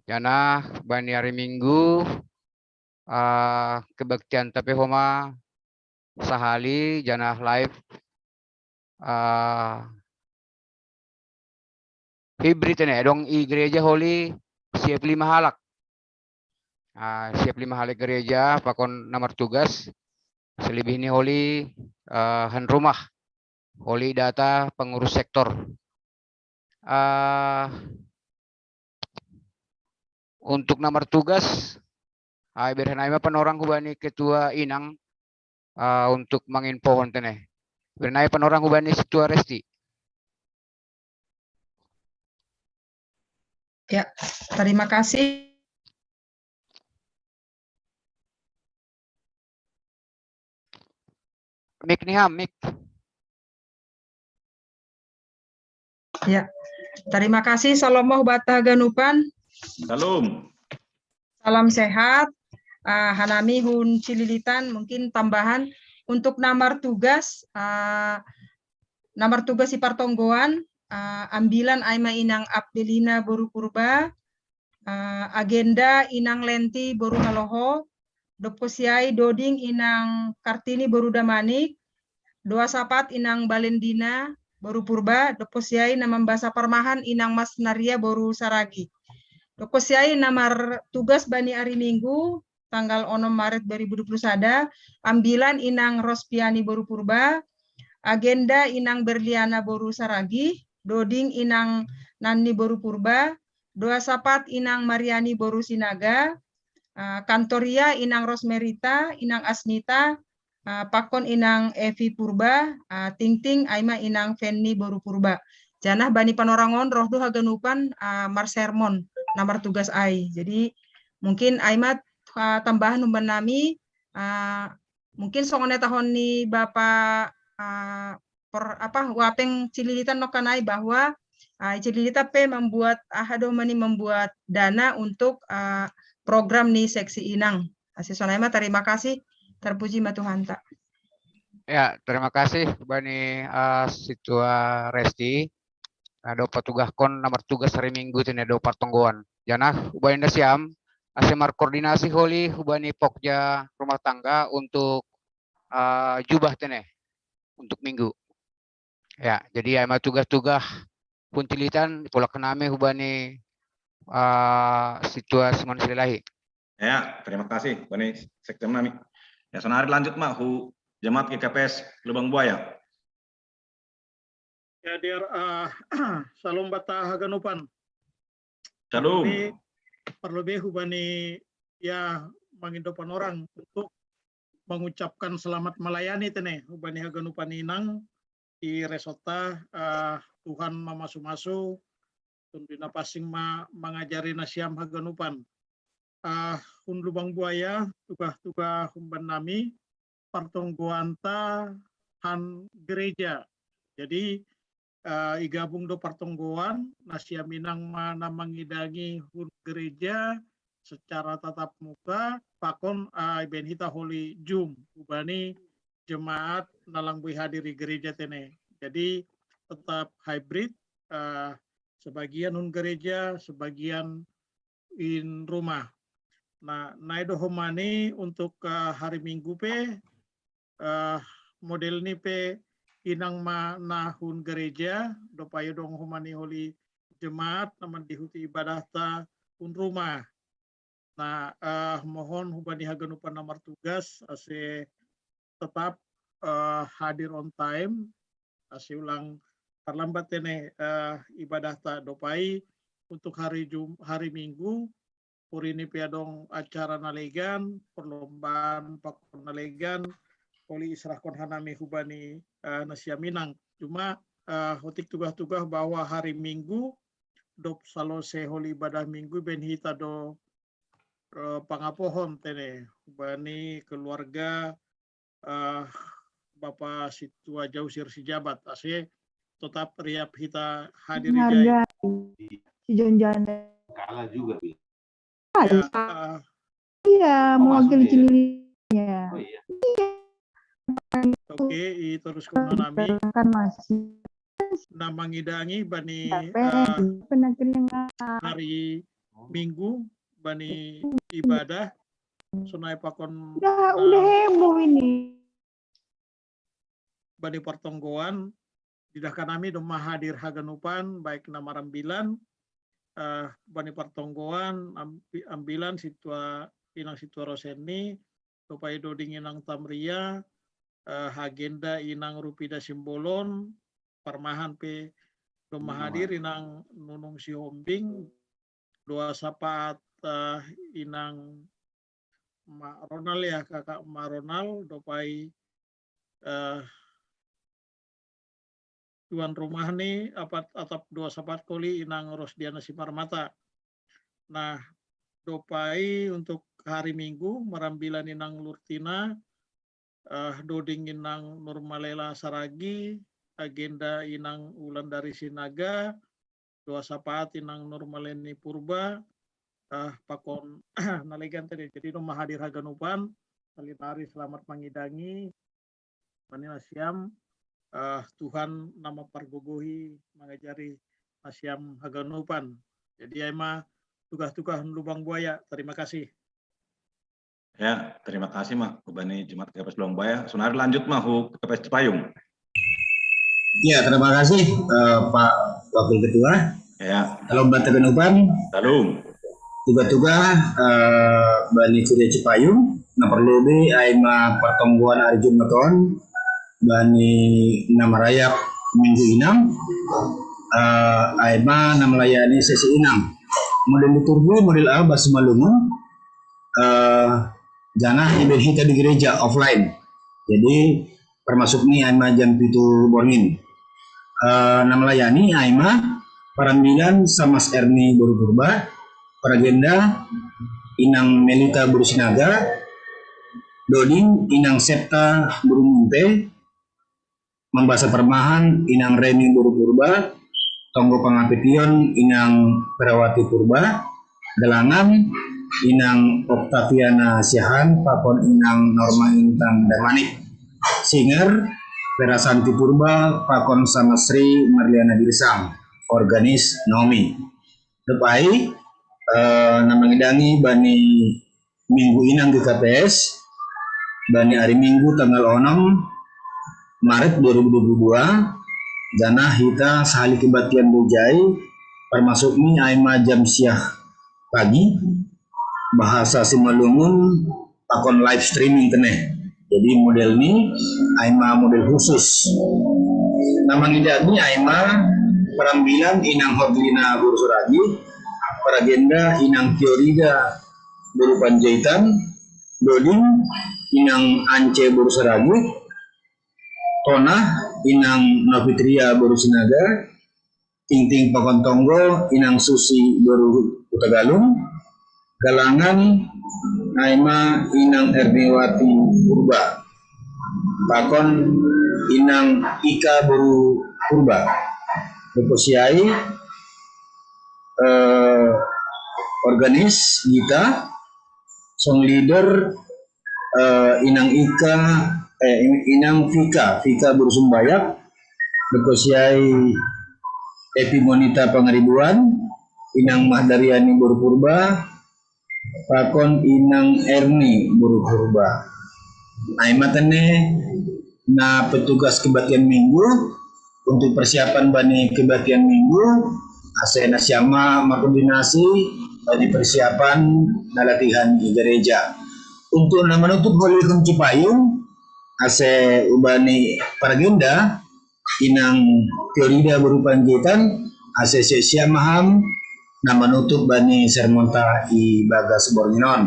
Janah bani hari Minggu uh, kebaktian tapi homa sahali janah live uh, hibrid ini dong i gereja holi siap lima halak. Uh, siap lima halak gereja pakon na martugas selebihna holi uh, han rumah, holi data pengurus sektor. Uh, untuk na martugas, uh, ibereng nai ma panorang hubani ketua inang uh, untuk manginfohon tene. Ibereng nai panorang hubani si tua Resti. Ya, terima kasih. Mik nih, Ham, mik. Ya, terima kasih. Salomo bata haganupan. Salam. Salam sehat. Ah, hanami hun Cililitan, mungkin tambahan untuk namar tugas, ah, namar tugas i partonggoan, ah, ambilan ai ma inang Abdelina boru Purba, ah, agenda inang Lenti boru Haloho, doppo siai doding inang Kartini boru Damanik, doa sapat inang Balendina boru Purba, doppo siai na mambasa parmahan inang Mas Naria boru Saragi. Doppo siai namar tugas bani ari Minggu, tanggal onom Maret dua ribu dua puluh sada, ambilan inang Rospiani boru Purba, agenda inang Berliana boru Saragi, doding inang Nanni boru Purba, doa sapat inang Mariani boru Sinaga, ah, kantoria inang Rosmerita, inang Asmita, ah, pakon inang Evi Purba, ah, tingting ai ma inang Fenni boru Purba. Janah bani panorangon roh do haganupan, ah, marsermon, namar tugas ai. Jadi mungkin ai ma, ah, tambahan umban nami, ah, mungkin songon na tahon ni Bapak, ah, per, apa, Wapeng Cililitan nongkanai bahwa, ah, Cililitan pe membuat, ah, aduh mani membuat dana untuk, ah, program ni seksi inang. Ase sonai ma, terima kasih. Terpuji ma Tuhanta. Ya, terima kasih bani, ah, Situa Resti. Na do patugahkon namar tugas ari Minggu tene do partonggoan. Janah hubani nasiam ase markoordinasi holi hubani pokja rumah tangga untuk, ah, jubah tene untuk Minggu. Ya, jadi ai ma tugas-tugas hun Cililitan, polak nami hubani, ah, Situa Simon Sililahi. Ya, terima kasih bani sekjen nami. Ya, sonari lanjut ma hu jemaat G K P S Lubang Buaya. Ya, dear, ah, salam bata haganupan. Salam. Parlobei, parlobei hubani, ya, mangindo panorang untuk mengucapkan selamat melayani tene hubani haganupan inang i resortta, ah, Tuhan mamasu-masu, Tonduy Napansing ma mangajari nasiam haganupan. Ah, hun Lubang Buaya, tugah-tugah umban nami, partonggoanta han gereja. Jadi, ah, igabung do partonggoan, nasiam inang ma na mangidangi hun gereja secara tatap muka, pakon, ah, ibaen hita holi Zoom, hubani jemaat na lang boi hadir i gereja tene. Jadi tetap hybrid, ah, sebagian hun gereja, sebagian in rumah. Nah, nai do homani untuk, ah, hari Minggu pe, ah, model ni pe inang ma na hun gereja, dob ai adong homani holi jemaat na mandihuti ibadahta hun rumah. Nah, eh, mohon hubani haganupan na martugas ase tetap, eh, hadir on time, ase ulang tarlambat tene, eh, ibadahta dob ai untuk hari Jum-, hari Minggu, porini pe adong acara na legan, perlombaan pakon na legan, holi iserahkon hanami hubani, eh, nasiam inang. Cuma, eh, otik tugah-tugah bahwa hari Minggu, dob salose holi ibadah Minggu, ibaen hita do, eh, pangapohon tene hubani keluarga, eh, Bapa Situa Jausir Sijabat, ase tetap riap hita hadir ijai. Si Jonjana. Kalah juga, Bil. Kalah. Ah, Iya, Oh, mewakili maksudnya ya? Cililitan. Oh iya. Oke, i terus ke nami. Kan masih. Na mangidangi bani, Tapi eh, penyakit yang hari Minggu bani ibadah sonai pakon udah, udah heboh ini. Bani partonggoan, didah hanami domma hadir haganupan, baik na marambilan, eh, bani partonggoan, ambi-, ambilan Situa, Inang Situa Rosenni, dob ai doding Inang Tamria, eh, agenda Inang Rupida Simbolon, parmahan pe domma hadir Inang Nunung Sihombing, doa sapat, eh, Inang Ma Ronald ya, Kakak Ma Ronald, dob ai, eh, tuan rumah ni apat atap doa sapat holi Inang Rosdiana Simarmata. Nah, dopai untuk hari Minggu, marambilan inang Lurtina, eh, doding inang Nurmalela Saragi, agenda inang Ulan dari Sinaga, doa sapaat inang Nurmaleni Purba, eh, pakon nalegan tadi. Jadi, no mahadir haganupan, salinari selamat mangidangi, bani nasiam, eh, Tuhan nama pargogohi mangajari nasiam haganupan. Jadi, ai ma tugas-tugas lubang buaya. Terima kasih. Ya, terima kasih ma, bani Jemaat G K P S Lubang Buaya. Sonari lanjut ma hu G K P S Cipayung. Ya, terima kasih, eh, Pak Wakil Ketua. Ya, Kalau bata haganupan, salam. tuga-tuga, eh, bani Kuria Cipayung, na parlu be ai ma partonggoan ari Jumat on, bani na marayak Minggu Inang, eh, ai ma na malayani sesi inang. Model liturgi, model a, bahasa Malungun, eh, janah ibadah hita di gereja offline. Jadi, termasuk ni ai ma jam pitu borngin. Eh, na malayani ai ma parambilan Samas Erni boru Purba, paragenda Inang Melita boru Sinaga, doding Inang Septa boru Munte, mambasa parmahan Inang Reni boru Purba, tonggo pangapition Inang Perawati Purba, galangan Inang Oktaviana Siahaan pakon Inang Norma Intan Damanik, singer Perasanti Purba pakon Samasri Marliana Girsang, organis Naomi. Dopai, eh, na mangidangi bani Minggu Inang G K P S, bani ari Minggu tanggal onom Maret dua ribu dua puluh dua, janah hita sahali kebaktian gereja i, termasuk ni ai ma jam siah pagi, bahasa Simalungun pakon live streaming teneh. Jadi, model ni ai ma model khusus. Na mangidangi ai ma parambilan Inang Hotlina boru Saragi, paragenda Inang Tiorida boru Panjaitan, doding Inang Ance boru Saragi, tonah Inang Novitria boru Sinaga, tingting pakon tonggo Inang Susi boru Hutagalung, galangan ai ma Inang Erniwati Purba pakon Inang Ika boru Purba. Dopo siai, eh, organis Gita, song leader, eh, Inang Ika, eh, In-, Inang Vika, Vika boru Sumbayak, dopo siai Epi Monita Pangaribuan, Inang Mahdariani boru Purba, pakon Inang Erni boru Purba. Ai ma teneh na petugas kebaktian Minggu, untuk persiapan bani kebaktian Minggu, ase nasiam ma markoordinasi bani persiapan na latihan di gereja. Untuk na manutup holi Kunci Payung, ase ubani paragenda, Inang Tiorida boru Panjaitan, ase siap-siap ma ham na manutup bani sermonta i bagas borngin on.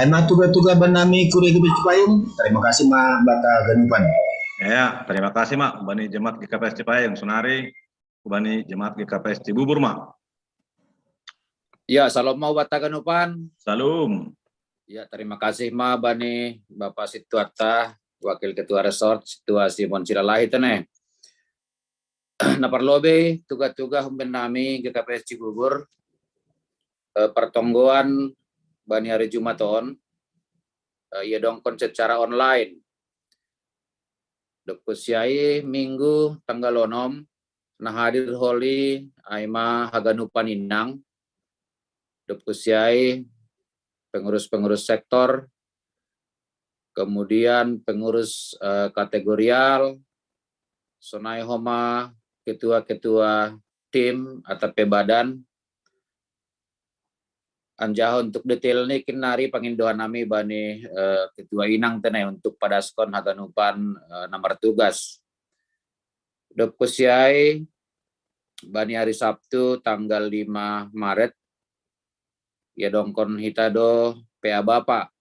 Ai ma tuga-tuga bani nami Kuria G K P S Cipayung, terima kasih ma bata haganupan. Ya, terima kasih ma, bani Jemaat G K P S Cipayung, sonari bani Jemaat G K P S Cibubur ma. Ya, salam ma bata haganupan. Salam. Ya, terima kasih ma bani Bapak Situata, Wakil Ketua Resort, Situa Simon Silalahi teneh. Na parlobei tuga-tuga umben nami G K P S Cibubur, eh, partonggoan bani ari Jumat on, eh, iadongkon secara online. Dopo siai Minggu tanggal onom, na hadir holi ai ma haganupan inang, dopo siai pengurus-pengurus sektor, kemudian pengurus, eh, kategorial, sonai homa ketua-ketua tim atau pe badan. Anjaha untuk detail ni kin nari pangindohan nami bani, eh, ketua inang teneh untuk padaskon haganupan, eh, na martugas. Dopo siai bani ari Sabtu tanggal lima Maret, iadongkon hita do P A Bapa.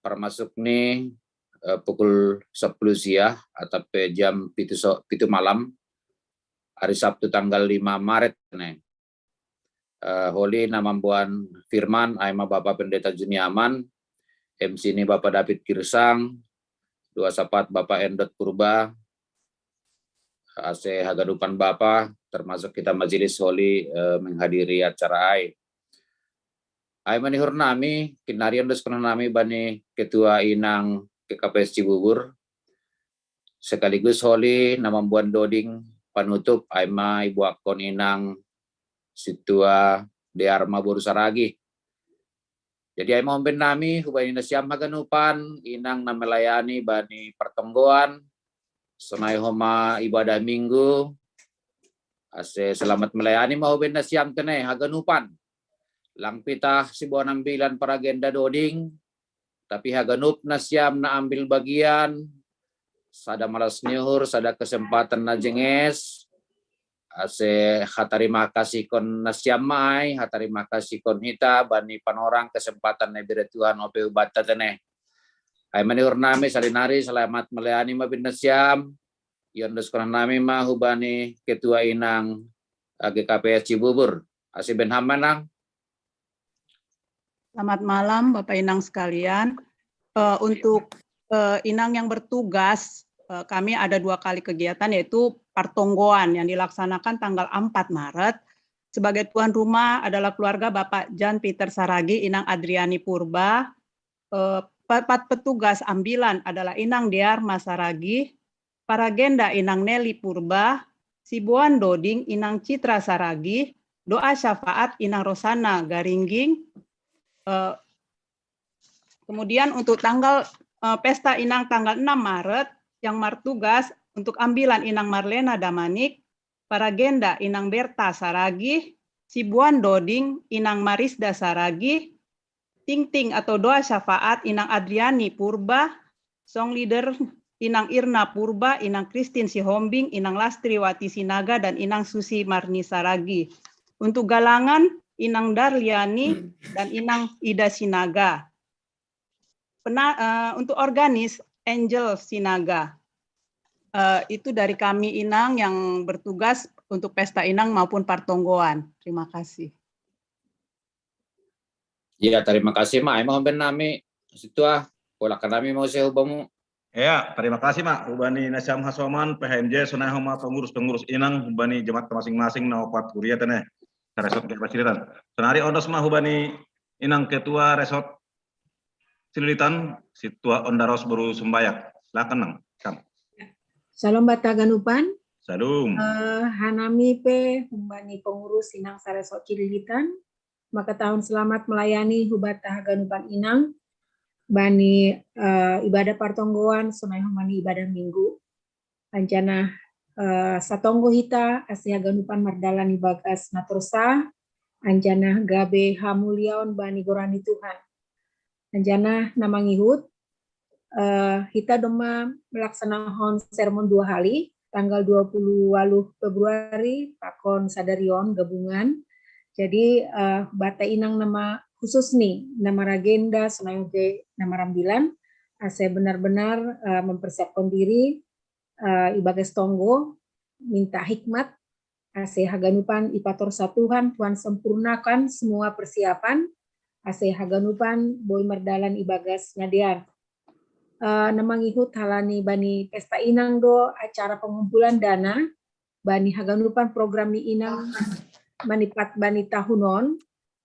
Termasuk ni, eh, pukul sepuluh siang atau pe jam pitu so-, pitu malam, ari Sabtu tanggal lima Maret teneh. Eh, holi na mamboan firman ai ma Bapak Pendeta Juniaman, M C ni Bapak David Girsang, dua sapat Bapak Endot Purba, ase haganupan Bapa, termasuk kita majelis holi eh, menghadiri acara ai. Ai manihur nami, kinarion dos kena nami bani ketua inang K K P S Cibubur, sekaligus holi na mamboan doding panutup ai ma ibuakkon inang Situa Dearma boru Saragi. Jadi ai ma homben nami hubani nasiam haganupan inang na melayani bani partonggoan, sonai homa ibadah minggu, ase selamat melayani ma homben nasiam tene haganupan. Lang pitah siboan ambilan paragenda doding, tapi haganup nasiam na ambil bagian, sada malas ni uhur, sada kesempatan na jenges, ase hatarima kasihkon nasiam ma ai, hatarima kasihkon hita bani panorang kesempatan na ibere Tuhan ope hubanta tene. Ai manihur nami salinari selamat melayani ma bin nasiam, ion dos kena nami ma hubani ketua inang eh, G K P S Cibubur. Ase ben ham ma nang. Selamat malam Bapak Inang sekalian. Eh, untuk eh, Inang yang bertugas, eh, kami ada dua kali kegiatan yaitu partonggoan yang dilaksanakan tanggal empat Maret. Sebagai tuan rumah adalah keluarga Bapak Jan Peter Saragi, Inang Adriani Purba. Eh, empat petugas ambilan adalah Inang Diarma Saragi, paragenda Inang Nelly Purba, siboan doding Inang Citra Saragi, doa syafaat Inang Rosana Garingging. Eh, kemudian untuk tanggal eh, pesta Inang tanggal enam Maret yang martugas untuk ambilan Inang Marlena Damanik, paragenda Inang Berta Saragi, siboan doding Inang Marisda Saragi, tingting atau doa syafaat Inang Adriani Purba, song leader Inang Irna Purba, Inang Christine Sihombing, Inang Lastriwati Sinaga, dan Inang Susi Marni Saragi. Untuk galangan, Inang Darliani dan Inang Ida Sinaga. Pena, uh, untuk organis, Angel Sinaga. Uh, itu dari kami Inang yang bertugas untuk pesta Inang maupun partonggoan. Terima kasih. Ya, terima kasih ma. Ai ma homben nami Situa, polakan nami mau saya hubamu. Ya, terima kasih ma. Hubani nasiam hasoman P H M J sonai homa pengurus-pengurus inang hubani jemaat masing-masing na opat huria tene. Resort G P S Cililitan. Sonari ondos ma hubani inang ketua resort Cililitan, Situa Ondaros boru Sumbayak. Silakan nang. Kam. Shalom bata haganupan. Shalom. Uh, hanami pe hubani pengurus inang saresort Cililitan. Maka tahun selamat melayani hubata haganupan inang bani uh, ibadah partonggoan sonai homa ni ibadah minggu. Anjana uh, satonggo hita ase haganupan mardalan ibagas na torsa, anjana gabe hamuliaon bani goran ni Tuhan. Anjana na mangihut, uh, hita domma melaksanahon sermon dua hali, tanggal dua puluh waluh Februari pakon sadarion gabungan. Jadi uh, bata inang nama khusus nih nama ragenda sonai oge nama rambilan ase benar-benar uh, mempersiapkan diri uh, ibagas tonggo minta hikmat ase haganupan ipatorsa Tuhan, Tuhan sempurnakan semua persiapan ase haganupan boi mardalan ibagas na dear. Uh, na mangihut halani bani pesta inang do acara pengumpulan dana bani haganupan program ni inang manipat bani tahun on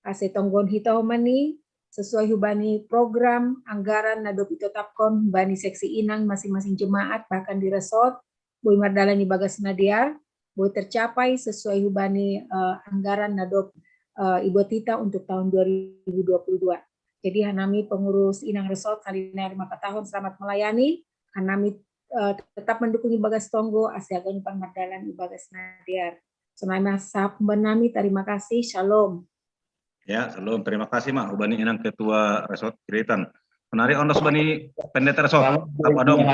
ase tonggon hita homa ni sesuai hubani program anggaran na dob itetapkon bani seksi inang masing-masing jemaat bahkan di resort boi mardalan ibagas na dear boi tercapai sesuai hubani uh, anggaran na dob uh, ibuat hita untuk tahun dua ribu dua puluh dua. Jadi hanami pengurus inang resort salinari maka tahun selamat melayani. Hanami uh, tetap mendukung ibagas tonggo ase haganupan mardalan ibagas na dear. Sonai ma sahap nami, terima kasih. Shalom. Ya, shalom. Terima kasih ma hubani inang ketua resort Cililitan. Sonari ondos bani pendeta resort. Apa dong?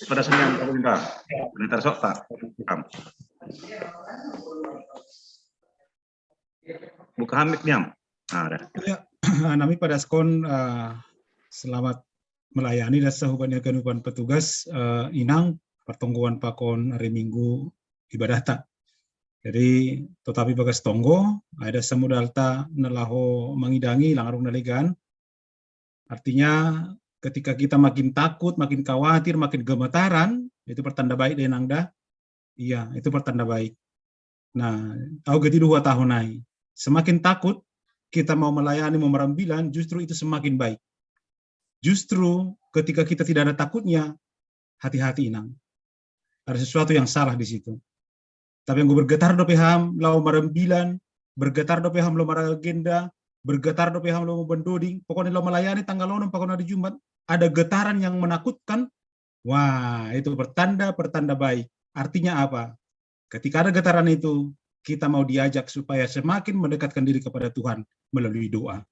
Pada senian pemerintah. Pendeta resort tak. Buka hamik niam. Nah, ada. Ya, nami padaskon uh, selamat melayani dan sahubani haganupan petugas uh, inang partonggoan pakon hari Minggu ibadah tak. Jadi, tetapi bagas tonggo, ada samudalta na laho mangidangi, lang adong na legan. Artinya, ketika kita makin takut, makin khawatir, makin gemetaran, itu pertanda baik deh, Nang, dah. Iya, itu pertanda baik. Nah, au gati dua tahun ai. Semakin takut kita mau melayani, mau merambilan, justru itu semakin baik. Justru ketika kita tidak ada takutnya, hati-hati, Inang. Ada sesuatu yang salah di situ. Tapi yang bergetar dope ham, laho marambilan, bergetar dope ham laho maragenda, bergetar dope ham laho mambandoding, pokoknya laho melayani tanggal onom, pokoknya hari Jumat, ada getaran yang menakutkan, wah, itu pertanda, pertanda baik. Artinya apa? Ketika ada getaran itu, kita mau diajak supaya semakin mendekatkan diri kepada Tuhan melalui doa.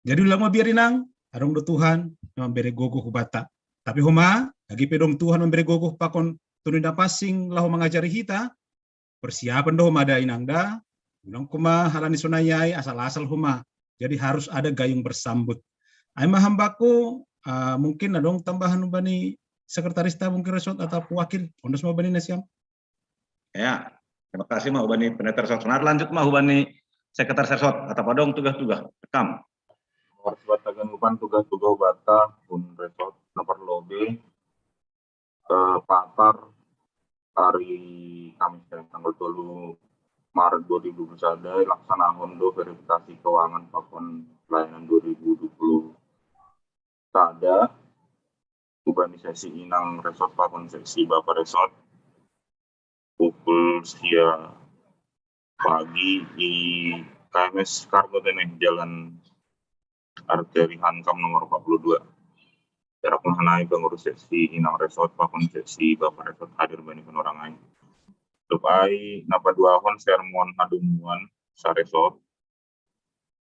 Jadi ulang ma biar, Inang, adong do Tuhan na mambere gogo hubata. Tapi homa, agi pe dong Tuhan mambere gogo pakon tunu na pansing laho mangajari hita, persiapan do homa da, Inang, da. Ulang homa halani sonai ai asal-asal homa. Jadi harus ada gayung bersambut. Ai ma hambaku, uh, mungkin adong tambahan umbani sekretaris ta mungkin resort atau wakil, ondos ma umbani na siam. Ya, terima kasih ma umbani pendeta resort. Nah, lanjut ma umbani sekretaris resort atau padong tugas-tugas. Rekam. Nomor surat tagan upan tugas-tugas bata pun resort nomor lobi eh, patar hari Kamis ya, tanggal tolu Maret dua ribu dua puluh satu, laksanahon do verifikasi keuangan pakon pelayanan dua ribu dua puluh satu, umbani seksi Inang resort pakon seksi Bapa resort pukul sia pagi di K M S Kargo Teneh, Jalan Arteri Hankam nomor empat puluh dua. Jarak mahanai pengurus seksi Inang resort pakon seksi Bapa resort hadir bani panorang ai. Dop ai na paduahon sermon hadomuan saresort.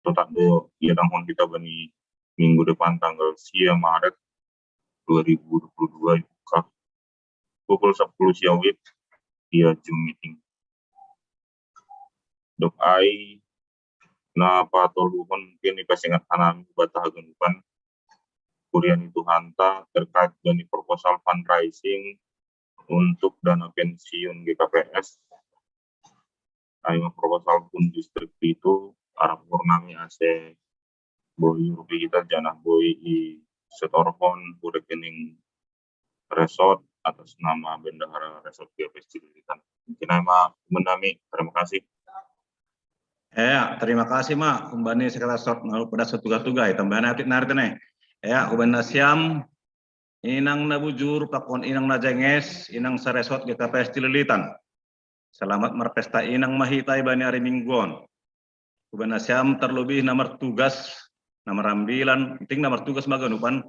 Totak do ia dangkon kita bani minggu depan tanggal sia Maret dua ribu dua puluh dua, buka pukul sepuluh sia WIB ia Zoom meeting. Dop ai na patoluhon mungkin ipasingat hanami bata haganupan kuria ni Tuhanta terkait dengan proposal fundraising untuk dana pensiun G K P S. Ai ma proposal pun distrik itu arap hurnami ase boi rupi kita janah boi i setorhon hu rekening resort atas nama bendahara resort G K P S Cililitan. Mungkin ai ma umbani nami, terima kasih. Ya, terima kasih ma umbani sekretaris resort, mau pada setugas-tugas tambah nanti narit nih. Ya, umbani na siam, Inang na bujur pakon Inang na jenges, Inang saresort G K P S Cililitan. Selamat marpesta Inang ma hita ibani ari minggu on. Umbani na siam terlebih na martugas, na marambilan, penting na martugas ma haganupan,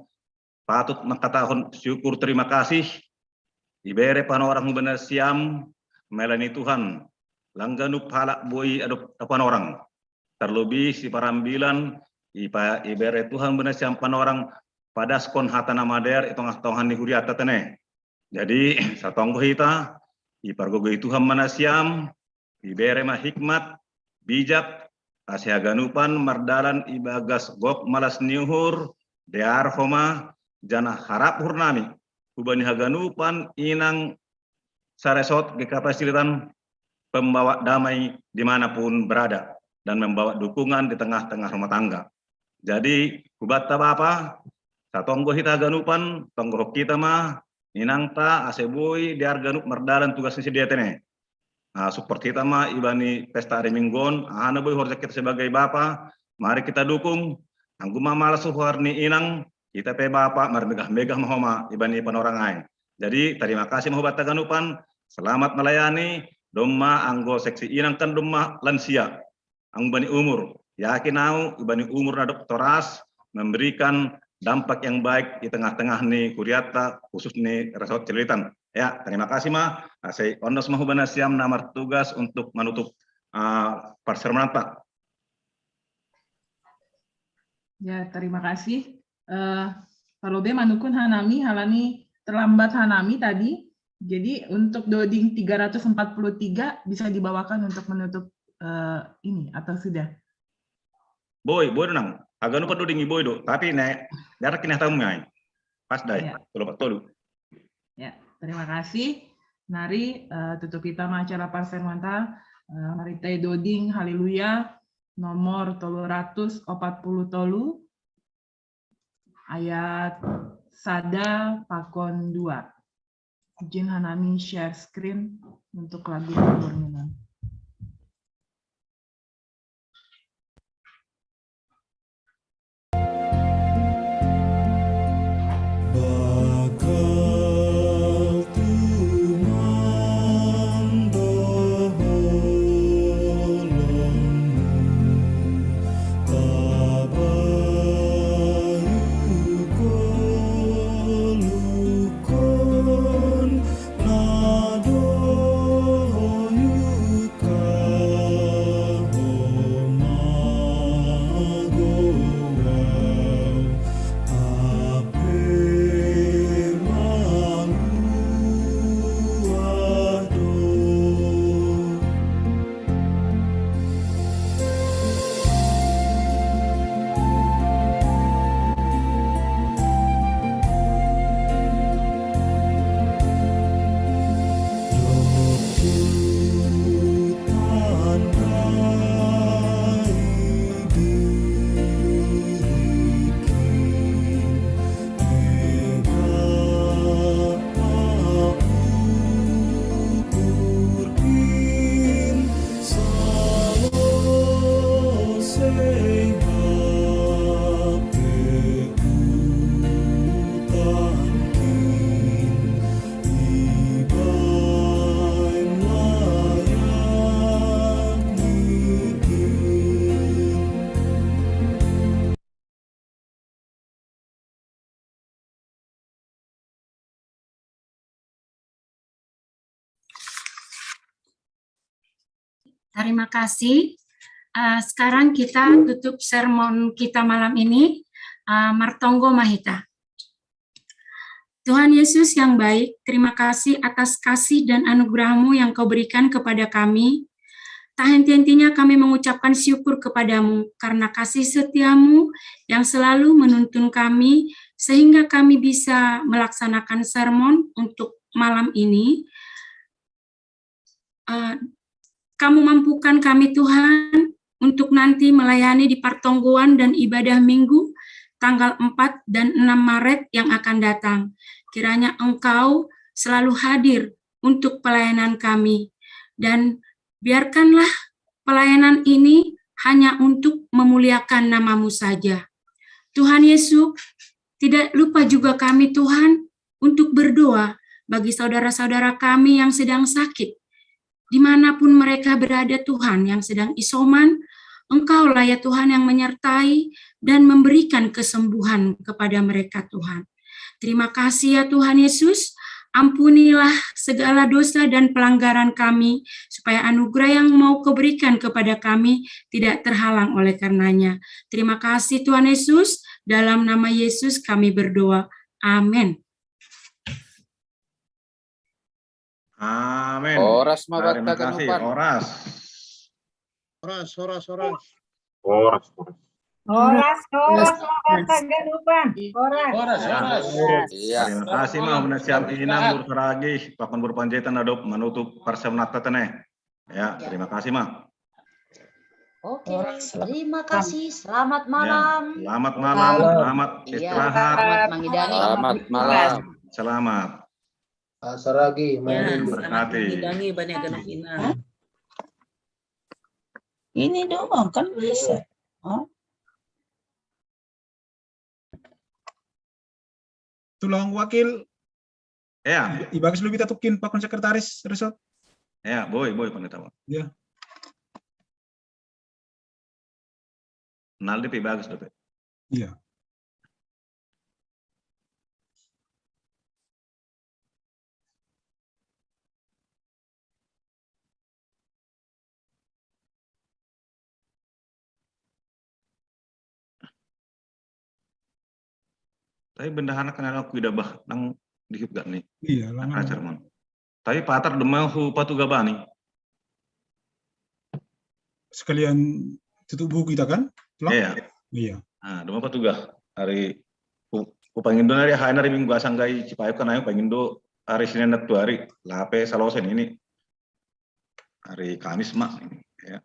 patut mangkatahon syukur terima kasih, ibere panorang umbani na siam, melayani Tuhan, lang ganup halak boi adop panorang. Terlebih siparambilan, ipa, ibere Tuhan umbani na siam panorang, padaskon hata na madear i tongah-tongah ni huriata teneh. Jadi, satonggo hita, ipargogoi Tuhan ma na siam, ibere ma hikmat, bijak, ase haganupan mardalan ibagas gok malas ni uhur, dear homa, janah harap hurnami, umbani haganupan Inang saresort G K P S Cililitan pembawa damai dimanapun berada dan membawa dukungan di tengah-tengah rumah tangga. Jadi, hubanta Bapa, satonggo hita haganupan, tonggohon hita ma, Inangta, ase boi dear ganup mardalan tugas ni sidea teneh. Nah, support hita ma ibani pesta ari minggu on, aha na boi horja kita sebagai bapa, mari kita dukung. Anggo ma malas uhur ni Inang, hita pe bapa, marmegah-megah ma homa ibani panorang ai. Jadi, terima kasih ma hubanta haganupan, selamat melayani, domma anggo seksi Inang kan domma lansia. Anggo bani umur, yakin au ibani umur na doktoras memberikan dampak yang baik di tengah-tengah ni huriata, khusus ni resort Cililitan. Ya, terima kasih ma, ase ondos ma umbani na siam na martugas untuk menutup uh, parsermonanta. Ya, terima kasih. Uh, Pak Lobe, manungkun hanami halani terlambat hanami tadi. Jadi untuk doding tiga ratus empat puluh tiga bisa dibawakan untuk menutup uh, ini atau sudah? Boi, boi do nang. Haganup doding i boi do. Tapi ne, jarak kini hatamu ngai. Pas dai. Ya. Tolu, tolu. Ya, terima kasih. Nari, eh, tutup kita ma acara parfirmanta, eh, Marita Doding, Haleluya, nomor tolu ratus opat puluh tolu, ayat sada pakon dua. Ijin hanami share screen untuk lagu Permenungan. Terima kasih. Eh, sekarang kita tutup sermon kita malam ini. Eh, Martonggo Mahita. Tuhan Yesus yang baik, terima kasih atas kasih dan anugerah-Mu yang Kau berikan kepada kami. Tak henti-hentinya kami mengucapkan syukur kepada-Mu karena kasih setia-Mu yang selalu menuntun kami, sehingga kami bisa melaksanakan sermon untuk malam ini. Eh, Kamu mampukan kami, Tuhan, untuk nanti melayani di partonggoan dan ibadah Minggu tanggal empat dan enam Maret yang akan datang. Kiranya Engkau selalu hadir untuk pelayanan kami, dan biarkanlah pelayanan ini hanya untuk memuliakan nama-Mu saja. Tuhan Yesus, tidak lupa juga kami, Tuhan, untuk berdoa bagi saudara-saudara kami yang sedang sakit. Dimanapun mereka berada, Tuhan, yang sedang isoman, Engkaulah, ya Tuhan, yang menyertai dan memberikan kesembuhan kepada mereka, Tuhan. Terima kasih, ya Tuhan Yesus, ampunilah segala dosa dan pelanggaran kami, supaya anugerah yang mau Kau berikan kepada kami tidak terhalang oleh karenanya. Terima kasih, Tuhan Yesus, dalam nama Yesus kami berdoa. Amin. Amin. Horas ma Terima Barta kasih. Ganupan. Horas. Horas, horas, horas. Horas, horas. Horas, horas, horas, Barta Ganupan. Horas. Horas, horas. Iya. Terima kasih ma, benda siap inang guru saragi, pakon guru panjaitan adop menutup parsamnata tene. Ya, terima kasih ma. Oke, terima kasih. Selamat Ya, malam. Selamat malam, selamat Iya, istirahat. Selamat mangidangi. Selamat malam. Selamat. Saragi, Ya, maulin. selamat Berkati. mangidangi bani anak inang. Ini doang kan bisa. Hah? Tulang wakil, Ya, ibagis lu bita tukin pakon sekretaris resort. Ya, boy, boy, pandita. Boy. Ya. Naldi pi bagus dope. Iya. Tapi bendahana kan aku ida bah nang dihip gak nih. Iya, Nah, lama. Cermon. Tapi patar dema hu patuga bani. Sekalian tutup buku kita kan? Plak? Iya. Iya. Nah, dema patuga hari hu, hu pangindo nari hain hari minggu asang gai Cipayung kan ayo pangindo hari Senin itu hari, lape salosen ini. Hari Kamis, Mak. Ya.